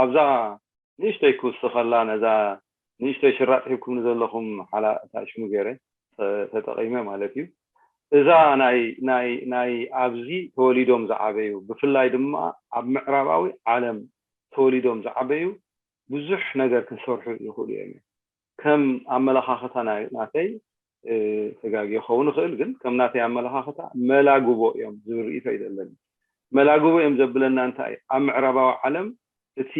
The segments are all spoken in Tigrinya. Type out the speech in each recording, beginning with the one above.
ኣብዛ ንእሽተይ ክውስኸላ፣ ነዛ ንእሽተይ ሽራጥ ሂብኩምኒ ዘለኹም ሓላ እታ ሽሙ ገይረ ተ- ተጠቒመ ማለት እዩ። እዛ ናይ ናይ ናይ ኣብዚ ተወሊዶም ዝዓበዩ፣ ብፍላይ ድማ ኣብ ምዕራባዊ ዓለም ተወሊዶም ዝዓበዩ ብዙሕ ነገር ክሰርሑ ይኽእሉ እዮም። ከም ኣመለኻኽታ ናይ ናተይ ተጋጊ ክኸውን ይኽእል፣ ግን ከም ናተይ ኣመለኻኽታ መላግቦ እዮም ዝብል ርእይቶ እዩ ዘለኒ። መላግቦ እዮም ዘብለና እንታይ? ኣብ ምዕራባዊ ዓለም እቲ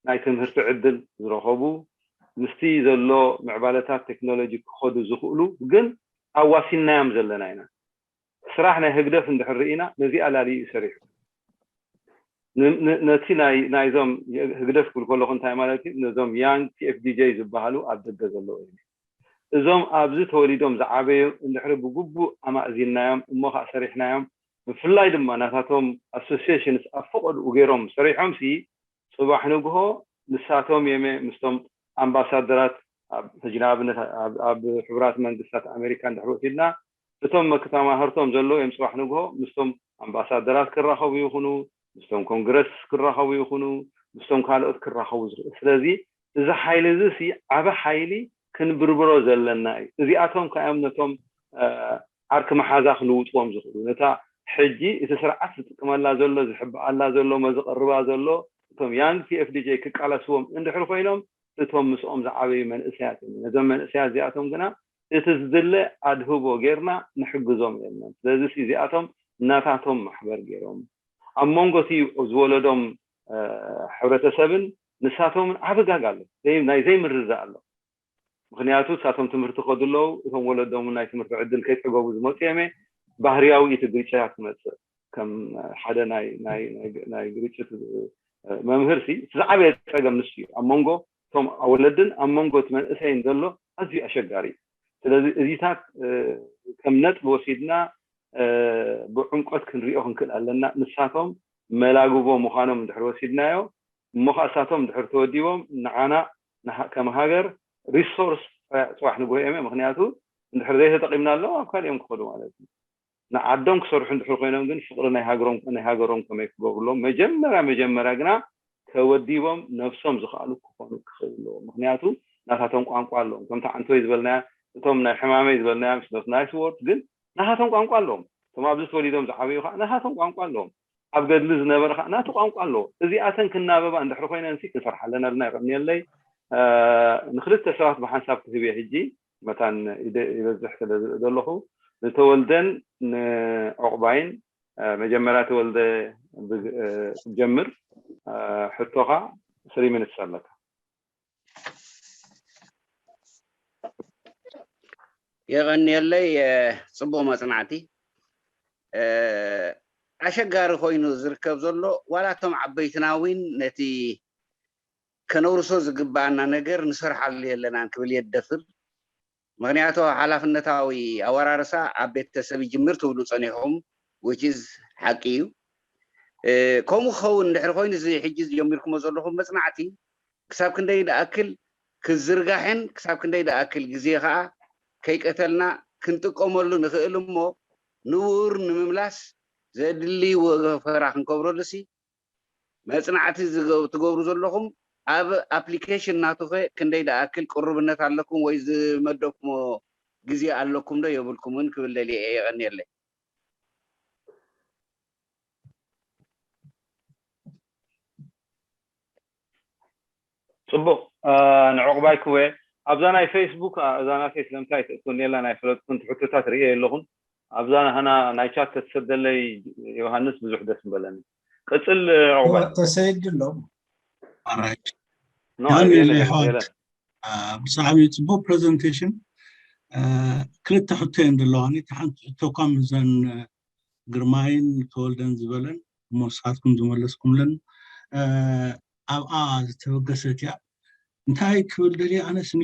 ናይ ትምህርቲ ዕድል ዝረኸቡ፣ ምስቲ ዘሎ ምዕባለታት ቴክኖሎጂ ክኸዱ ዝኽእሉ፣ ግን ኣዋሲናዮም ዘለና ኢና። ስራሕ ናይ ህግደፍ እንድሕር ርኢና፣ ነዚኣ ላልዩ እዩ ሰሪሑ። ን- ን- ነቲ ናይ ናይዞም ህግደፍ ክብል ከለኹ እንታይ ማለት እዩ? ነዞም ያንግ ቲ ኤፍ ዲ ጄ ዝበሃሉ ኣብ ደገ ዘለዉ እዮም። እዞም ኣብዚ ተወሊዶም ዝዓበዩ እንድሕሪ ብግቡእ ኣማእዚንናዮም እሞ ከዓ ሰሪሕናዮም፣ ብፍላይ ድማ ናታቶም ኣሶሲሽንስ ኣብ ፈቐድኡ ገይሮም ሰሪሖም ሲ ፅባሕ ንግሆ ንሳቶም የመ ምስቶም ኣምባሳደራት ኣብ ሕጂ ንኣብነት ኣብ ኣብ ሕቡራት መንግስታት ኣሜሪካ እንድሕር ወሲድና እቶም መክተማህርቶም ዘለዉ እዮም ፅባሕ ንግሆ ምስቶም ኣምባሳደራት ክራኸቡ ይኹኑ ምስቶም ኮንግረስ ክራኸቡ ይኹኑ ምስቶም ካልኦት ክራኸቡ ዝኽእል ስለዚ እዚ ሓይሊ እዚ ሲ ዓበ ሓይሊ ክንብርብሮ ዘለና እዩ እዚኣቶም ከኣዮም ነቶም ዓርኪ መሓዛ ክልውጥዎም ዝኽእሉ ነታ ሕጂ እቲ ስርዓት ዝጥቀመላ ዘሎ ዝሕብኣላ ዘሎ መዝቐርባ ዘሎ እቶም ያንግ ቲ ኤፍ ዲ ጄ ክቃለስዎም እንድሕር ኮይኖም እቶም ምስኦም ዝዓበዩ መንእሰያት እዮም ነዞም መንእሰያት እዚኣቶም ግና እቲ ዝድለ ኣድህቦ ጌርና ንሕግዞም የለን ስለዚ እዚኣቶም ናታቶም ማሕበር ገይሮም ኣብ መንጎ እቲ ዝወለዶም ሕብረተሰብን ንሳቶምን ዓቢ ጋግ ኣሎ ናይ ዘይምርዳእ ኣሎ ምኽንያቱ እሳቶም ትምህርቲ ከዱ ኣለዉ እቶም ወለዶም ናይ ትምህርቲ ዕድል ከይፀገቡ ዝመፁ የመ ባህርያዊ እቲ ግርጭታት ክመፅእ ከም ሓደ ናይ ግርጭት መምህር ሲ እቲ ዝዓበየ ፀገም ንሱ እዩ ኣብ መንጎ እቶም ወለድን ኣብ መንጎ እቲ መንእሰይን ዘሎ ኣዝዩ ኣሸጋሪ እዩ ስለዚ እዚታት ከም ነጥቢ ወሲድና ብዕምቆት ክንሪኦ ክንክእል ኣለና ንሳቶም መላግቦ ምዃኖም እንድሕር ወሲድናዮ እሞ ከዓ እሳቶም እንድሕር ተወዲቦም ንዓና ከም ሃገር ሪሶርስ ፅባሕ ንግሆ እዮም ምክንያቱ እንድሕር ዘይተጠቂምናሎም ኣብ ካልኦም ክኸዱ ማለት እዩ ንዓዶም ክሰርሑ እንድሕር ኮይኖም ግን ፍቅሪ ናይ ሃገሮም ናይ ሃገሮም ከመይ ክገብሩሎም መጀመርያ መጀመርያ ግና ተወዲቦም ነብሶም ዝኽኣሉ ክኾኑ ክኽእል ኣለዎ ምክንያቱ ናታቶም ቋንቋ ኣለዎም ከምቲ ዓንቶይ ዝበልናያ እቶም ናይ ሕማመይ ዝበልናያ ምስ ናይስ ወርድ ግን ናታቶም ቋንቋ ኣለዎም እቶም ኣብዚ ተወሊዶም ዝዓበዩ ከዓ ናታቶም ቋንቋ ኣለዎም ኣብ ገድሊ ዝነበረ ከዓ ናቱ ቋንቋ ኣለዎ እዚኣተን ክናበባ እንድሕር ኮይነን ሲ ክንሰርሓለን ኣለና ይቀንየለይ ንክልተ ሰባት ብሓንሳብ ክህብ እየ ሕጂ መታን ይበዝሕ ስለ ዝርኢ ዘለኹ ንተወልደን ንዕቑባይን መጀመርያ ተወልደ ክትጀምር ሕቶኻ ስሪ ሚኒትስ ኣለካ የቐንየለይ ጽቡቕ መጽናዕቲ ኣሸጋሪ ኮይኑ ዝርከብ ዘሎ ዋላ እቶም ዓበይትና እውን ነቲ ከነውርሶ ዝግባኣና ነገር ንሰርሓሉ የለናን ክብል እየ ዝደፍር ምኽንያቱ ሓላፍነታዊ ኣወራርሳ ኣብ ቤተሰብ ይጅምር ትብሉ ጸኒኹም which is ሓቂ እዩ ከምኡ ክኸውን እንድሕር ኮይኑ እዚ ሕጂ ጀሚርኩሞ ዘለኹም መጽናዕቲ ክሳብ ክንደይ ደኣክል ክዝርጋሕን ክሳብ ክንደይ ደኣክል ግዜ ከዓ ከይቀተልና ክንጥቀመሉ ንኽእል እሞ ንውር ንምምላስ ዘድሊ ወፈራ ክንከብረሉ ሲ መፅናዕቲ ትገብሩ ዘለኹም ኣብ ኣፕሊኬሽን ናቱኸ ክንደይ ደኣክል ቅሩብነት ኣለኩም ወይ ዝመደብኩሞ ግዜ ኣለኩም ዶ የብልኩምን ክብል ደልየ እየ የቐንየለይ ፅቡቕ ንዕቑባይ ክወ ኣብዛ ናይ ፌስቡክ እዛ ናተይ ስለምንታይ ትእትወኒ የላ ናይ ፈለጥኩን ትሕቶታት ርእየ የለኹን ኣብዛ ናህና ናይ ቻት ተትሰደለይ ዮሃንስ ብዙሕ ደስ ምበለኒ ቅፅል ዕቑባይ ተሰይድ ኣሎ ብዛዕሚ ፅቡቅ ፕሬዘንቴሽን ክልተ ሕቶ እየን ዘለዋኒ ሓንቲ ሕቶ እኳ ምዘን ግርማይን ተወልደን ዝበለን እሞ ንስኻትኩም ዝመለስኩምለን ኣብኣ ዝተበገሰት እያ እንታይ ክብል ደልየ ኣነስኒ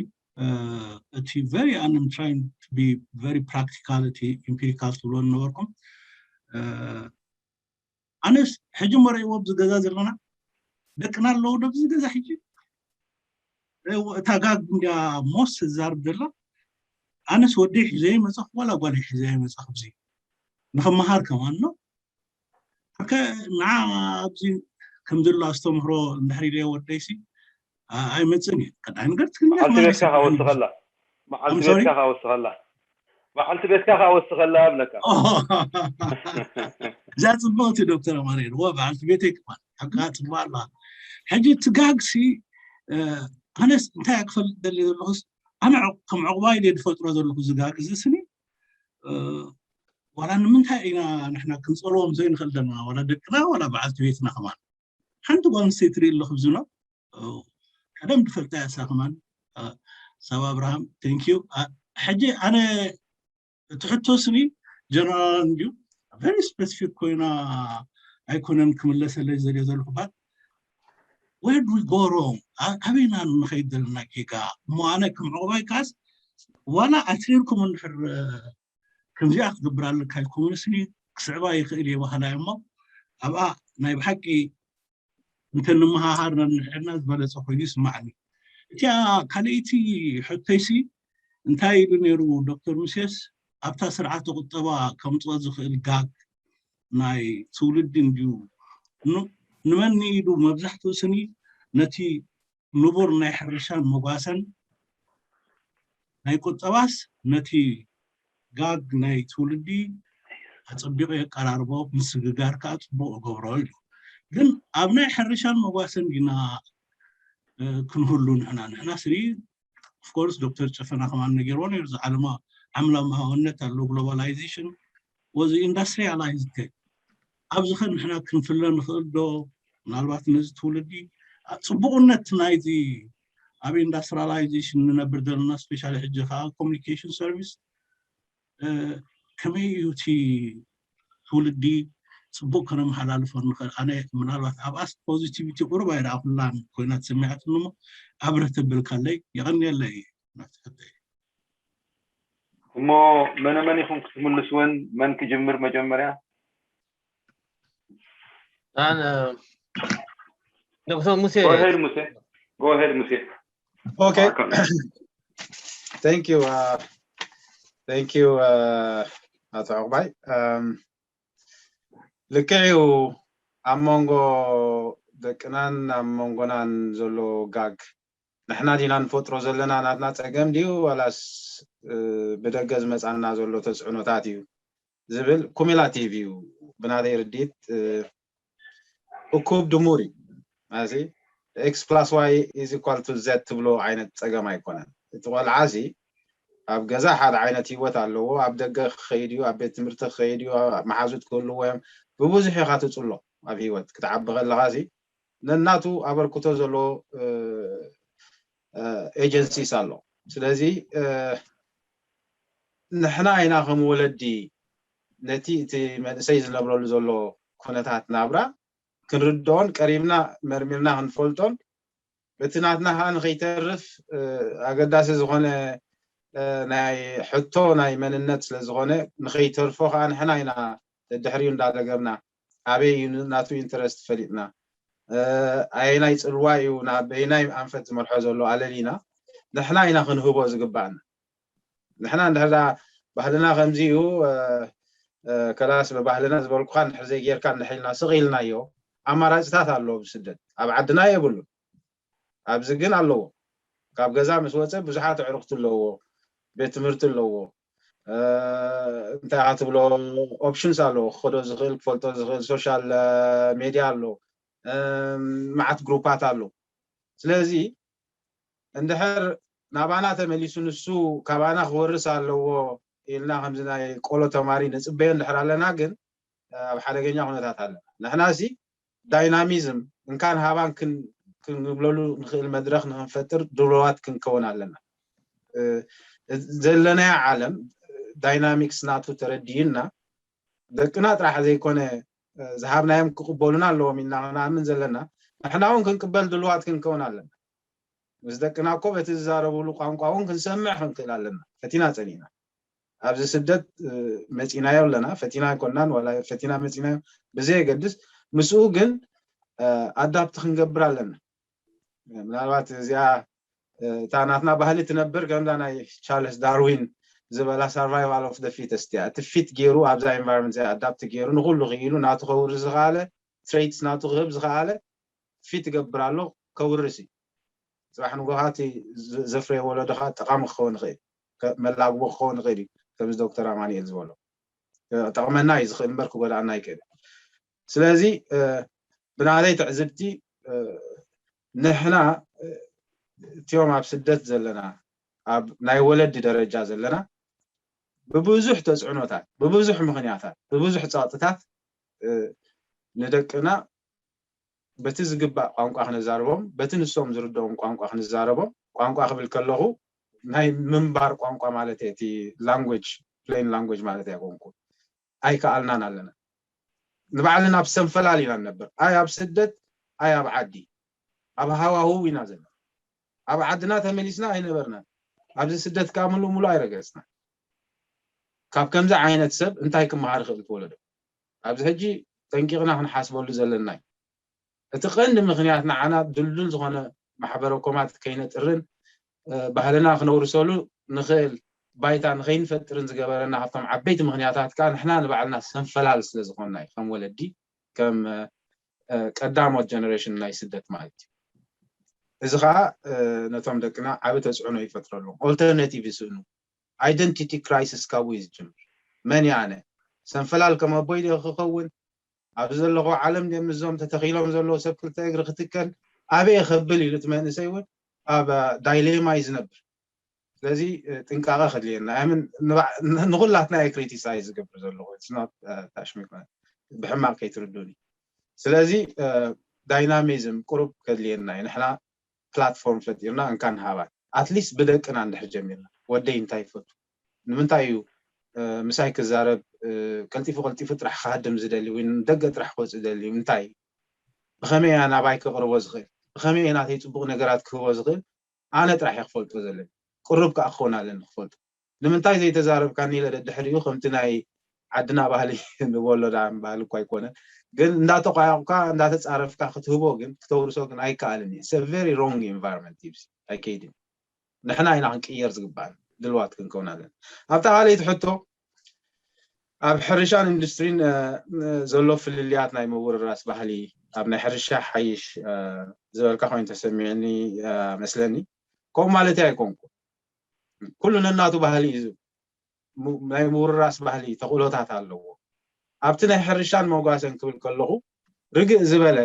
እቲ very I'm trying to be very practical እቲ empirical ትብሎ ነበርኩም ኣነስ ሕጂ መረእዎ ኣብዚ ገዛ ዘለና ደቅና ኣለዉ ዶ ኣብዚ ገዛ ሕጂ እታ ጋግ እንድያ ሞስ ትዛርብ ዘላ ኣነስ ወደይ ሒዘ ይመፀኹ ዋላ ጓል ሒዘ ይመፀኹ ኣብዚ ንክመሃር ከማን ነው ንዓ ኣብዚ ከምዚ ኣሎ ኣስተምህሮ እንድሕር ኢለዮ ወደይሲ ኣይመፅን እዩ። ቀዳይ ነገር ትግርኛ መዓልቲ ከማን ቤትካ ይሰምዓኒ። ካወስኸላ መዓልቲ I'm sorry? ቤትካ ካወስኸላ መዓልቲ ቤትካ ካወስኸላ እብለካ። እዛ ፅብቕቲ ዶክተር ኣማኑኤል ወ በዓልቲ ቤተይ ክፋል ሓቃ ፅቡቅ ኣላ። ሕጂ እቲ ጋግሲ ኣነስ እንታይ ክፈልጥ ደሊ ዘለኹስ ኣነ ከም ዕቑባይ ደ ዝፈጥሮ ዘለኹ ዝጋግ እዚ ስኒ ዋላ ንምንታይ ኢና ንሕና ክንፀልዎም ዘይንኽእል ዘለና ዋላ ደቅና ዋላ በዓልቲ ቤትና ከማን ሓንቲ ጓል ኣንስተይቲ ርኢ ኣለኹ ብዝኖ ቀደም ዝፈልጣ እያ እሳ ከማን ሳባ ኣብርሃም thank you። ሕጂ ኣነ እቲ ሕቶ ስኒ ጀነራል እንድዩ very specific ኮይና ኣይኮነን ክምለሰለይ ዘልዮ ዘለኹ but where do we go wrong? ኣበይና ንኸይድ ዘለና ጌጋ እሞ ኣነ ከም ዕቑባይ ከዓስ ዋላ ኣትሪርኩም እንድሕር ከምዚኣ ክትገብር ኣለካ ኢልኩም ስኒ ክስዕባ ይኽእል እየ በሃላ እሞ ኣብኣ ናይ ብሓቂ እንተንመሃሃር ነንሕድና ዝበለፀ ኮይኑ ይስማዓኒ። እቲኣ ካልኣይቲ ሕቶይሲ እንታይ ኢሉ ነይሩ ዶክተር ሙሴስ ኣብታ ስርዓተ ቁጠባ ከምፅኦ ዝኽእል ጋግ ናይ ትውልዲ እንድዩ ንመን ኢሉ መብዛሕትኡ ስኒ ነቲ ንቡር ናይ ሕርሻን መጓሰን ናይ ቁጠባስ ነቲ ጋግ ናይ ትውልዲ ኣፀቢቑ የቀራርቦ ምስግጋር ከዓ ፅቡቅ እገብሮ ኢሉ ግን ኣብ ናይ ሕርሻን መጓሰን ዲና ክንህሉ ንሕና ንሕና ስኒ of course ዶክተር ጨፈና ከማን ነጊርዎ ነይሩ ዝዓለማ ዓምላ መሃውነት ኣሎ globalization was industrialized ኣብዚ ከ ንሕና ክንፍለ ንኽእል ዶ ምናልባት ነዚ ትውልዲ ፅቡቅነት ናይዚ ኣብ industrialization ንነብር ዘለና specially ሕጂ ከዓ communication service ከመይ እዩ እቲ ትውልዲ ፅቡቅ ከነመሓላልፎ ንኽእል ኣነ ምናልባት ኣብኣስ positivity ቁሩብ ኣይረኣኹላን ኮይና ተሰሚዓትኒ እሞ ኣብርህ ተብል ካለይ የቐንየለይ ናትሕተይ እሞ መነ መን ኢኹም ክትምልስወን መን ክጅምር መጀመርያ ዶክተር ሙሴ go ahead ሙሴ go ahead ሙሴ okay thank you uh, thank you uh, ኣቶ ዕቑባይ ልክዕ እዩ ኣብ መንጎ ደቅናን ኣብ መንጎናን ዘሎ ጋግ ንሕና ዲና ንፈጥሮ ዘለና ናትና ፀገም ድዩ ዋላስ ብደገ ዝመፃና ዘሎ ተፅዕኖታት እዩ ዝብል cumulative እዩ ብናተይ ርድኢት እኩብ ድሙር እዩ ማለት x plus y is equal to z ትብሎ ዓይነት ፀገም ኣይኮነን እቲ ቆልዓ እዚ ኣብ ገዛ ሓደ ዓይነት ህይወት ኣለዎ ኣብ ደገ ክኸይድ እዩ ኣብ ቤት ትምህርቲ ክኸይድ እዩ መሓዙት ክህልዎ እዮም ብብዙሕ ኢኻ ትፅሎ ኣብ ህይወት ክትዓቢ ከለኻ እዚ ነናቱ ኣበርክቶ ዘለዎ agencies ኣሎ ስለዚ ንሕና ኢና ከም ወለዲ ነቲ እቲ መንእሰይ ዝነብረሉ ዘሎ ኩነታት ናብራ ክንርድኦን ቀሪብና መርሚርና ክንፈልጦን በቲ ናትና ከዓ ንከይተርፍ ኣገዳሲ ዝኮነ ናይ ሕቶ ናይ መንነት ስለዝኮነ ንከይተርፎ ከዓ ንሕና ኢና ድሕሪኡ እንዳደገብና ኣበይ እዩ ናቱ interest ፈሊጥና ኣየናይ ፅልዋ እዩ ናብ በይናይ ኣንፈት ዝመርሖ ዘሎ ኣለሊና ንሕና ኢና ክንህቦ ዝግባእና ንሕና እንድሕር ባህልና ከምዚ እዩ ከላስ ብባህልና ዝበልኩካ እንድሕር ዘይጌርካ እንድሕር ኢልና ስቕ ኢልናዮ ኣማራፅታት ኣለዎ ብስደት ኣብ ዓድና የብሉን ኣብዚ ግን ኣለዎ ካብ ገዛ ምስ ወፀ ብዙሓት ኣዕሩኽቲ ኣለዎ ቤት ትምህርቲ ኣለዎ እንታይ ኢኻ ትብሎ options ኣለዎ ክኸዶ ዝኽእል ክፈልጦ ዝኽእል social media ኣሎ መዓት ግሩፓት ኣሎ ስለዚ እንድሕር ናባና ተመሊሱ ንሱ ካባና ክወርስ ኣለዎ ኢልና ከምዚ ናይ ቆሎ ተማሪ ንፅበዮ እንድሕር ኣለና ግን ኣብ ሓደገኛ ኩነታት ኣለና ንሕና ሲ dynamism እንካን ሃባን ክንብለሉ ንኽእል መድረክ ንክንፈጥር ድልዋት ክንከውን ኣለና ዘለናያ ዓለም dynamics ናቱ ተረዲእና ደቅና ጥራሕ ዘይኮነ ዝሃብናዮም ክቕበሉና ኣለዎም ኢልና ክንኣምን ዘለና ንሕና እውን ክንቅበል ድልዋት ክንከውን ኣለና ምስ ደቅና እኮ በቲ ዝዛረብሉ ቋንቋ እውን ክንሰምዕ ክንክእል ኣለና ፈቲና ፀኒና ኣብዚ ስደት መፂናዮ ኣለና ፈቲና ኣይኮናን ዋላ ፈቲና መፂናዮ ብዘየገድስ ምስኡ ግን adapt ክንገብር ኣለና ምናልባት እዚኣ እታ ናትና ባህሊ ትነብር ከምዛ ናይ ቻርልስ ዳርዊን ዝበላ survival of the fittest እያ እቲ fit ገይሩ ኣብዛ environment እዚኣ adapt ገይሩ ንኩሉ ክኢሉ ናቱ ከውሪ ዝኸኣለ traits ናቱ ክህብ ዝኸኣለ ፊት ይገብር ኣሎ፣ ከውርስ እዩ። ጽባሕ ንጎኻ እቲ ዘፍረየ ወለዶ ከዓ ጠቓሚ ክኸውን ይኽእል፣ መላግቦ ክኸውን ይኽእል እዩ። ከምዚ ዶክተር ኣማንኤል ዝበሎ ጠቕመና እዩ ዝኽእል እምበር ክጎዳእና ኣይክእል። ስለዚ ብናተይ ትዕዝብቲ ንሕና እቲኦም ኣብ ስደት ዘለና፣ ኣብ ናይ ወለዲ ደረጃ ዘለና፣ ብብዙሕ ተፅዕኖታት፣ ብብዙሕ ምኽንያታት፣ ብብዙሕ ፀቕጥታት ንደቅና በቲ ዝግባእ ቋንቋ ክነዛርቦም፣ በቲ ንሶም ዝርድኦም ቋንቋ ክንዛረቦም። ቋንቋ ክብል ከለኹ ናይ ምንባር ቋንቋ ማለት እየ፣ እቲ language፣ plain language ማለት ኣይኮንኩን። ኣይከኣልናን ኣለና። ንባዕልና ኣብ ሰንፈላል ኢና ንነብር። ኣይ ኣብ ስደት፣ ኣይ ኣብ ዓዲ። ኣብ ሃዋህው ኢና ዘለና። ኣብ ዓድና ተመሊስና ኣይነበርናን። ኣብዚ ስደት ከዓ ምሉእ ምሉእ ኣይረገጽና። ካብ ከምዚ ዓይነት ሰብ እንታይ ክመሃር ይኽእል እቲ ወለዶ? ኣብዚ ሕጂ ጠንቂቕና ክንሓስበሉ ዘለና እዩ። እቲ ቀንዲ ምኽንያት ንዓና ድልዱል ዝኾነ ማሕበረ ኮማት ከይነጥርን ባህልና ክነውርሰሉ ንኽእል ባይታ ንኸይንፈጥርን ዝገበረና ካብቶም ዓበይቲ ምኽንያታት ከዓ ንሕና ንባዕልና ሰንፈላል ስለ ዝኾንና እዩ። ከም ወለዲ፣ ከም ቀዳሞት ጀነሬሽን ናይ ስደት ማለት እዩ። እዚ ከዓ ነቶም ደቅና ዓቢ ተፅዕኖ ይፈጥረሎም። ኦልተርናቲቭ ይስእኑ። ኣይደንቲቲ ክራይሲስ ካብኡ እዩ ዝጅምር። መን እየ ኣነ? ሰንፈላል ከም ኣቦይ ድየ ክኸውን? ኣብዚ ዘለኹ ዓለም ድየ ምስዞም ተተኺሎም ዘለዉ ሰብ ክልተ እግሪ ክትከል ኣበየ ከብል ኢሉ እቲ መንእሰይ እውን ኣብ ዳይሌማ እዩ ዝነብር። ስለዚ ጥንቃቐ ከድልየና። ንኹላትና እየ ክሪቲሳይዝ ዝገብር ዘለኹ፣ ታሽሚክ ብሕማቕ ከይትርዱኒ። ስለዚ ዳይናሚዝም ቁሩብ ከድልየና እዩ። ንሕና ፕላትፎርም ፈጢርና እንካ ንሃባ፣ ኣትሊስት ብደቅና እንድሕር ጀሚርና። ወደይ እንታይ ይፈቱ? ንምንታይ እዩ ምሳይ ክዛረብ ቀልጢፉ ቀልጢፉ ጥራሕ ክሃድም ዝደሊ ወይ ንደገ ጥራሕ ክወፅእ ዝደሊ? እንታይ እዩ? ብኸመይ እያ ናባይ ከቕርቦ ዝኽእል? ብኸመይ እየ ናተይ ፅቡቕ ነገራት ክህቦ ዝኽእል? ኣነ ጥራሕ እየ ክፈልጦ ዘለኒ። ቅሩብ ከዓ ክኸውን ኣለኒ ክፈልጦ። ንምንታይ ዘይተዛረብካኒ ኢለ ደድሕሪኡ ከምቲ ናይ ዓድና ባህሊ ንበሎ ዳ ባህሊ እኳ ኣይኮነን፣ ግን እንዳተቋያቑካ እንዳተፃረፍካ ክትህቦ ግን ክተውርሶ ግን ኣይከኣልን እዩ። It's a very wrong environment እዩ። ኣይከይድን። ንሕና ኢና ክንቅየር ዝግባኣን፣ ድልዋት ክንከውን ኣለና። ኣብታ ካልኣይቲ ሕቶ ኣብ ሕርሻን ኢንዱስትሪን ዘሎ ፍልልያት ናይ ምውርራስ ባህሊ፣ ኣብ ናይ ሕርሻ ሓይሽ ዝበልካ ኮይኑ ተሰሚዕኒ መስለኒ። ከምኡ ማለት ኣይኮንኩ። ኩሉ ነናቱ ባህሊ እዩ። ናይ ምውርራስ ባህሊ ተኽእሎታት ኣለዎ። ኣብቲ ናይ ሕርሻን መጓሰን ክብል ከለኹ ርግእ ዝበለ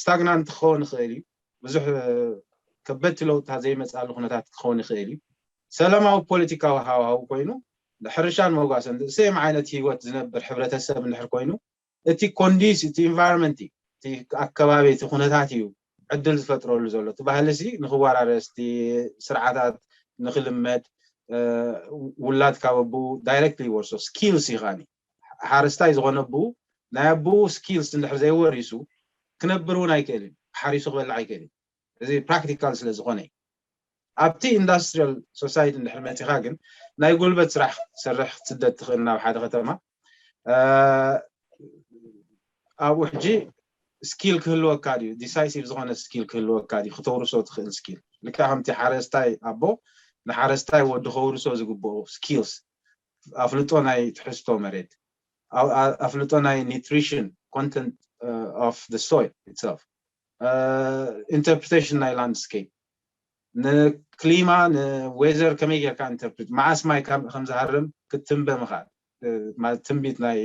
ስታግናንት ክኸውን ይኽእል እዩ። ብዙሕ ከበድቲ ለውጥታት ዘይመፅኣሉ ኩነታት ክኸውን ይኽእል እዩ። ሰላማዊ ፖለቲካዊ ሃዋህው ኮይኑ ሕርሻን መጓሰን ሴም ዓይነት ህይወት ዝነብር ሕብረተሰብ እንድሕር ኮይኑ እቲ ኮንዲስ እቲ ኢንቫይሮንመንት እቲ ኣከባቢ እቲ ኩነታት እዩ ዕድል ዝፈጥረሉ ዘሎ። እቲ ባህሊ ሲ ንክወራረስ እቲ ስርዓታት ንክልመድ ውላድ ካብ ኣቦኡ ዳይሬክትሊ ይወርሶ። ስኪልስ እዩ ከዓኒ ሓረስታይ ዝኾነ ኣቦኡ ናይ ኣቦኡ ስኪልስ እንድሕር ዘይወሪሱ ክነብር እውን ኣይክእልን፣ ሓሪሱ ክበልዕ ኣይክእልን። እዚ ፕራክቲካል ስለ ዝኾነ እዩ። ኣብቲ ኢንዳስትሪያል ሶሳይቲ እንድሕር መፂኻ ግን ናይ ጉልበት ስራሕ ክትሰርሕ ክትስደድ ትኽእል ናብ ሓደ ከተማ። ኣብኡ ሕጂ ስኪል ክህልወካ ድዩ? ዲሳይሲቭ ዝኾነ ስኪል ክህልወካ ድዩ? ክተውርሶ ትኽእል ስኪል ልክዕ ከምቲ ሓረስታይ ኣቦ ንሓረስታይ ወዲ ከውርሶ ዝግብኦ ስኪልስ፣ ኣፍልጦ ናይ ትሕዝቶ መሬት፣ ኣፍልጦ ናይ ኒትሪሽን ኮንተንት ኦፍ ሶይል ኢትሰልፍ፣ ኢንተርፕሪቴሽን ናይ ላንድስኬፕ፣ ንክሊማ ንዌዘር ከመይ ጌርካ ኢንተርፕሪት፣ መዓስ ማይ ከም ዝሃርም ክትትንበ ምኽኣል ማለት ትንቢት ናይ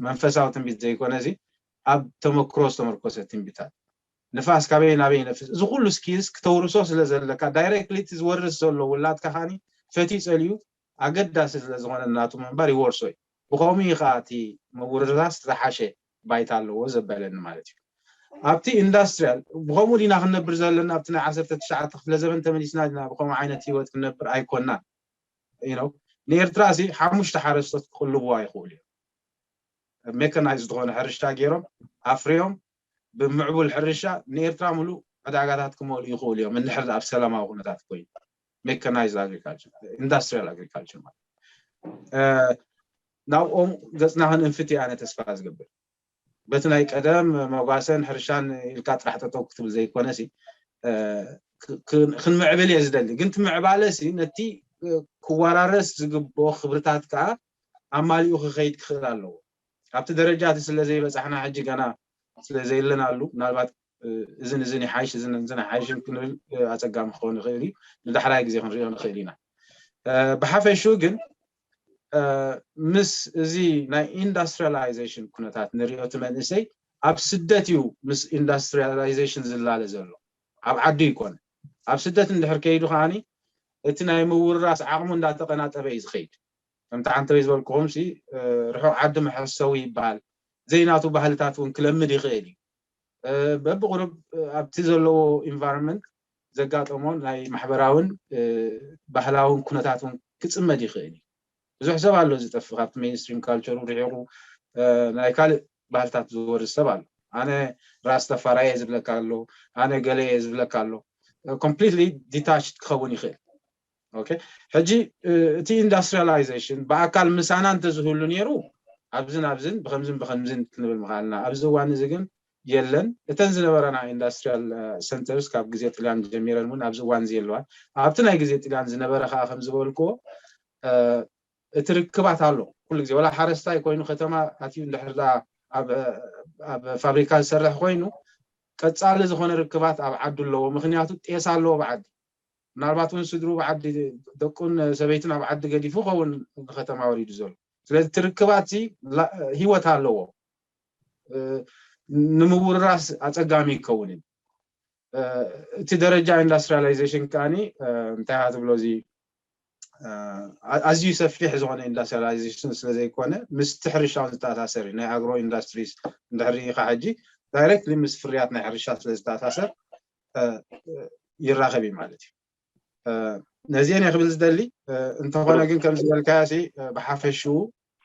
መንፈሳዊ ትንቢት ዘይኮነ እዚ ኣብ ተመክሮ ዝተመርኮሰ ትንቢታት፣ ንፋስ ካበይ ናበይ ይነፍስ፣ እዚ ኩሉ ስኪልስ ክተውርሶ ስለ ዘለካ ዳይሬክትሊ እቲ ዝወርስ ዘሎ ውላድካ ከዓኒ ፈትዩ ፀልዩ ኣገዳሲ ስለ ዝኾነ ናቱ ምንባር ይወርሶ እዩ። ብኸምኡ እዩ ከዓ እቲ ምውርራስ ዝሓሸ ባይታ ኣለዎ ዘበለኒ ማለት እዩ። ኣብቲ ኢንዳስትሪያል ብኸምኡ ዲና ክንነብር ዘለና ኣብቲ ናይ ዓሰርተ ትሽዓተ ክፍለ ዘመን ተመሊስና ዲና ብኸምኡ ዓይነት ህይወት ክንነብር ኣይኮናን። ንኤርትራ ሲ ሓሙሽተ ሓረስቶት ክቕልብዋ ይኽእሉ እዮም። ሜካናይዝ ዝኾነ ሕርሻ ገይሮም ኣፍርዮም ብምዕቡል ሕርሻ ንኤርትራ ሙሉእ ዕዳጋታት ክመልኡ ይኽእሉ እዮም። እንድሕር ኣብ ሰላማዊ ኩነታት ኮይኑ ሜካናይዝ ኣግሪካልቸር ኢንዳስትሪያል ኣግሪካልቸር ማለት ናብኦም ገፅና ክንእንፍት እየ ኣነ ተስፋ ዝገብር። በቲ ናይ ቀደም መጓሰን ሕርሻን ኢልካ ጥራሕ ጠጠው ክትብል ዘይኮነ ሲ ክንምዕብል እየ ዝደሊ። ግን ትምዕባለ ሲ ነቲ ክወራረስ ዝግብኦ ክብርታት ከዓ ኣማሊኡ ክኸይድ ክኽእል ኣለዎ። ኣብቲ ደረጃ እቲ ስለ ዘይበፃሕና ሕጂ ገና ስለ ዘየለናሉ ምናልባት እዝን እዝን ይሓይሽ እዝን እዝን ኣይሓይሽን ክንብል ኣፀጋሚ ክኸውን ይኽእል እዩ። ንዳሕራይ ግዜ ክንሪኦ ንኽእል ኢና። ብሓፈሽኡ ግን ምስ እዚ ናይ ኢንዳስትሪያላይዜሽን ኩነታት ንሪኦ፣ እቲ መንእሰይ ኣብ ስደት እዩ ምስ ኢንዳስትሪያላይዜሽን ዝላለ ዘሎ፣ ኣብ ዓዱ ይኮነ። ኣብ ስደት እንድሕር ከይዱ ከዓኒ እቲ ናይ ምውርራስ ዓቕሙ እንዳተቐናጠበ እዩ ዝኸይድ። ከምቲ ዓንተበይ ዝበልኩኹም ሲ ርሑቕ ዓዲ መሐሰዊ ይበሃል። ዘይናቱ ባህልታት እውን ክለምድ ይኽእል እዩ። በብቁሩብ ኣብቲ ዘለዎ ኢንቫይሮንመንት ዘጋጠሞ ናይ ማሕበራውን ባህላውን ኩነታት እውን ክፅመድ ይኽእል እዩ። ብዙሕ ሰብ ኣሎ ዝጠፍእ ካብቲ ሜንስትሪም ካልቸሩ ርሒቑ ናይ ካልእ ባህልታት ዝወርስ ሰብ ኣሎ። ኣነ ራስተፋራየ ዝብለካ ኣሎ፣ ኣነ ገለ እየ ዝብለካ ኣሎ። ኮምፕሊትሊ ዲታችድ ክኸውን ይኽእል። ኦኬ፣ ሕጂ እቲ ኢንዳስትሪያላይዜሽን ብኣካል ምሳና እንተዝህሉ ነይሩ ኣብዝን ኣብዝን ብከምዝን ብከምዝን ክንብል ምኽኣልና። ኣብዚ እዋን እዚ ግን የለን። እተን ዝነበረና ኢንዳስትሪያል ሰንተርስ ካብ ግዜ ጥልያን ጀሚረን እውን ኣብዚ እዋን እዚ የለዋን። ኣብቲ ናይ ግዜ ጥልያን ዝነበረ ከዓ ከም ዝበልክዎ እቲ ርክባት ኣሎ ኩሉ ግዜ። ወላ ሓረስታይ ኮይኑ ከተማ ኣትዩ እንድሕር ደኣ ኣብ ፋብሪካ ዝሰርሕ ኮይኑ ቀፃሊ ዝኾነ ርክባት ኣብ ዓዱ ኣለዎ። ምክንያቱ ጤሳ ኣለዎ ብዓዲ። ምናልባት እውን ስድሩ ብዓዲ፣ ደቁን ሰበይትን ኣብ ዓዲ ገዲፉ ኸውን ንከተማ ወሪዱ ዘሎ። ስለዚ እቲ ርክባት ሲ ላ- ህይወት ኣለዎ። እ፣ ንምውርራስ ኣፀጋሚ ይከውን እዩ። እ፣ እቲ ደረጃ ኢንዳስትሪያላይዜሽን ከዓኒ እ፣ እንታይ ኢኻ ትብሎ፣ እዚ እ፣ ኣ- ኣዝዩ ሰፊሕ ዝኾነ ኢንዳስትሪያላይዜሽን ስለዘይኮነ ምስቲ ሕርሻ እውን ዝተኣሳሰር እዩ። ናይ ኣግሮ ኢንዳስትሪስ እንድሕር ርኢኻ ሕጂ ዳይሬክትሊ ምስ ፍርያት ናይ ሕርሻ ስለዝተኣሳሰር እ፣ ይራኸብ እዩ ማለት እዩ። ነዚአን እየ ክብል ዝደሊ። እንተኾነ ግን ከም ዝበልካዮ ሲ ብሓፈሽኡ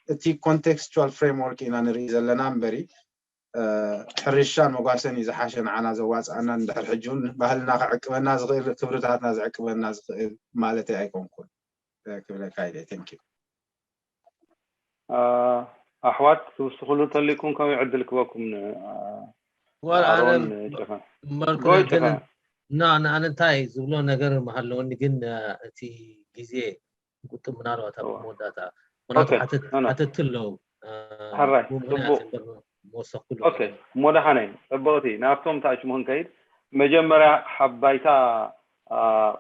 እቲ ኮንቴክስቹዋል ፍሬምወርክ ኢና ንርኢ ዘለና እምበሪ ሕርሻን መጓሰን እዩ ዝሓሸ ንዓና ዘዋፅኣና፣ እንድሕር ሕጂ እውን ባህልና ክዕቅበና ዝኽእል ክብርታትና ዝዕቅበና ዝኽእል ማለተይ ኣይኮንኩን ክብለካ ኢለ። Thank you። ኣሕዋት ትውስኽሉ እንተሊኩም ከመይ ዕድል ክበኩም ንኣሮን ጨፈን መርኩረ ግን ና ንኣነ እንታይ ዝብሎ ነገር መሃለወኒ ግን እቲ ግዜ ቁጥብ ምናልባት ኣብ መወዳእታ ምክንያቱ ሓተቲ ኣለዉ ሕራይ ጽቡቅ መወሰክሉ እሞ ደሓነ እዩ። ጽብቕቲ ናብቶም ታች ምክንከይድ መጀመርያ ሓባይታ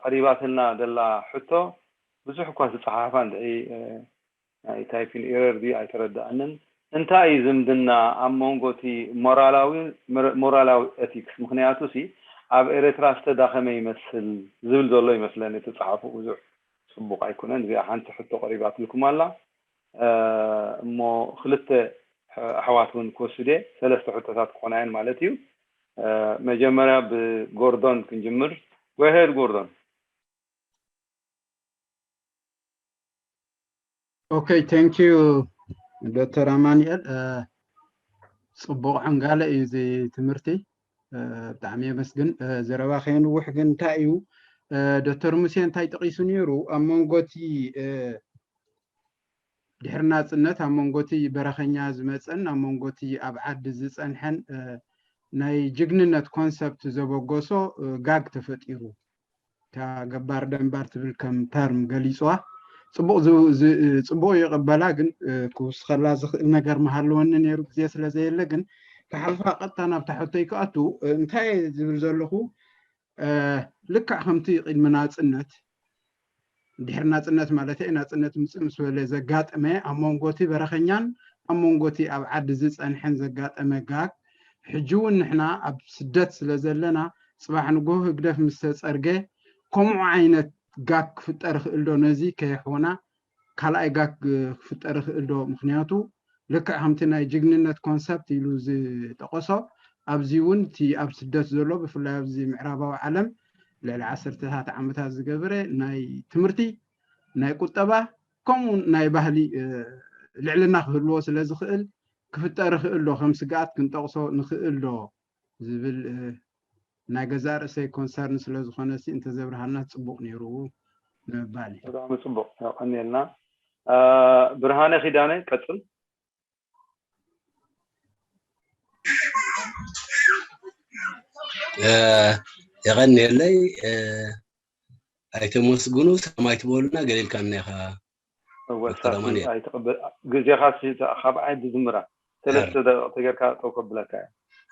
ቀሪባትና ደላ ሕቶ ብዙሕ እኳ ዝፀሓፋ እንድዒ ናይ ታይፒንግ ኤረር ድዩ ኣይተረድኣንን። እንታይ እዩ ዝምድና ኣብ መንጎ እቲ ሞራላዊ ሞራላዊ ኤቲክስ? ምኽንያቱ ሲ ኣብ ኤረትራ ዝተዳኸመ ይመስል ዝብል ዘሎ ይመስለኒ እቲ ጸሓፉ ብዙሕ ጽቡቕ ኣይኮነን። እዚኣ ሓንቲ ሕቶ ቀሪባትልኩም ኣላ እሞ ክልተ ኣሕዋት እውን ክወስድ እየ። ሰለስተ ሕቶታት ክኾና እየን ማለት እዩ። መጀመርያ ብጎርዶን ክንጅምር። ጎሄድ ጎርዶን። Okay, thank you ዶክተር ኣማኑኤል። ጽቡቕ ዕንጋለ እዩ እዚ ትምህርቲ፣ ብጣዕሚ የመስግን። ዘረባ ከየንውሕ ግን እንታይ እዩ ዶክተር ሙሴ እንታይ ጠቒሱ ነይሩ ኣብ መንጎ እቲ ድሕሪ ናጽነት ኣብ መንጎ እቲ በረኸኛ ዝመጸን ኣብ መንጎ እቲ ኣብ ዓዲ ዝጸንሐን ናይ ጅግንነት ኮንሰፕት ዘበገሶ ጋግ ተፈጢሩ። እታ ገባር ደንባር ትብል ከም ተርም ገሊፅዋ። ፅቡቅ ይቅበላ ግን ክውስኸላ ዝኽእል ነገር ምሃለወኒ ነይሩ ግዜ ስለዘየለ ግን ክሓልፋ ቀጥታ ናብታ ሕቶይ ክኣቱ እንታይ ዝብል ዘለኹ ልክዕ ከምቲ ቅድሚ ናፅነት ድሕሪ ናፅነት ማለት ናፅነት ምፅእ ምስ በለ ዘጋጠመ ኣብ መንጎ እቲ በረኸኛን ኣብ መንጎ እቲ ኣብ ዓዲ ዝፀንሐን ዘጋጠመ ጋግ ሕጂ እውን ንሕና ኣብ ስደት ስለ ዘለና ፅባሕ ንጎ ህግደፍ ምስ ተፀርገ ከምኡ ዓይነት ጋግ ክፍጠር ይኽእል ዶ ነዚ ከየሕወና ካልኣይ ጋግ ክፍጠር ይኽእል ዶ ምክንያቱ ልክዕ ከምቲ ናይ ጅግንነት ኮንሰፕት ኢሉ ዝጠቀሶ ኣብዚ እውን እቲ ኣብ ስደት ዘሎ ብፍላይ ኣብዚ ምዕራባዊ ዓለም ልዕሊ ዓሰርተታት ዓመታት ዝገበረ ናይ ትምህርቲ ናይ ቁጠባ ከምኡ ናይ ባህሊ ልዕልና ክህልዎ ስለ ዝኽእል ክፍጠር ይኽእል ዶ ከም ስግኣት ክንጠቕሶ ንኽእል ዶ ዝብል ናይ ገዛእ ርእሰይ ኮንሰርን ስለ ዝኾነ ሲ እንተዘብርሃልና ጽቡቕ ነይሩ ንምባል እዩ። ብጣዕሚ ጽቡቕ የቐንየልና። ብርሃነ ኪዳነ ቀጽል። የቐንየለይ። ኣይተመስግኑ ሰላም ኣይትበሉና ገለ ኢልካና ኢኻ። ግዜኻ ካብ ዓዲ ዝምራ ሰለስተ ደቂቕ ተጌርካ ጠው ከብለካ እየ።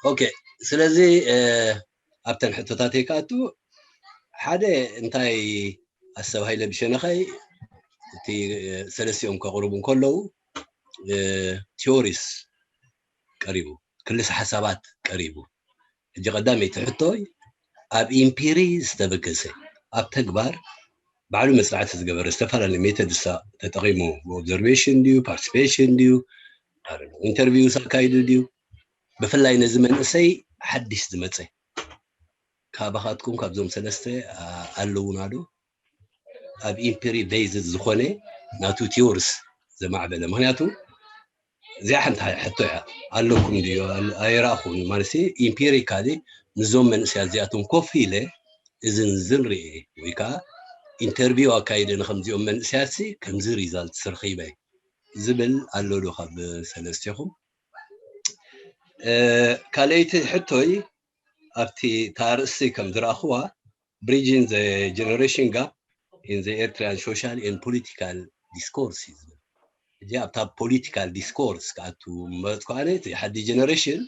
ኦኬ፣ ስለዚ ኣብተን ሕቶታተይ ክኣቱ፣ ሓደ እንታይ ኣሰብ ሃይለ ብሸነኻይ እቲ ሰለስቲኦም ከቕርቡ እንከለዉ ቲዮሪስ ቀሪቡ፣ ክልስ ሓሳባት ቀሪቡ። ሕጂ ቀዳመይቲ ሕቶይ ኣብ ኢምፒሪ ዝተበገሰ፣ ኣብ ተግባር ባዕሉ መፅናዕቲ ዝገበረ ዝተፈላለዩ ሜተድሳ ተጠቒሙ፣ ብኦብዘርቬሽን ድዩ፣ ፓርቲሲፔሽን ድዩ፣ ኢንተርቪውስ ኣካይዱ ድዩ? ብፍላይ ነዚ መንእሰይ ሓድሽ ዝመፀ ካባኻትኩም ካብዞም ሰለስተ ኣለውና ዶ ኣብ ኢምፒሪ ቤዝድ ዝኾነ ናቱ ቲዮርስ ዘማዕበለ? ምክንያቱ እዚኣ ሓንቲ ሕቶ እያ። ኣለኩም ድዩ ኣይረእኹም ማለት ኢምፒሪካሊ ምስዞም መንእሰያት እዚኣቶም ኮፍ ኢለ እዝን ዝን ርኤ ወይ ከዓ ኢንተርቪው ኣካይደ ንከምዚኦም መንእሰያት ከምዚ ሪዛልት ስርኺበ ዝብል ኣሎ ዶ ካብ ሰለስቴኹም? ካልኣይቲ ሕቶይ ኣብቲ ታርእሲ ከም ዝረእኽዋ Bridging the Generation Gap in the Eritrean Social and Political Discourse እዩ ዝብል። ሕጂ ኣብታ ፖሊቲካል ዲስኮርስ ክኣቱ መረፅኩ ኣነ። እቲ ሓዲ ጀነሬሽን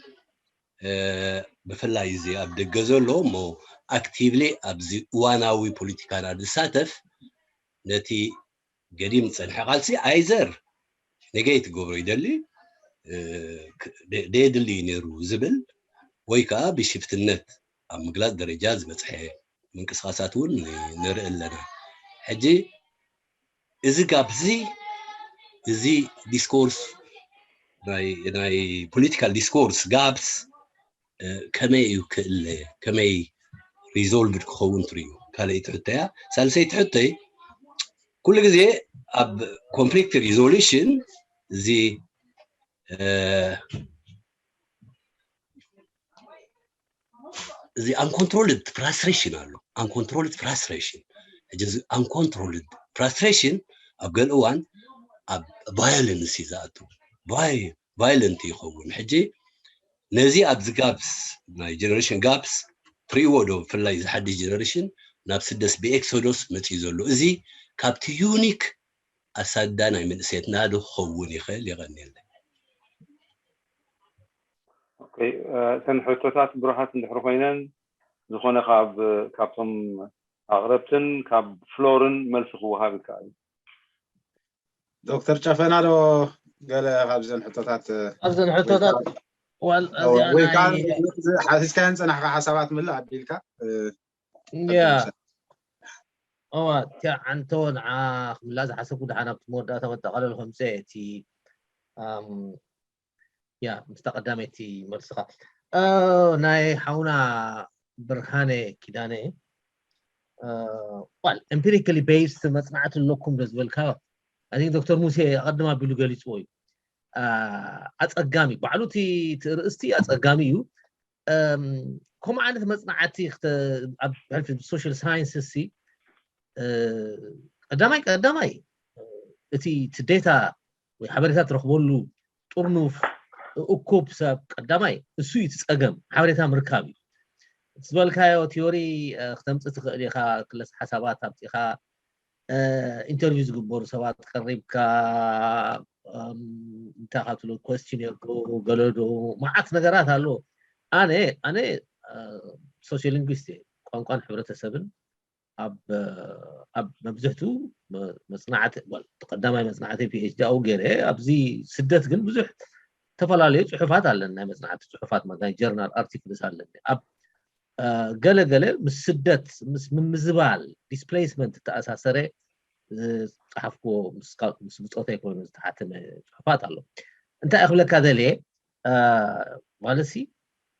ብፍላይ እዚ ኣብ ደገ ዘሎ እሞ ኣክቲቭሊ ኣብዚ እዋናዊ ፖሊቲካና ዝሳተፍ ነቲ ገዲም ዝፀንሐ ቃልሲ ኣይዘር ኔጌት ክገብሮ ይደሊ ደየድሊ እዩ ነይሩ ዝብል ወይ ከዓ ብሽፍትነት ኣብ ምግላፅ ደረጃ ዝበፅሐ ምንቅስቃሳት እውን ንርኢ ኣለና። ሕጂ እዚ ጋፕ እዚ እዚ ዲስኮርስ ናይ ፖለቲካል ዲስኮርስ ጋፕስ ከመይ እዩ ክእለ ከመይ ሪዞልቭድ ክኸውን ትርእዩ? ካልኣይቲ ሕቶያ። ሳልሰይቲ ሕቶይ ኩሉ ግዜ ኣብ ኮንፍሊክት ሪዞሉሽን እዚ እዚ uncontrolled frustration ኣሎ። Uncontrolled frustration ሕጂ እዚ uncontrolled frustration ኣብ ገለ እዋን ኣብ ቫዮለንስ እዩ ዝኣቱ። ቫዮለንት ይኸውን። ሕጂ ነዚ ኣብዚ ጋፕስ ናይ ጀነሬሽን ጋፕስ ትሪእዎ ዶ? ብፍላይ እዚ ሓድሽ ጀነሬሽን ናብ ስደስ ብኤክሶዶስ መፅዩ ዘሎ እዚ ካብቲ ዩኒክ ኣሳዳ ናይ መንእሰየትና ዶ ክኸውን ይኽእል? የቐንየለይ። እተን ሕቶታት ብሩሃት እንድሕር ኮይነን ዝኾነ ካብ ካብቶም ኣቕረብትን ካብ ፍሎርን መልሲ ክወሃብ ይከኣል እዩ። ዶክተር ጨፈና ዶ ገለ ካብዘን ሕቶታት ኣብዘን ሕቶታት ወይ ከዓ ሓሲስካየን ፀናሕካ ሓሳባት ምልእ ኣቢልካ ያ እዋ እቲያ ዓንቶ ንዓ ክምላ ዝሓሰብኩ ድሓን ኣብቲ መወዳእታ መጠቓለል ከምፀ እቲ ያ ምስታ ቀዳመይቲ መልስኻ ናይ ሓውና ብርሃነ ኪዳነ ል empirically based መፅናዕቲ ኣለኩም ዶ ዝበልካ ኣይ ዶክተር ሙሴ ኣቐድም ኣቢሉ ገሊፅዎ እዩ። ኣፀጋሚ ባዕሉ እቲ ርእስቲ ኣፀጋሚ እዩ። ከምኡ ዓይነት መፅናዕቲ ኣብ social science ሲ ቀዳማይ ቀዳማይ እቲ እቲ ዴታ ወይ ሓበሬታ ትረኽበሉ ጥርኑፍ እኩብ ሰብ ቀዳማይ እሱ እዩ እቲ ፀገም ሓበሬታ ምርካብ እዩ። ዝበልካዮ ቲዮሪ ክተምፅእ ትኽእል ኢኻ ክለስ ሓሳባት ኣምፂኻ ኢንተርቪው ዝግበሩ ሰባት ቀሪብካ እንታይ ካብ ትብሎ ኮስችን የርግኡ ገለዶ መዓት ነገራት ኣሎ። ኣነ ኣነ ሶሲዮሊንጉስት እየ ቋንቋን ሕብረተሰብን ኣብ ኣብ መብዝሕቱ መፅናዕቲ ቀዳማይ መፅናዕቲ ፒኤችዲ ኣብኡ ገይረ ኣብዚ ስደት ግን ብዙሕ ዝተፈላለዩ ፅሑፋት ኣለን ናይ መፅናዕቲ ፅሑፋት ናይ ጀርናል ኣርቲክልስ ኣለኒ ኣብ ገለ ገለ ምስ ስደት ምስ ምምዝባል ዲስፕሌስመንት ዝተኣሳሰረ ዝፀሓፍክዎ ምስ ብፆተይ ኮይኑ ዝተሓተመ ፅሑፋት ኣሎ። እንታይ ክብለካ ደልየ ማለት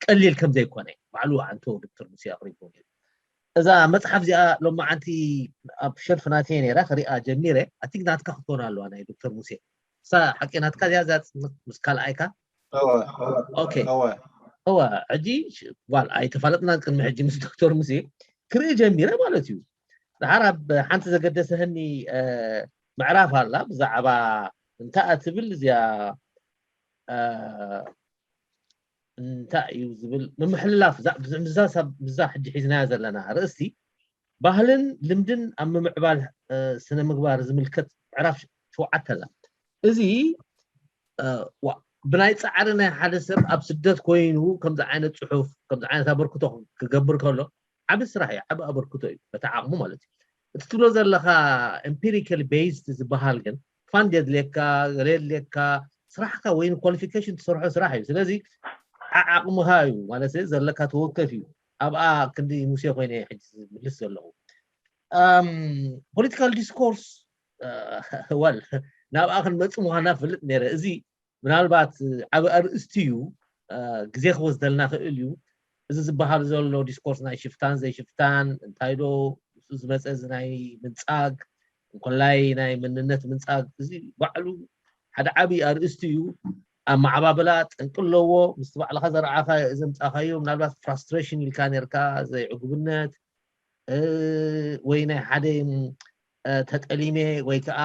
ቀሊል ከም ዘይኮነ ባዕሉ ኣንቶ ዶክተር ሙሴ ኣቕሪብዎ ነይሩ። እዛ መፅሓፍ እዚኣ ሎማዓንቲ ኣብ ሸልፍ ናተየ ነይራ ክሪኣ ጀሚረ ኣቲክ ናትካ ክትኮን ኣለዋ ናይ ዶክተር ሙሴ እሳ ሓቂ ናትካ እዚኣ እዛ ምስ ካልኣይካ እወ ሕጂ ጓል ኣይተፋለጥና ቅድሚ ሕጂ ምስ ዶክተር ሙሴ ክርኢ ጀሚረ ማለት እዩ። ድሓር ኣብ ሓንቲ ዘገደሰህኒ ምዕራፍ ኣላ ብዛዕባ እንታይ ትብል እዚኣ እንታይ እዩ ዝብል ምምሕልላፍ ምዛ ሕጂ ሒዝናያ ዘለና ርእስቲ ባህልን ልምድን ኣብ ምምዕባል ስነ ምግባር ዝምልከት ምዕራፍ ሸውዓተ ኣላ። እዚ ዋ ብናይ ፃዕሪ ናይ ሓደ ሰብ ኣብ ስደት ኮይኑ ከምዚ ዓይነት ፅሑፍ ከምዚ ዓይነት ኣበርክቶ ክገብር ከሎ ዓቢ ስራሕ እዩ፣ ዓቢ ኣበርክቶ እዩ፣ በቲ ዓቕሙ ማለት እዩ። እቲ ትብሎ ዘለኻ empirically based ዝበሃል ግን ፋንድ የድልየካ፣ ገለ የድልየካ፣ ስራሕካ ወይ qualification ትሰርሖ ስራሕ እዩ። ስለዚ ዓዓቕምኻ እዩ ማለት ዘለካ ተወከፍ እዩ። ኣብኣ ክንዲ ሙሴ ኮይነ ሕጂ ዝምልስ ዘለኹ። ፖለቲካል ዲስኮርስ ወል ናብኣ ክንመጽእ ምዃና ፈልጥ ነይረ። እዚ ምናልባት ዓብ ኣርእስቲ እዩ፣ ግዜ ክወስደልና ክእል እዩ። እዚ ዝበሃል ዘሎ ዲስኮርስ ናይ ሽፍታን ዘይሽፍታን እንታይ ዶ ምስኡ ዝመፀ እዚ ናይ ምንፃግ እንኮላይ ናይ መንነት ምንፃግ እዚ ባዕሉ ሓደ ዓብዪ ኣርእስቲ እዩ። ኣመዓባብላ ጠንቂ ኣለዎ። ምስቲ ባዕልኻ ዘርዓኻ ዘምፃኻዮ ምናልባት ፍራስትሬሽን ኢልካ ነርካ ዘይዕጉብነት ወይ ናይ ሓደ ተጠሊመ ወይ ከዓ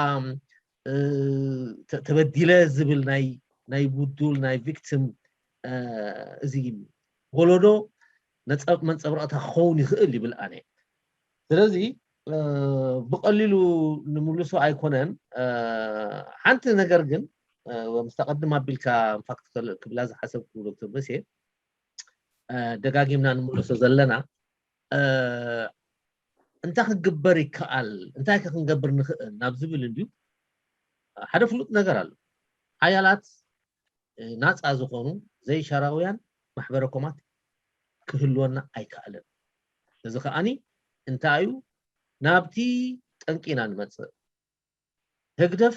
ተበዲለ ዝብል ናይ ውዱል ናይ ቪክቲም እዚ ወለዶ መንፀብረቕታ ክኸውን ይኽእል ይብል ኣነ። ስለዚ ብቐሊሉ ንምልሶ ኣይኮነን። ሓንቲ ነገር ግን ምስታ ቀድም ኣቢልካ ንፋክት ክብላ ዝሓሰብኩ ዶክተር መሴ ደጋጊምና ንምልሶ ዘለና እንታይ ክግበር ይከኣል፣ እንታይ ከ ክንገብር ንኽእል ናብ ዝብል እንድዩ። ሓደ ፍሉጥ ነገር ኣሎ። ሓያላት ናፃ ዝኾኑ ዘይሻራውያን ማሕበረ ኮማት ክህልወና ኣይከኣልን። እዚ ከዓኒ እንታይ እዩ? ናብቲ ጠንቂ ኢና ንመፅእ። ህግደፍ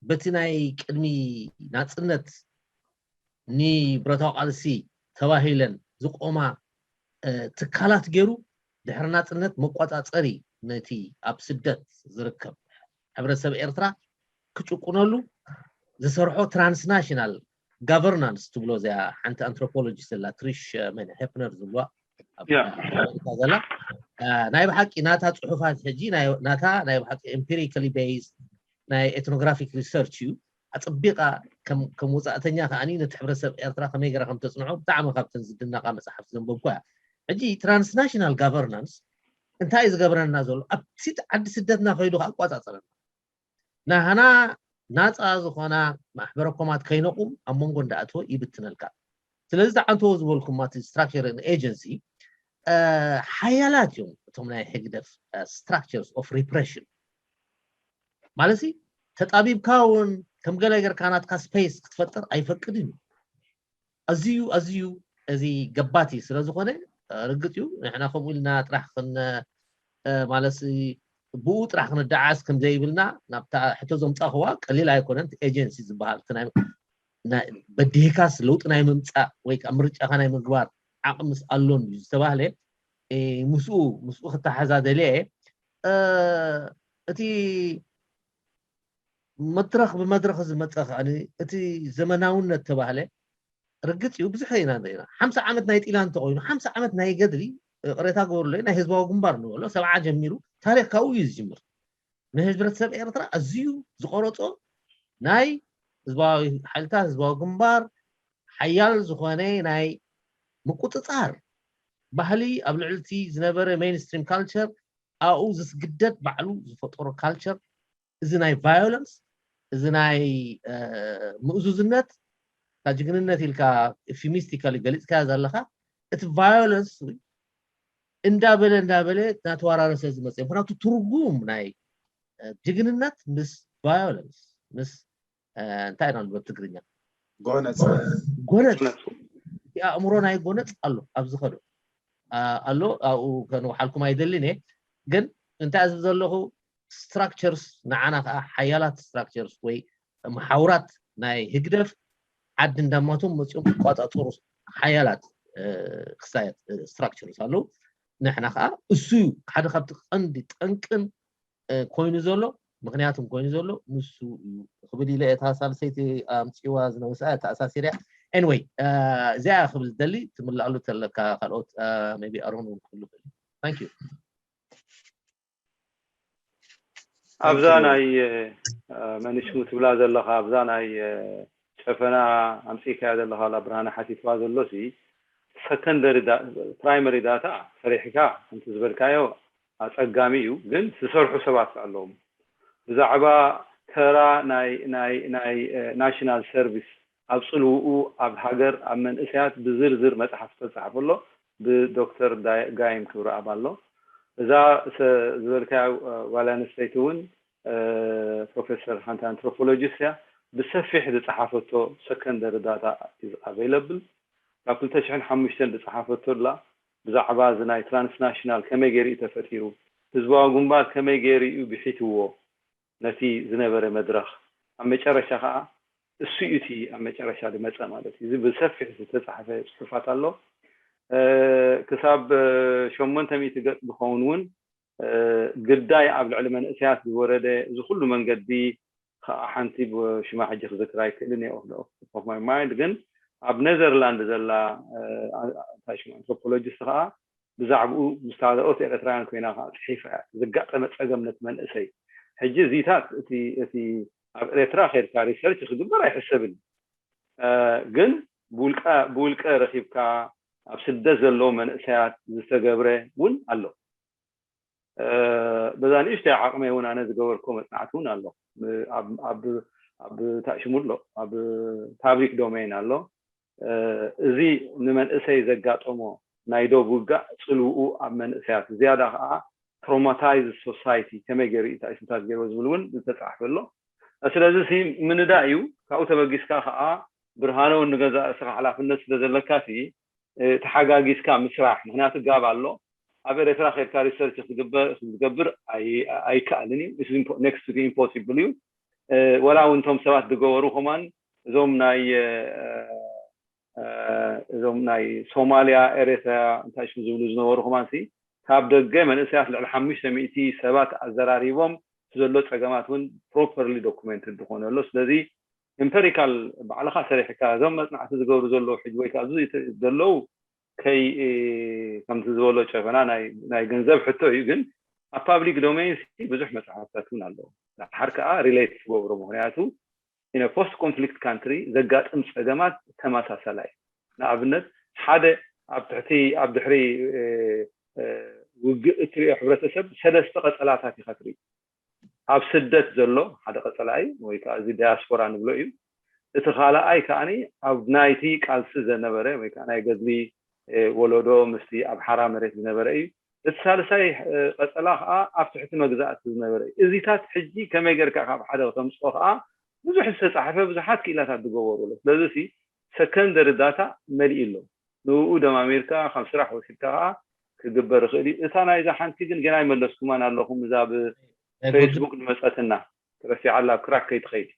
በቲ ናይ ቅድሚ ናፅነት ንብረታዊ ቃልሲ ተባሂለን ዝቆማ ትካላት ገይሩ ድሕሪ ናፅነት መቋፃፀሪ ነቲ ኣብ ስደት ዝርከብ ሕብረተሰብ ኤርትራ ክጭቁነሉ ዝሰርሖ ትራንስናሽናል ጋቨርናንስ ትብሎ እዚኣ ሓንቲ ኣንትሮፖሎጂስት ዘላ ትሪሽ መን ሄፕነር ዝብልዋ ዘላ ናይ ብሓቂ ናታ ፅሑፋት ሕጂ ናታ ናይ ብሓቂ empirically based ናይ ኤትኖግራፊክ ሪሰርች እዩ። ኣፅቢቃ ከም ወፃእተኛ ከዓኒ ነቲ ሕብረተሰብ ኤርትራ ከመይ ገራ ከም ተፅንዖ ብጣዕሚ ካብተን ዝድነቃ መፅሓፍቲ ዘንበብኩ እያ። ሕጂ ትራንስናሽናል ጋቨርናንስ እንታይ እዩ ዝገብረና ዘሎ? ኣብቲ ዓዲ ስደትና ከይዱ ከዓ ኣቋፃፅረና ናህና ናፃ ዝኾና ማሕበረ ኮማት ከይነቁም ኣብ መንጎ እንዳኣተወ ይብትነልካ። ስለዚ ተዓንተዎ ዝበልኩም ማቲ ስትራክቸር ኤጀንሲ ሓያላት እዮም እቶም ናይ ህግደፍ structures of repression ማለት ተጣቢብካ እውን ከም ገለ ገርካ ናትካ ስፔስ ክትፈጥር ኣይፈቅድን እዩ። ኣዝዩ ኣዝዩ እዚ ገባቲ ስለ ዝኾነ ርግፅ እዩ። ንሕና ከምኡ ኢልና ጥራሕ ክን ማለት ብኡ ጥራሕ ክንደዓስ ከም ዘይብልና ናብታ ሕቶ ዘምፃእኽዋ ቀሊል ኣይኮነን። ኤጀንሲ ዝበሃል በዲህካስ ለውጢ ናይ ምምፃእ ወይ ከዓ ምርጫኻ ናይ ምግባር ዓቕምስ ኣሎን እዩ ዝተባህለ ምስኡ ምስኡ ክተሓዛዘለ እቲ መድረኽ ብመድረኽ ዝመፀ ከዓ እቲ ዘመናውነት ተባህለ ርግፅ እዩ። ብዙሕ ኢና ኢና ሓምሳ ዓመት ናይ ጢላን እንተኮይኑ ሓምሳ ዓመት ናይ ገድሊ ቅሬታ ግበሩለይ ናይ ህዝባዊ ግንባር ንብሎ ሰብዓ ጀሚሩ ታሪክ ካብኡ እዩ ዝጅምር። ንህብረተሰብ ኤርትራ ኣዝዩ ዝቆረፆ ናይ ህዝባዊ ሓይልታት ህዝባዊ ግንባር ሓያል ዝኾነ ናይ ምቁፅፃር ባህሊ ኣብ ልዕልቲ ዝነበረ mainstream culture ኣብኡ ዝስግደድ ባዕሉ ዝፈጠሮ culture እዚ ናይ violence እዚ ናይ ምእዙዝነት ጅግንነት ኢልካ euphemistically ገሊፅካዮ ዘለካ እቲ violence እንዳበለ እንዳበለ እናተወራረሰ ዝመፀ ምክንያቱ ትርጉም ናይ ጅግንነት ምስ violence ምስ እንታይ ኢና ንብል ትግርኛ ጎነፅ ጎነፅ እቲ ኣእምሮ ናይ ጎነፅ ኣሎ ኣብዚ ከዶ ኣሎ ኣብኡ ከንውሓልኩም ኣይደልን እየ ግን እንታይ ዝብ ዘለኹ structures ንዓና ከዓ ሓያላት structures ወይ መሓውራት ናይ ህግደፍ ዓዲ እንዳማቶም መፅኦም ክቋፃፀሩ ሓያላት ክሳየት structures ኣለዉ ንሕና ከዓ እሱ እዩ ሓደ ካብቲ ቀንዲ ጠንቅን ኮይኑ ዘሎ ምክንያቱም ኮይኑ ዘሎ ንሱ እዩ ክብል ኢለ እታ ሳልሰይቲ ኣምፅዋ ዝነውሳ ተኣሳሲርያ anyway እዚኣ ክብል ደሊ ትምላኣሉ ተለካ ካልኦት ቢ ኣሮን እውን ክብሉ ክእል thank you ኣብዛ ናይ መንሽሙ ትብላ ዘለካ ኣብዛ ናይ ጨፈና ኣምፅኢካያ ዘለካ ላ ብርሃነ ሓቲትዋ ዘሎ ሲ ሰከንደሪ ፕራይመሪ ዳታ ሰሪሕካ ከምቲ ዝበልካዮ ኣፀጋሚ እዩ ግን ዝሰርሑ ሰባት ኣለዎም ብዛዕባ ተራ ናይ ናይ ናይ ናሽናል ሰርቪስ ኣብ ፅልውኡ ኣብ ሃገር ኣብ መንእሰያት ብዝርዝር መፅሓፍ ዝተፃሕፈ ኣሎ። ብዶክተር ጋይም ክብረኣብ ኣሎ። እዛ ዝበልካያ ጓል ኣንስተይቲ እውን ፕሮፌሰር ሓንቲ ኣንትሮፖሎጂስት እያ። ብሰፊሕ ዝፀሓፈቶ ሰከንደሪ ዳታ ኢዝ ኣቬይለብል። ካብ ክልተ ሽሕን ሓሙሽተን ዝፀሓፈቶ ላ ብዛዕባ እዚ ናይ ትራንስናሽናል ከመይ ገይሩ እዩ ተፈጢሩ፣ ህዝባዊ ግንባር ከመይ ገይሩ እዩ ብሒትዎ ነቲ ዝነበረ መድረኽ፣ ኣብ መጨረሻ ከዓ እሱ እዩ እቲ ኣብ መጨረሻ ዝመፀ ማለት እዩ። እዚ ብሰፊሕ ዝተፃሕፈ ፅሑፋት ኣሎ። ክሳብ ሸሞንተ ሚእቲ ገፅ ዝኸውን እውን ግዳይ ኣብ ልዕሊ መንእሰያት ዝወረደ እዚ ኩሉ መንገዲ ከዓ ሓንቲ ሽማ ሕጂ ክዝክር ኣይክእልን እየ ኦፍ ማይ ማይንድ፣ ግን ኣብ ኔዘርላንድ ዘላ እንታይ ሽማ ኣንትሮፖሎጂስት ከዓ ብዛዕባኡ ምስ ካልኦት ኤርትራውያን ኮይና ከዓ ፅሒፋ እያ። ዘጋጠመ ፀገም ነቲ መንእሰይ ሕጂ እዚታት እቲ እቲ ኣብ ኤርትራ ከድካ ሪሰርች ክግበር ኣይሕሰብን ግን ብውልቀ ረኪብካ ኣብ ስደት ዘለዉ መንእሰያት ዝተገብረ እውን ኣሎ። በዛ ንእሽተይ ዓቕመይ እውን ኣነ ዝገበርኮ መፅናዕቲ እውን ኣሎ። ኣብ ታሽሙ ኣሎ ኣብ ፓብሊክ ዶሜን ኣሎ። እዚ ንመንእሰይ ዘጋጠሞ ናይ ዶብ ውጋእ ፅልውኡ ኣብ መንእሰያት ዝያዳ ከዓ ትሮማታይዝ ሶሳይቲ ከመይ ገይሩ እዩ ታሽሙታት ገይርዎ ዝብል እውን ዝተፃሕፈ ኣሎ። ስለዚ ምንዳ እዩ ካብኡ ተበጊስካ ከዓ ብርሃነ እውን ንገዛ እስኻ ሓላፍነት ስለ ዘለካ ተሓጋጊዝካ ምስራሕ ምክንያቱ ጋብ ኣሎ። ኣብ ኤርትራ ከድካ ሪሰርች ክትገብር ኣይከኣልን እዩ። ኔክስት ኢምፖሲብል እዩ። ወላ እውን እቶም ሰባት ዝገበሩ ከማን እዞም ናይ እዞም ናይ ሶማልያ ኤርትራ እንታይ ሽም ዝብሉ ዝነበሩ ከማን ካብ ደገ መንእሰያት ልዕሊ ሓሙሽተ ሚእቲ ሰባት ኣዘራሪቦም ዘሎ ፀገማት እውን ፕሮፐርሊ ዶኩመንትድ ዝኾነ ኣሎ። ስለዚ ኢምፐሪካል ባዕልኻ ሰሪሕካ እዞም መፅናዕቲ ዝገብሩ ዘለዉ ሕጂ ወይ ከዓ ዘለዉ ከይ ከምቲ ዝበሎ ጨፈና ናይ ገንዘብ ሕቶ እዩ። ግን ኣብ ፓብሊክ ዶሜን ብዙሕ መፅሓፍታት እውን ኣለዉ። ድሓር ከዓ ሪሌት ትገብሮ ምክንያቱ ኢነ ፖስት ኮንፍሊክት ካንትሪ ዘጋጥም ፀገማት ተመሳሳላይ እዩ። ንኣብነት ሓደ ኣብ ትሕቲ ኣብ ድሕሪ ውግእ እትሪኦ ሕብረተሰብ ሰለስተ ቀፀላታት ኢካ ትርኢ። ኣብ ስደት ዘሎ ሓደ ቀፀላ እዩ ወይ ከዓ እዚ ዳያስፖራ ንብሎ እዩ። እቲ ካልኣይ ከዓ ኣብ ናይቲ ቃልሲ ዘነበረ ወይ ከዓ ናይ ገድሊ ወለዶ ምስቲ ኣብ ሓራ መሬት ዝነበረ እዩ። እቲ ሳልሳይ ቀፀላ ከዓ ኣብ ትሕቲ መግዛእቲ ዝነበረ እዩ። እዚታት ሕጂ ከመይ ጌርካ ካብ ሓደ ከተምፅኦ ከዓ ብዙሕ ዝተፃሕፈ ብዙሓት ክኢላታት ዝገበሩ ኣሎ። ስለዚ ሰከንደሪ ዳታ መሊኡ ኣሎ። ንኡ ደማሚርካ ካብ ስራሕ ወሲድካ ከዓ ክግበር ይኽእል እዩ። እታ ናይዛ ሓንቲ ግን ገና ይመለስኩማን ኣለኹም እዛ ብፌስቡክ ዝመፀትና ትረሲዓላ ኣብ ክራክ ከይትኸይድ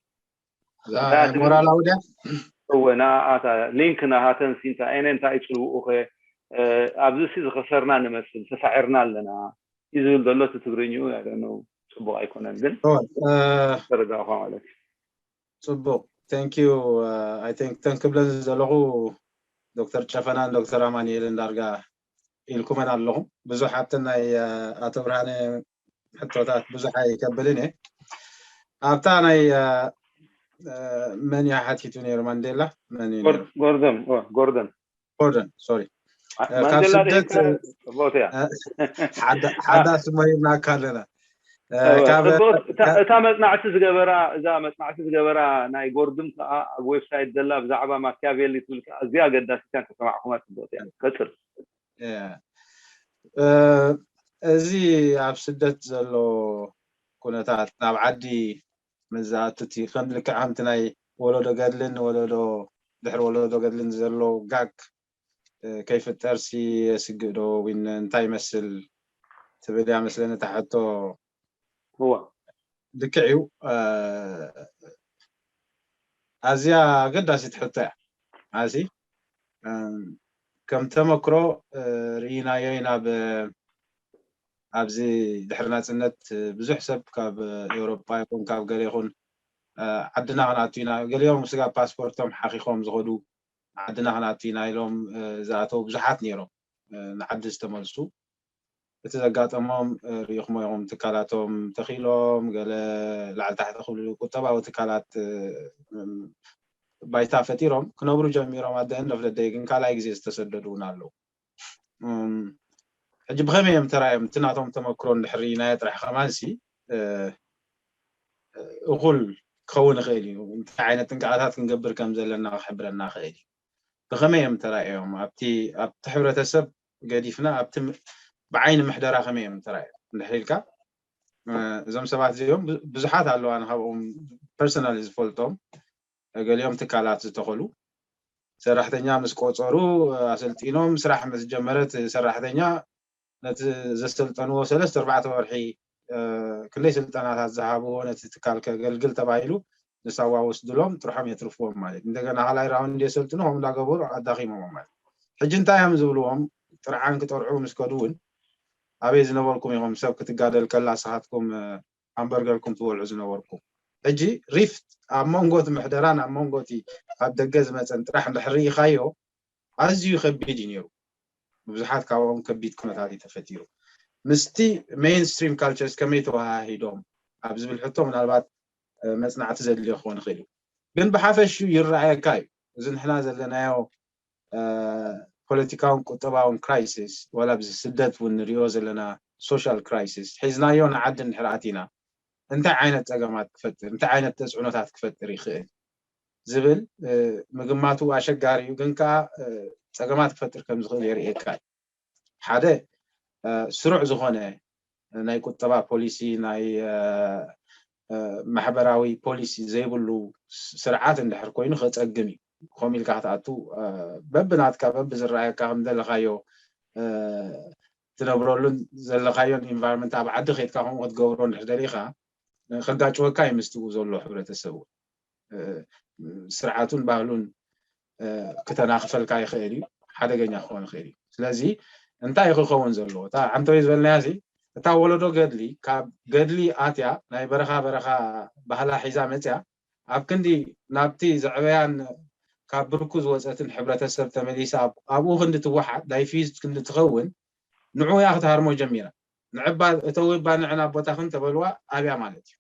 ሞራላዊ ድያ እወ ንኣኣታ ሊንክ ናሃተን ሲንታ ኤነ እንታይ ይፅልውኡ ከ ኣብዚ ሲ ዝኸሰርና ንመስል ተሳዒርና ኣለና እዩ ዝብል ዘሎ እቲ ትግርኝኡ ያደነው ፅቡቅ ኣይኮነን ግን ተረዳእኳ ማለት እዩ ፅቡቅ thank you I think ተን ክብለን ዘለኹ ዶክተር ጨፈናን ዶክተር ኣማንኤልን ዳርጋ ኢልኩመን ኣለኹም ብዙሕ ኣብተን ናይ ኣቶ ብርሃነ ሕቶታት ብዙሕ ኣይከብልን እየ ኣብታ ናይ መን እያ ሓቲቱ ነይሩ ማንዴላ መን እዩ ነይሩ ጎርደን ጎርደን ጎርደን ሶሪ ካብ ማንዴላ ስደት ደይካ ቦትያ ሓዳስ እሞ ሂብናካ ኣለና እታ መፅናዕቲ ዝገበራ እዛ መፅናዕቲ ዝገበራ ናይ ጎርድም ከዓ ኣብ ዌብሳይት ዘላ ብዛዕባ ማኪያቬሊ ትብል ከዓ እዚኣ ኣገዳሲት እያ ተሰማዕኩማ ፅቡቅ እያ ቀፅል እዚ ኣብ ስደት ዘሎ ኩነታት ናብ ዓዲ ምስ ዝኣቱ እቲ ከም ልክዕ ከምቲ ናይ ወለዶ ገድልን ወለዶ ድሕሪ ወለዶ ገድልን ዘሎ ጋግ ከይፍጠር ሲ የስግእ ዶ ዊን እንታይ ይመስል ትብል እያ መስለኒ እታ ሕቶ እዋ ልክዕ እዩ ኣዝያ ኣገዳሲት ሕቶ እያ ኣዚ ከም ተመክሮ ርኢናዮ ኢና ብ ኣብዚ ድሕሪ ናፅነት ብዙሕ ሰብ ካብ ኤውሮጳ ይኹን ካብ ገለ ይኹን ዓድና ክንኣቱ ኢና ገሊኦም ስጋ ፓስፖርቶም ሓኺኾም ዝኸዱ ዓድና ክንኣቱ ኢና ኢሎም ዝኣተው ብዙሓት ነይሮም ንዓዲ ዝተመልሱ እቲ ዘጋጠሞም ርኢኹሞ ኢኹም ትካላቶም ተኺሎም ገለ ላዕሊ ታሕቲ ክብሉ ቁጠባዊ ትካላት ባይታ ፈጢሮም ክነብሩ ጀሚሮም ኣደን ነፍለደይ ግን ካልኣይ ግዜ ዝተሰደዱ እውን ኣለዉ ሕጂ ብኸመይ እዮም ተራእዮም እቲ ናቶም ተመክሮ እንድሕር ናዮ ጥራሕ ከማንሲ እኹል ክኸውን ይኽእል እዩ። እንታይ ዓይነት ጥንቃቐታት ክንገብር ከም ዘለና ክሕብረና ይኽእል እዩ። ብኸመይ እዮም ተራእዮም? ኣብቲ ኣብቲ ሕብረተሰብ ገዲፍና ኣብቲ ም- ብዓይኒ ምሕደራ ከመይ እዮም ተራእዮም እንድሕር ኢልካ፣ እ፣ እዞም ሰባት እዚኦም ብዙ- ብዙሓት ኣለዋ። ንካብኦም ፐርሰናል ዝፈልጦም፣ ገሊኦም ትካላት ዝተኸሉ፣ ሰራሕተኛ ምስ ቆፀሩ፣ ኣሰልጢኖም፣ ስራሕ ምስ ጀመረት ሰራሕተኛ ነቲ ዘሰልጠንዎ ሰለስተ ኣርባዕተ ወርሒ፣ እ፣ ክንደይ ስልጠናታት ዝሃብዎ ነቲ ትካል ከገልግል ተባሂሉ ንሳዋ ወስድሎም፣ ጥርሖም የትርፍዎም ማለት። እንደገና ካልኣይ ራውንድ የሰልጥኑ፣ ከምኡ እንዳገበሩ ኣዳኺሞም ማለት። ሕጂ እንታይ እዮም ዝብልዎም? ጥርዓን ክጠርዑ ምስ ከዱ እውን፣ ኣበይ ዝነበርኩም ኢኹም ሰብ ክትጋደል ከላ ንስኻትኩም፣ እ፣ ሃምበርገርኩም ትበልዑ ዝነበርኩም? ሕጂ ሪፍት ኣብ መንጎ እቲ ምሕደራን ኣብ መንጎ እቲ ካብ ደገ ዝመፀን ጥራሕ እንድሕር ርኢኻዮ፣ ኣዝዩ ከቢድ እዩ ነይሩ። ብዙሓት ካብኦም ከቢድ ኩነታት እዩ ተፈጢሩ። ምስቲ ሜይንስትሪም ካልቸርስ ከመይ ተወሃሂዶም ኣብ ዝብል ሕቶ ምናልባት፣ እ፣ መፅናዕቲ ዘድልዮ ክኾን ይኽእል እዩ። ግን ብሓፈሽኡ ይረኣየካ እዩ። እዚ ንሕና ዘለናዮ፣ እ፣ ፖለቲካውን ቁጠባውን ክራይሲስ፣ ዋላ ኣብዚ ስደት እውን ንሪኦ ዘለና ሶሻል ክራይሲስ ሒዝናዮ ንዓዲ እንድሕር ኣቲና እንታይ ዓይነት ፀገማት ክፈጥር፣ እንታይ ዓይነት ተፅዕኖታት ክፈጥር ይኽእል ዝብል፣ እ፣ ምግማቱ ኣሸጋሪ እዩ። ግን ከዓ፣ እ፣ ፀገማት ክፈጥር ከም ዝኽእል የርእየካ እዩ። ሓደ፣ እ፣ ስሩዕ ዝኾነ ናይ ቁጠባ ፖሊሲ፣ ናይ፣ እ፣ እ፣ ማሕበራዊ ፖሊሲ ዘይብሉ ስ- ስርዓት እንድሕር ኮይኑ ከፀግም እዩ። ከምኡ ኢልካ ክትኣቱ፣ እ፣ በብናትካ በብዝረኣየካ ከም ዘለኻዮ፣ እ፣ ትነብረሉን ዘለኻዮን ኢንቫይሮንመንት ኣብ ዓዲ ከይድካ ከምኡ ክትገብሮ እንድሕር ደሊኻ፣ እ፣ ከጋጭወካ እዩ ምስቲ ዘሎ ሕብረተሰብ እውን። እ፣ ስርዓቱን ባህሉን፣ እ፣ ክተናኽፈልካ ይኽእል እዩ፣ ሓደገኛ ክኾን ይኽእል እዩ። ስለዚ እንታይ እዩ ክኸውን ዘለዎ? እታ ዓንተወይ ዝበልናያ ሲ፣ እታ ወለዶ ገድሊ ካብ ገድሊ ኣትያ ናይ በረኻ በረኻ ባህላ ሒዛ መፅያ፣ ኣብ ክንዲ ናብቲ ዘዕበያን ካብ ብርኩ ዝወፀትን ሕብረተሰብ ተመሊሳ ኣብ- ኣብኡ ክንዲ ትወሓድ፣ ዳይፊዝ ክንዲ ትኸውን፣ ንዑ እያ ክትሃርሞ ጀሚራ። ንዕባ እተዊ እባ ንዕና ኣቦታኽን ተበልዋ ኣብያ ማለት እዩ።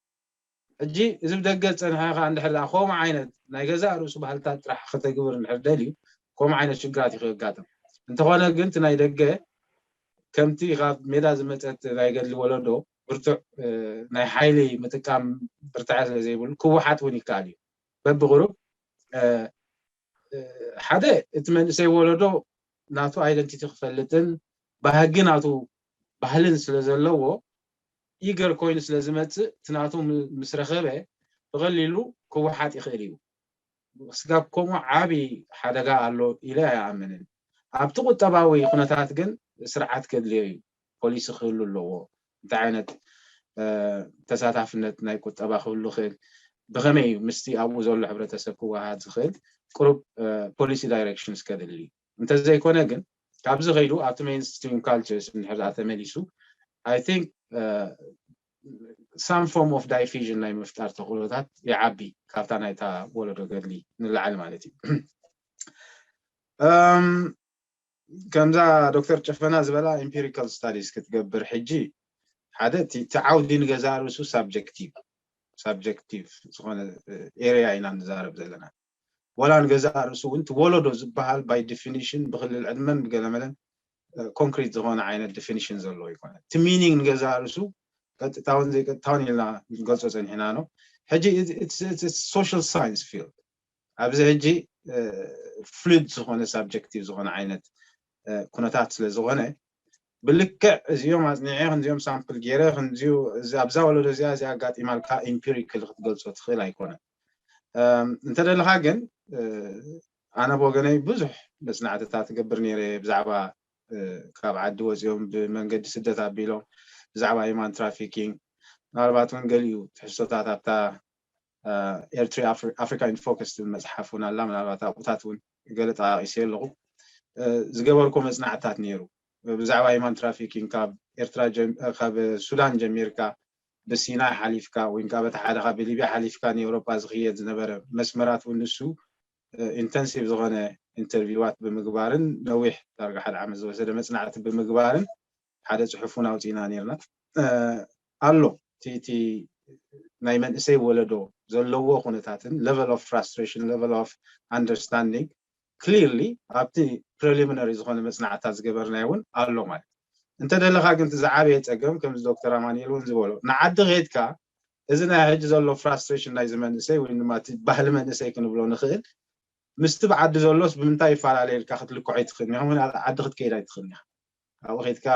ሕጂ እዚ ብደገ ዝፀንሐ ከዓ እንድሕር ደኣ ከምኡ ዓይነት ናይ ገዛእ ርእሱ ባህልታት ጥራሕ ከተግብር እንድሕር ደልዩ፣ ከምኡ ዓይነት ሽግራት እዩ ከጋጥም። እንተኾነ ግን እቲ ናይ ደገ ከምቲ ካብ ሜዳ ዝመፀት ናይ ገድሊ ወለዶ ብርቱዕ፣ እ፣ ናይ ሓይሊ ምጥቃም ብርታዐ ስለ ዘይብሉ ክወሓጥ እውን ይከኣል እዩ። በብቕሩብ፣ እ፣ እ፣ ሓደ እቲ መንእሰይ ወለዶ ናቱ ኣይደንቲቲ ክፈልጥን ባህጊ ናቱ ባህልን ስለ ዘለዎ ኢገር ኮይኑ ስለ ዝመፅእ እቲ ናቱ ም- ምስ ረኸበ ብቐሊሉ ክወሓጥ ይኽእል እዩ። ስጋብ ከምኡ ዓቢ ሓደጋ ኣሎ ኢለ ኣይኣምንን። ኣብቲ ቁጠባዊ ኩነታት ግን ስርዓት ከድልዮ እዩ። ፖሊሲ ክህሉ ኣለዎ። እንታይ ዓይነት፣ እ፣ ተሳታፍነት ናይ ቁጠባ ክህሉ ይኽእል፣ ብኸመይ እዩ ምስቲ ኣብኡ ዘሎ ሕብረተሰብ ክወሃሃድ ዝኽእል ቅሩብ፣ እ፣ ፖሊሲ ዳይሬክሽንስ ከድሊ። እንተዘይኮነ ግን ካብዚ ከይዱ ኣብቲ ሜይንስትሪም ካልቸርስ እንድሕር ደኣ ተመሊሱ፣ I think, እ፣ some form of division ናይ ምፍጣር ተኽእሎታት ይዓቢ፣ ካብታ ናይታ ወለዶ ገድሊ ንላዕሊ ማለት እዩ። እም፣ ከምዛ ዶክተር ጨፈና ዝበላ ኢምፒሪካል ስታዲስ ክትገብር ሕጂ ሓደ እቲ እቲ ዓውዲ ንገዛእ ርእሱ ሳብጀክቲቭ ሳብጀክቲቭ ዝኾነ ኤሪያ ኢና ንዛረብ ዘለና። ወላ ንገዛእ ርእሱ እውን እቲ ወለዶ ዝበሃል ባይ ዲፊኒሽን ብክልል ዕድመን ብገለመለን ኮንክሪት ዝኾነ ዓይነት ዲፊኒሽን ዘለዎ ይኮነ። እቲ ሚኒንግ ንገዛእ ርእሱ ቀጥታውን ዘይቀጥታውን ኢልና ንገልፆ ፀኒሕና ነው። ሕጂ ሶሻል ሳይንስ ፊልድ ኣብዚ ሕጂ ፍሉድ ዝኾነ ሳብጀክቲቭ ዝኾነ ዓይነት ኩነታት ስለ ዝኾነ ብልክዕ እዚኦም ኣፅኒዐ ክንዚኦም ሳምፕል ገይረ ክንዚኡ ኣብዛ ወለዶ እዚኣ እዚ ኣጋጢማልካ ኢምፒሪክል ክትገልፆ ትኽእል ኣይኮነን። እንተደለኻ ግን ኣነ ብወገነይ ብዙሕ መፅናዕትታት ትገብር ነይረ ብዛዕባ ካብ ዓዲ ወፂኦም ብመንገዲ ስደት ኣቢሎም ብዛዕባ ሂማን ትራፊኪንግ ምናልባት እውን ገሊኡ ትሕዝቶታት ኣብታ ኤርትሪ ኣፍሪካ ኢን ፎከስ ትብል መፅሓፍ እውን ኣላ። ምናልባት ኣብኡታት እውን ገለ ጠቃቂሰ ኣለኹ። ዝገበርኮ መፅናዕትታት ነይሩ ብዛዕባ ሂማን ትራፊኪንግ ካብ ኤርትራ ካብ ሱዳን ጀሚርካ ብሲናይ ሓሊፍካ ወይ ከዓ በቲ ሓደ ካብ ሊብያ ሓሊፍካ ንኤውሮጳ ዝኽየድ ዝነበረ መስመራት እውን ንሱ ኢንተንሲቭ ዝኾነ ኢንተርቪዋት ብምግባርን ነዊሕ ዳርጋ ሓደ ዓመት ዝወሰደ መፅናዕቲ ብምግባርን ሓደ ፅሑፍ እውን ኣውፂእና ነርና ኣሎ። እቲ ናይ መንእሰይ ወለዶ ዘለዎ ኩነታትን level of frustration level of understanding clearly ኣብቲ ፕሪሊሚነሪ ዝኾነ መፅናዕትታት ዝገበርናዮ እውን ኣሎ ማለት። እንተደለኻ ግን እቲ ዝዓበየ ፀገም ከምዚ ዶክተር ኣማኒኤል እውን ዝበሎ ንዓዲ ከድካ እዚ ናይ ሕጂ ዘሎ ፍራስትሬሽን ናይዚ መንእሰይ ወይ ድማ እቲ ባህሊ መንእሰይ ክንብሎ ንኽእል ምስቲ ብዓዲ ዘሎስ ብምንታይ ይፈላለየ ኢልካ ክትልክዖ ኣይትኽእልን ኢኻ። ምኽንያቱ ዓዲ ክትከይድ ኣይትኽእልን ኢኻ። ኣብኡ ከይድካ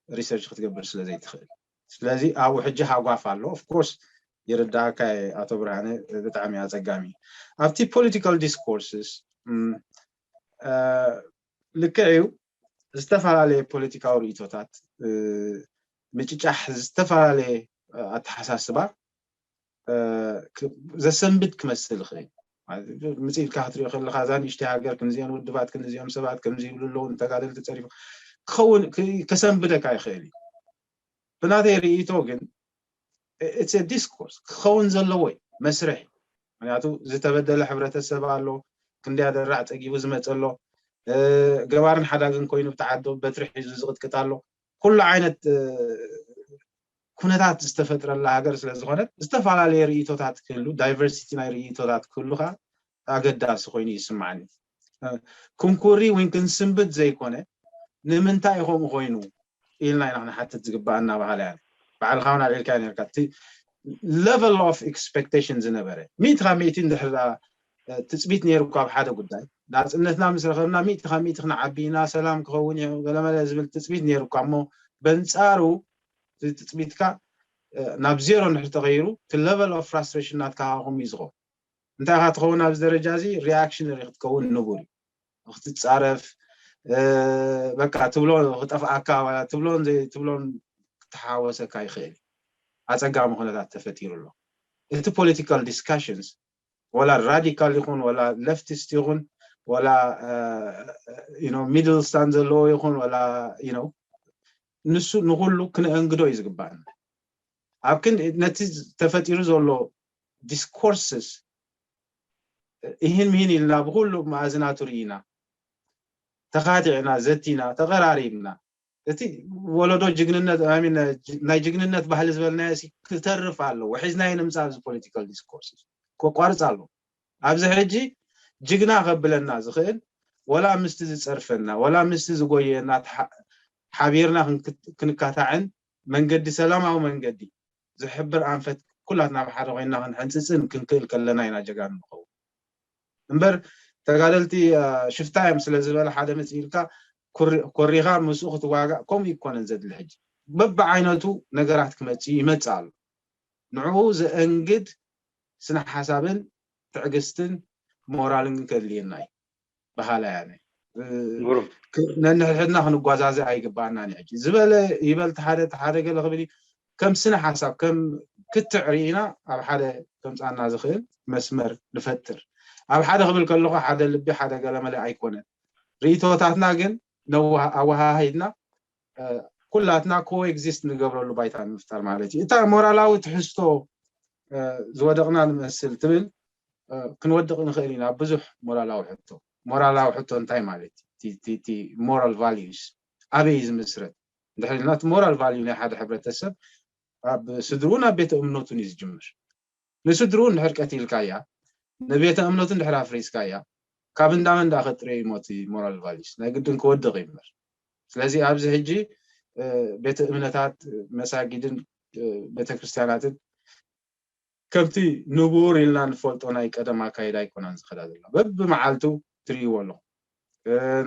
ሪሰርች ክትገብር ስለ ዘይትኽእል። ስለዚ ኣብኡ ሕጂ ሃጓፍ ኣሎ። ኦፍኮርስ ይርዳእካ ኣቶ ብርሃነ፣ ብጣዕሚ ኣጸጋሚ። ኣብቲ ፖለቲካል ዲስኮርስስ ልክዕ እዩ፣ ዝተፈላለየ ፖለቲካዊ ርእይቶታት፣ ምጭጫሕ ዝተፈላለየ ኣተሓሳስባ ዘሰንብድ ክመስል ይኽእል። ምጽኢልካ ክትሪኦ ከለካ እዛ ንእሽተይ ሃገር ከምዚኦም ውድባት ከምዚኦም ሰባት ከምዚ ይብሉ ኣለዉ ንተጋደልቲ ጸሪፉ ክኸውን ከሰንብደካ ይኽእል እዩ። ብናተይ ርእይቶ ግን it's a discourse ክኸውን ዘለዎ እዩ መስርሕ። ምክንያቱ ዝተበደለ ሕብረተሰብ ኣሎ፣ ክንደያ ደራዕ ጸጊቡ ዝመጸ ኣሎ፣ ገባርን ሓዳግን ኮይኑ ብተዓዶ በትሪ ሒዙ ዝቕጥቅጥ ኣሎ። ኩሉ ዓይነት ኩነታት ዝተፈጥረላ ሃገር ስለ ዝኾነት ዝተፈላለየ ርእይቶታት ክህሉ፣ ዳይቨርሲቲ ናይ ርእይቶታት ክህሉ ከዓ ኣገዳሲ ኮይኑ ይስማዓኒ። ክንኩሪ ወይ ክንስንብድ ዘይኮነ ንምንታይ ከምኡ ኮይኑ ኢልና ኢና ክንሓትት ዝግባኣና በሃላ እያ። ባዕልካ እውን ኣልዒልካ ነርካ እቲ level of expectation ዝነበረ ሚእቲ ካብ ሚእቲ እንድሕር ትፅቢት ነይሩካ ኣብ ሓደ ጉዳይ ናፅነትና ምስ ረኸብና ሚእቲ ካብ ሚእቲ ክንዓቢ ኢና፣ ሰላም ክኸውን እዩ ገለመለ ዝብል ትፅቢት ነይሩካ እሞ በንፃሩ ትፅቢትካ ናብ ዜሮ እንድሕር ተቐይሩ እቲ level of frustration ናትካ ከዓ ከምኡ እዩ ዝኸውን። እንታይ ኢኻ ትኸውን ኣብዚ ደረጃ እዚ reactionary ክትከውን ንቡር እዩ። ክትፃረፍ በቃ ትብሎ ክጠፍኣካ ትብሎን ዘይትብሎን ክተሓወሰካ ይኽእል። ኣፀጋሚ ኩነታት ተፈጢሩ ኣሎ። እቲ political discussions ወላ radical ይኹን ወላ leftist ይኹን ወላ middle stand ዘለዎ ይኹን ወላ ንሱ ንኩሉ ክነእንግዶ እዩ ዝግባእና። ኣብ ክንዲ ነቲ ተፈጢሩ ዘሎ discourses እሂን ምሂን ኢልና ብኩሉ መኣዝናቱ ርኢና ተኻቲዕና ዘቲና ተቐራሪብና እቲ ወለዶ ጅግንነት ናይ ጅግንነት ባህሊ ዝበልናዮ ክተርፍ ኣለዎ። ሒዝናዮ ንምፃእ ኣብዚ political discourses ከቋርፅ ኣለዎ። ኣብዚ ሕጂ ጅግና ከብለና ዝኽእል ወላ ምስቲ ዝፀርፈና ወላ ምስቲ ዝጎየና ሓቢርና ክንካታዕን መንገዲ ሰላማዊ መንገዲ ዝሕብር ኣንፈት ኩላትና ብሓደ ኮይንና ክንሕንፅፅን ክንክእል ከለና ኢና ጀጋኑ ንኸውን። እምበር ተጋደልቲ ሽፍታ እዮም ስለ ዝበለ ሓደ መፅእ ኢልካ ኮሪኻ ምስኡ ክትዋጋእ ከምኡ ይኮነን ዘድሊ። ሕጂ በብዓይነቱ ነገራት ክመፅእ ይመፅእ ኣሎ። ንዕኡ ዘእንግድ ስነ ሓሳብን ትዕግስትን ሞራልን ከድልየና እዩ በሃላይ ኣነ። ነንሕድሕድና ክንጓዛዘ ኣይግባኣናን እዩ። ዝበለ ይበል ሓደ ሓደ ገለ ክብል ከም ስነ ሓሳብ ከም ክትዕ ርኢና ኣብ ሓደ ከምፃና ዝኽእል መስመር ንፈጥር። ኣብ ሓደ ክብል ከለኹ ሓደ ልቢ ሓደ ገለመለ ኣይኮነን። ርእይቶታትና ግን ኣወሃሃይድና ኩላትና co-exist ንገብረሉ ባይታ ንምፍጣር ማለት እዩ። እታ ሞራላዊ ትሕዝቶ ዝወደቕና ንመስል ትብል ክንወድቕ ንኽእል ኢና ብዙሕ ሞራላዊ ሕቶ። ሞራላዊ ሕቶ እንታይ ማለት እዩ? ሞራል ቫሊዩስ ኣበይ ዝምስረት? እንድሕር ኢልና እቲ ሞራል ቫሊዩ ናይ ሓደ ሕብረተሰብ ኣብ ስድርኡን ኣብ ቤተ እምነቱን እዩ ዝጅምር። ንስድርኡ እንድሕር ቀቲልካያ ንቤተ እምነቱ እንድሕር ኣፍሪስካያ ካብ እንዳመን ዳ ከጥርዮ ይሞት ሞራል ቫሊዩስ ናይ ግድን ክወድቕ ይምበር። ስለዚ ኣብዚ ሕጂ ቤተ እምነታት መሳጊድን ቤተክርስትያናትን ከምቲ ንቡር ኢልና ንፈልጦ ናይ ቀደም ኣካይዳ ኣይኮናን ዝኸዳ ዘሎ። በብመዓልቱ ትርእይዎ ኣለኹ።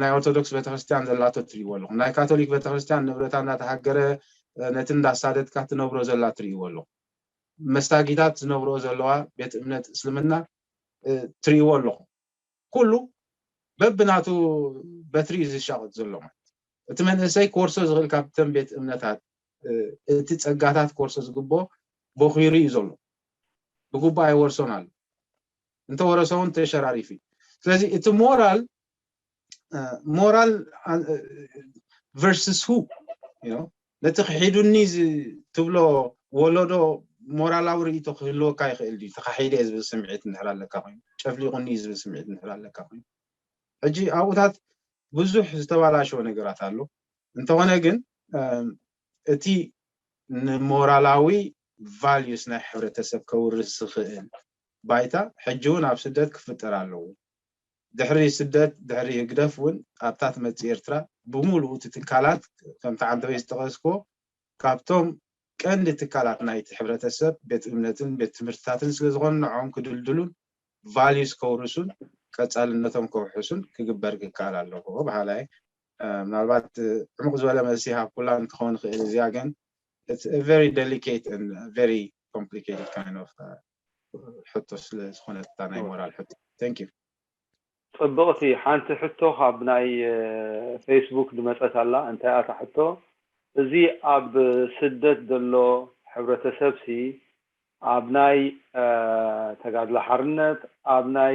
ናይ ኦርቶዶክስ ቤተክርስትያን ዘላቶ ትርእይዎ ኣለኹ። ናይ ካቶሊክ ቤተክርስትያን ንብረታ እንዳተሃገረ ነቲ እንዳሳደድካ ትነብሮ ዘላ ትርእይዎ ኣለኹ። መሳጊታት ዝነብሮ ዘለዋ ቤት እምነት እስልምና ትርእይዎ ኣለኹ። ኩሉ በብናቱ በትሪ እዩ ዝሻቕጥ ዘሎ ማለት። እቲ መንእሰይ ክወርሶ ዝኽእል ካብተን ቤት እምነታት እቲ ጸጋታት ክወርሶ ዝግብኦ ቦኺሩ እዩ ዘሎ። ብግቡእ ኣይወርሶን ኣሎ። እንተወረሰ እውን ተሸራሪፉ እዩ። ስለዚ እቲ ሞራል ሞራል versus who ነቲ ክሒዱኒ ትብሎ ወለዶ ሞራላዊ ርእይቶ ክህልወካ ይኽእል ድዩ? ተኻሒደ ዝብል ስምዒት እንድሕር ኣለካ ኮይኑ፣ ጨፍሊቑኒ ዝብል ስምዒት እንድሕር ኣለካ ኮይኑ፣ ሕጂ ኣብኡታት ብዙሕ ዝተባላሸወ ነገራት ኣሎ። እንተኾነ ግን እቲ ንሞራላዊ ቫልዩስ ናይ ሕብረተሰብ ከውርስ ዝኽእል ባይታ ሕጂ እውን ኣብ ስደት ክፍጠር ኣለዎ። ድሕሪ ስደት ድሕሪ ህግደፍ እውን ኣብታ ትመፅእ ኤርትራ ብምሉኡ እቲ ትካላት ከምቲ ዓንተበይ ዝጠቐስክዎ ካብቶም ቀንዲ ትካላት ናይቲ ሕብረተሰብ ቤት እምነትን ቤት ትምህርትታትን ስለ ዝኾኑ ንዕኦም ክድልድሉን ቫልዩስ ከውርሱን ቀጻልነቶም ከውሕሱን ክግበር ክከኣል ኣለዎ በሃላይ። ምናልባት ዕሙቕ ዝበለ መልሲ ሃብ ኩላን ክኸውን ክእል እዚኣ ግን very delicate and very complicated kind of ሕቶ ስለ ዝኾነት እታ ናይ ሞራል ሕቶ። Thank you። ጽብቕቲ ሓንቲ ሕቶ ካብ ናይ ፌስቡክ ዝመጸት ኣላ። እንታይ ኣታ ሕቶ? እዚ ኣብ ስደት ዘሎ ሕብረተሰብ ሲ ኣብ ናይ ተጋድሎ ሓርነት ኣብ ናይ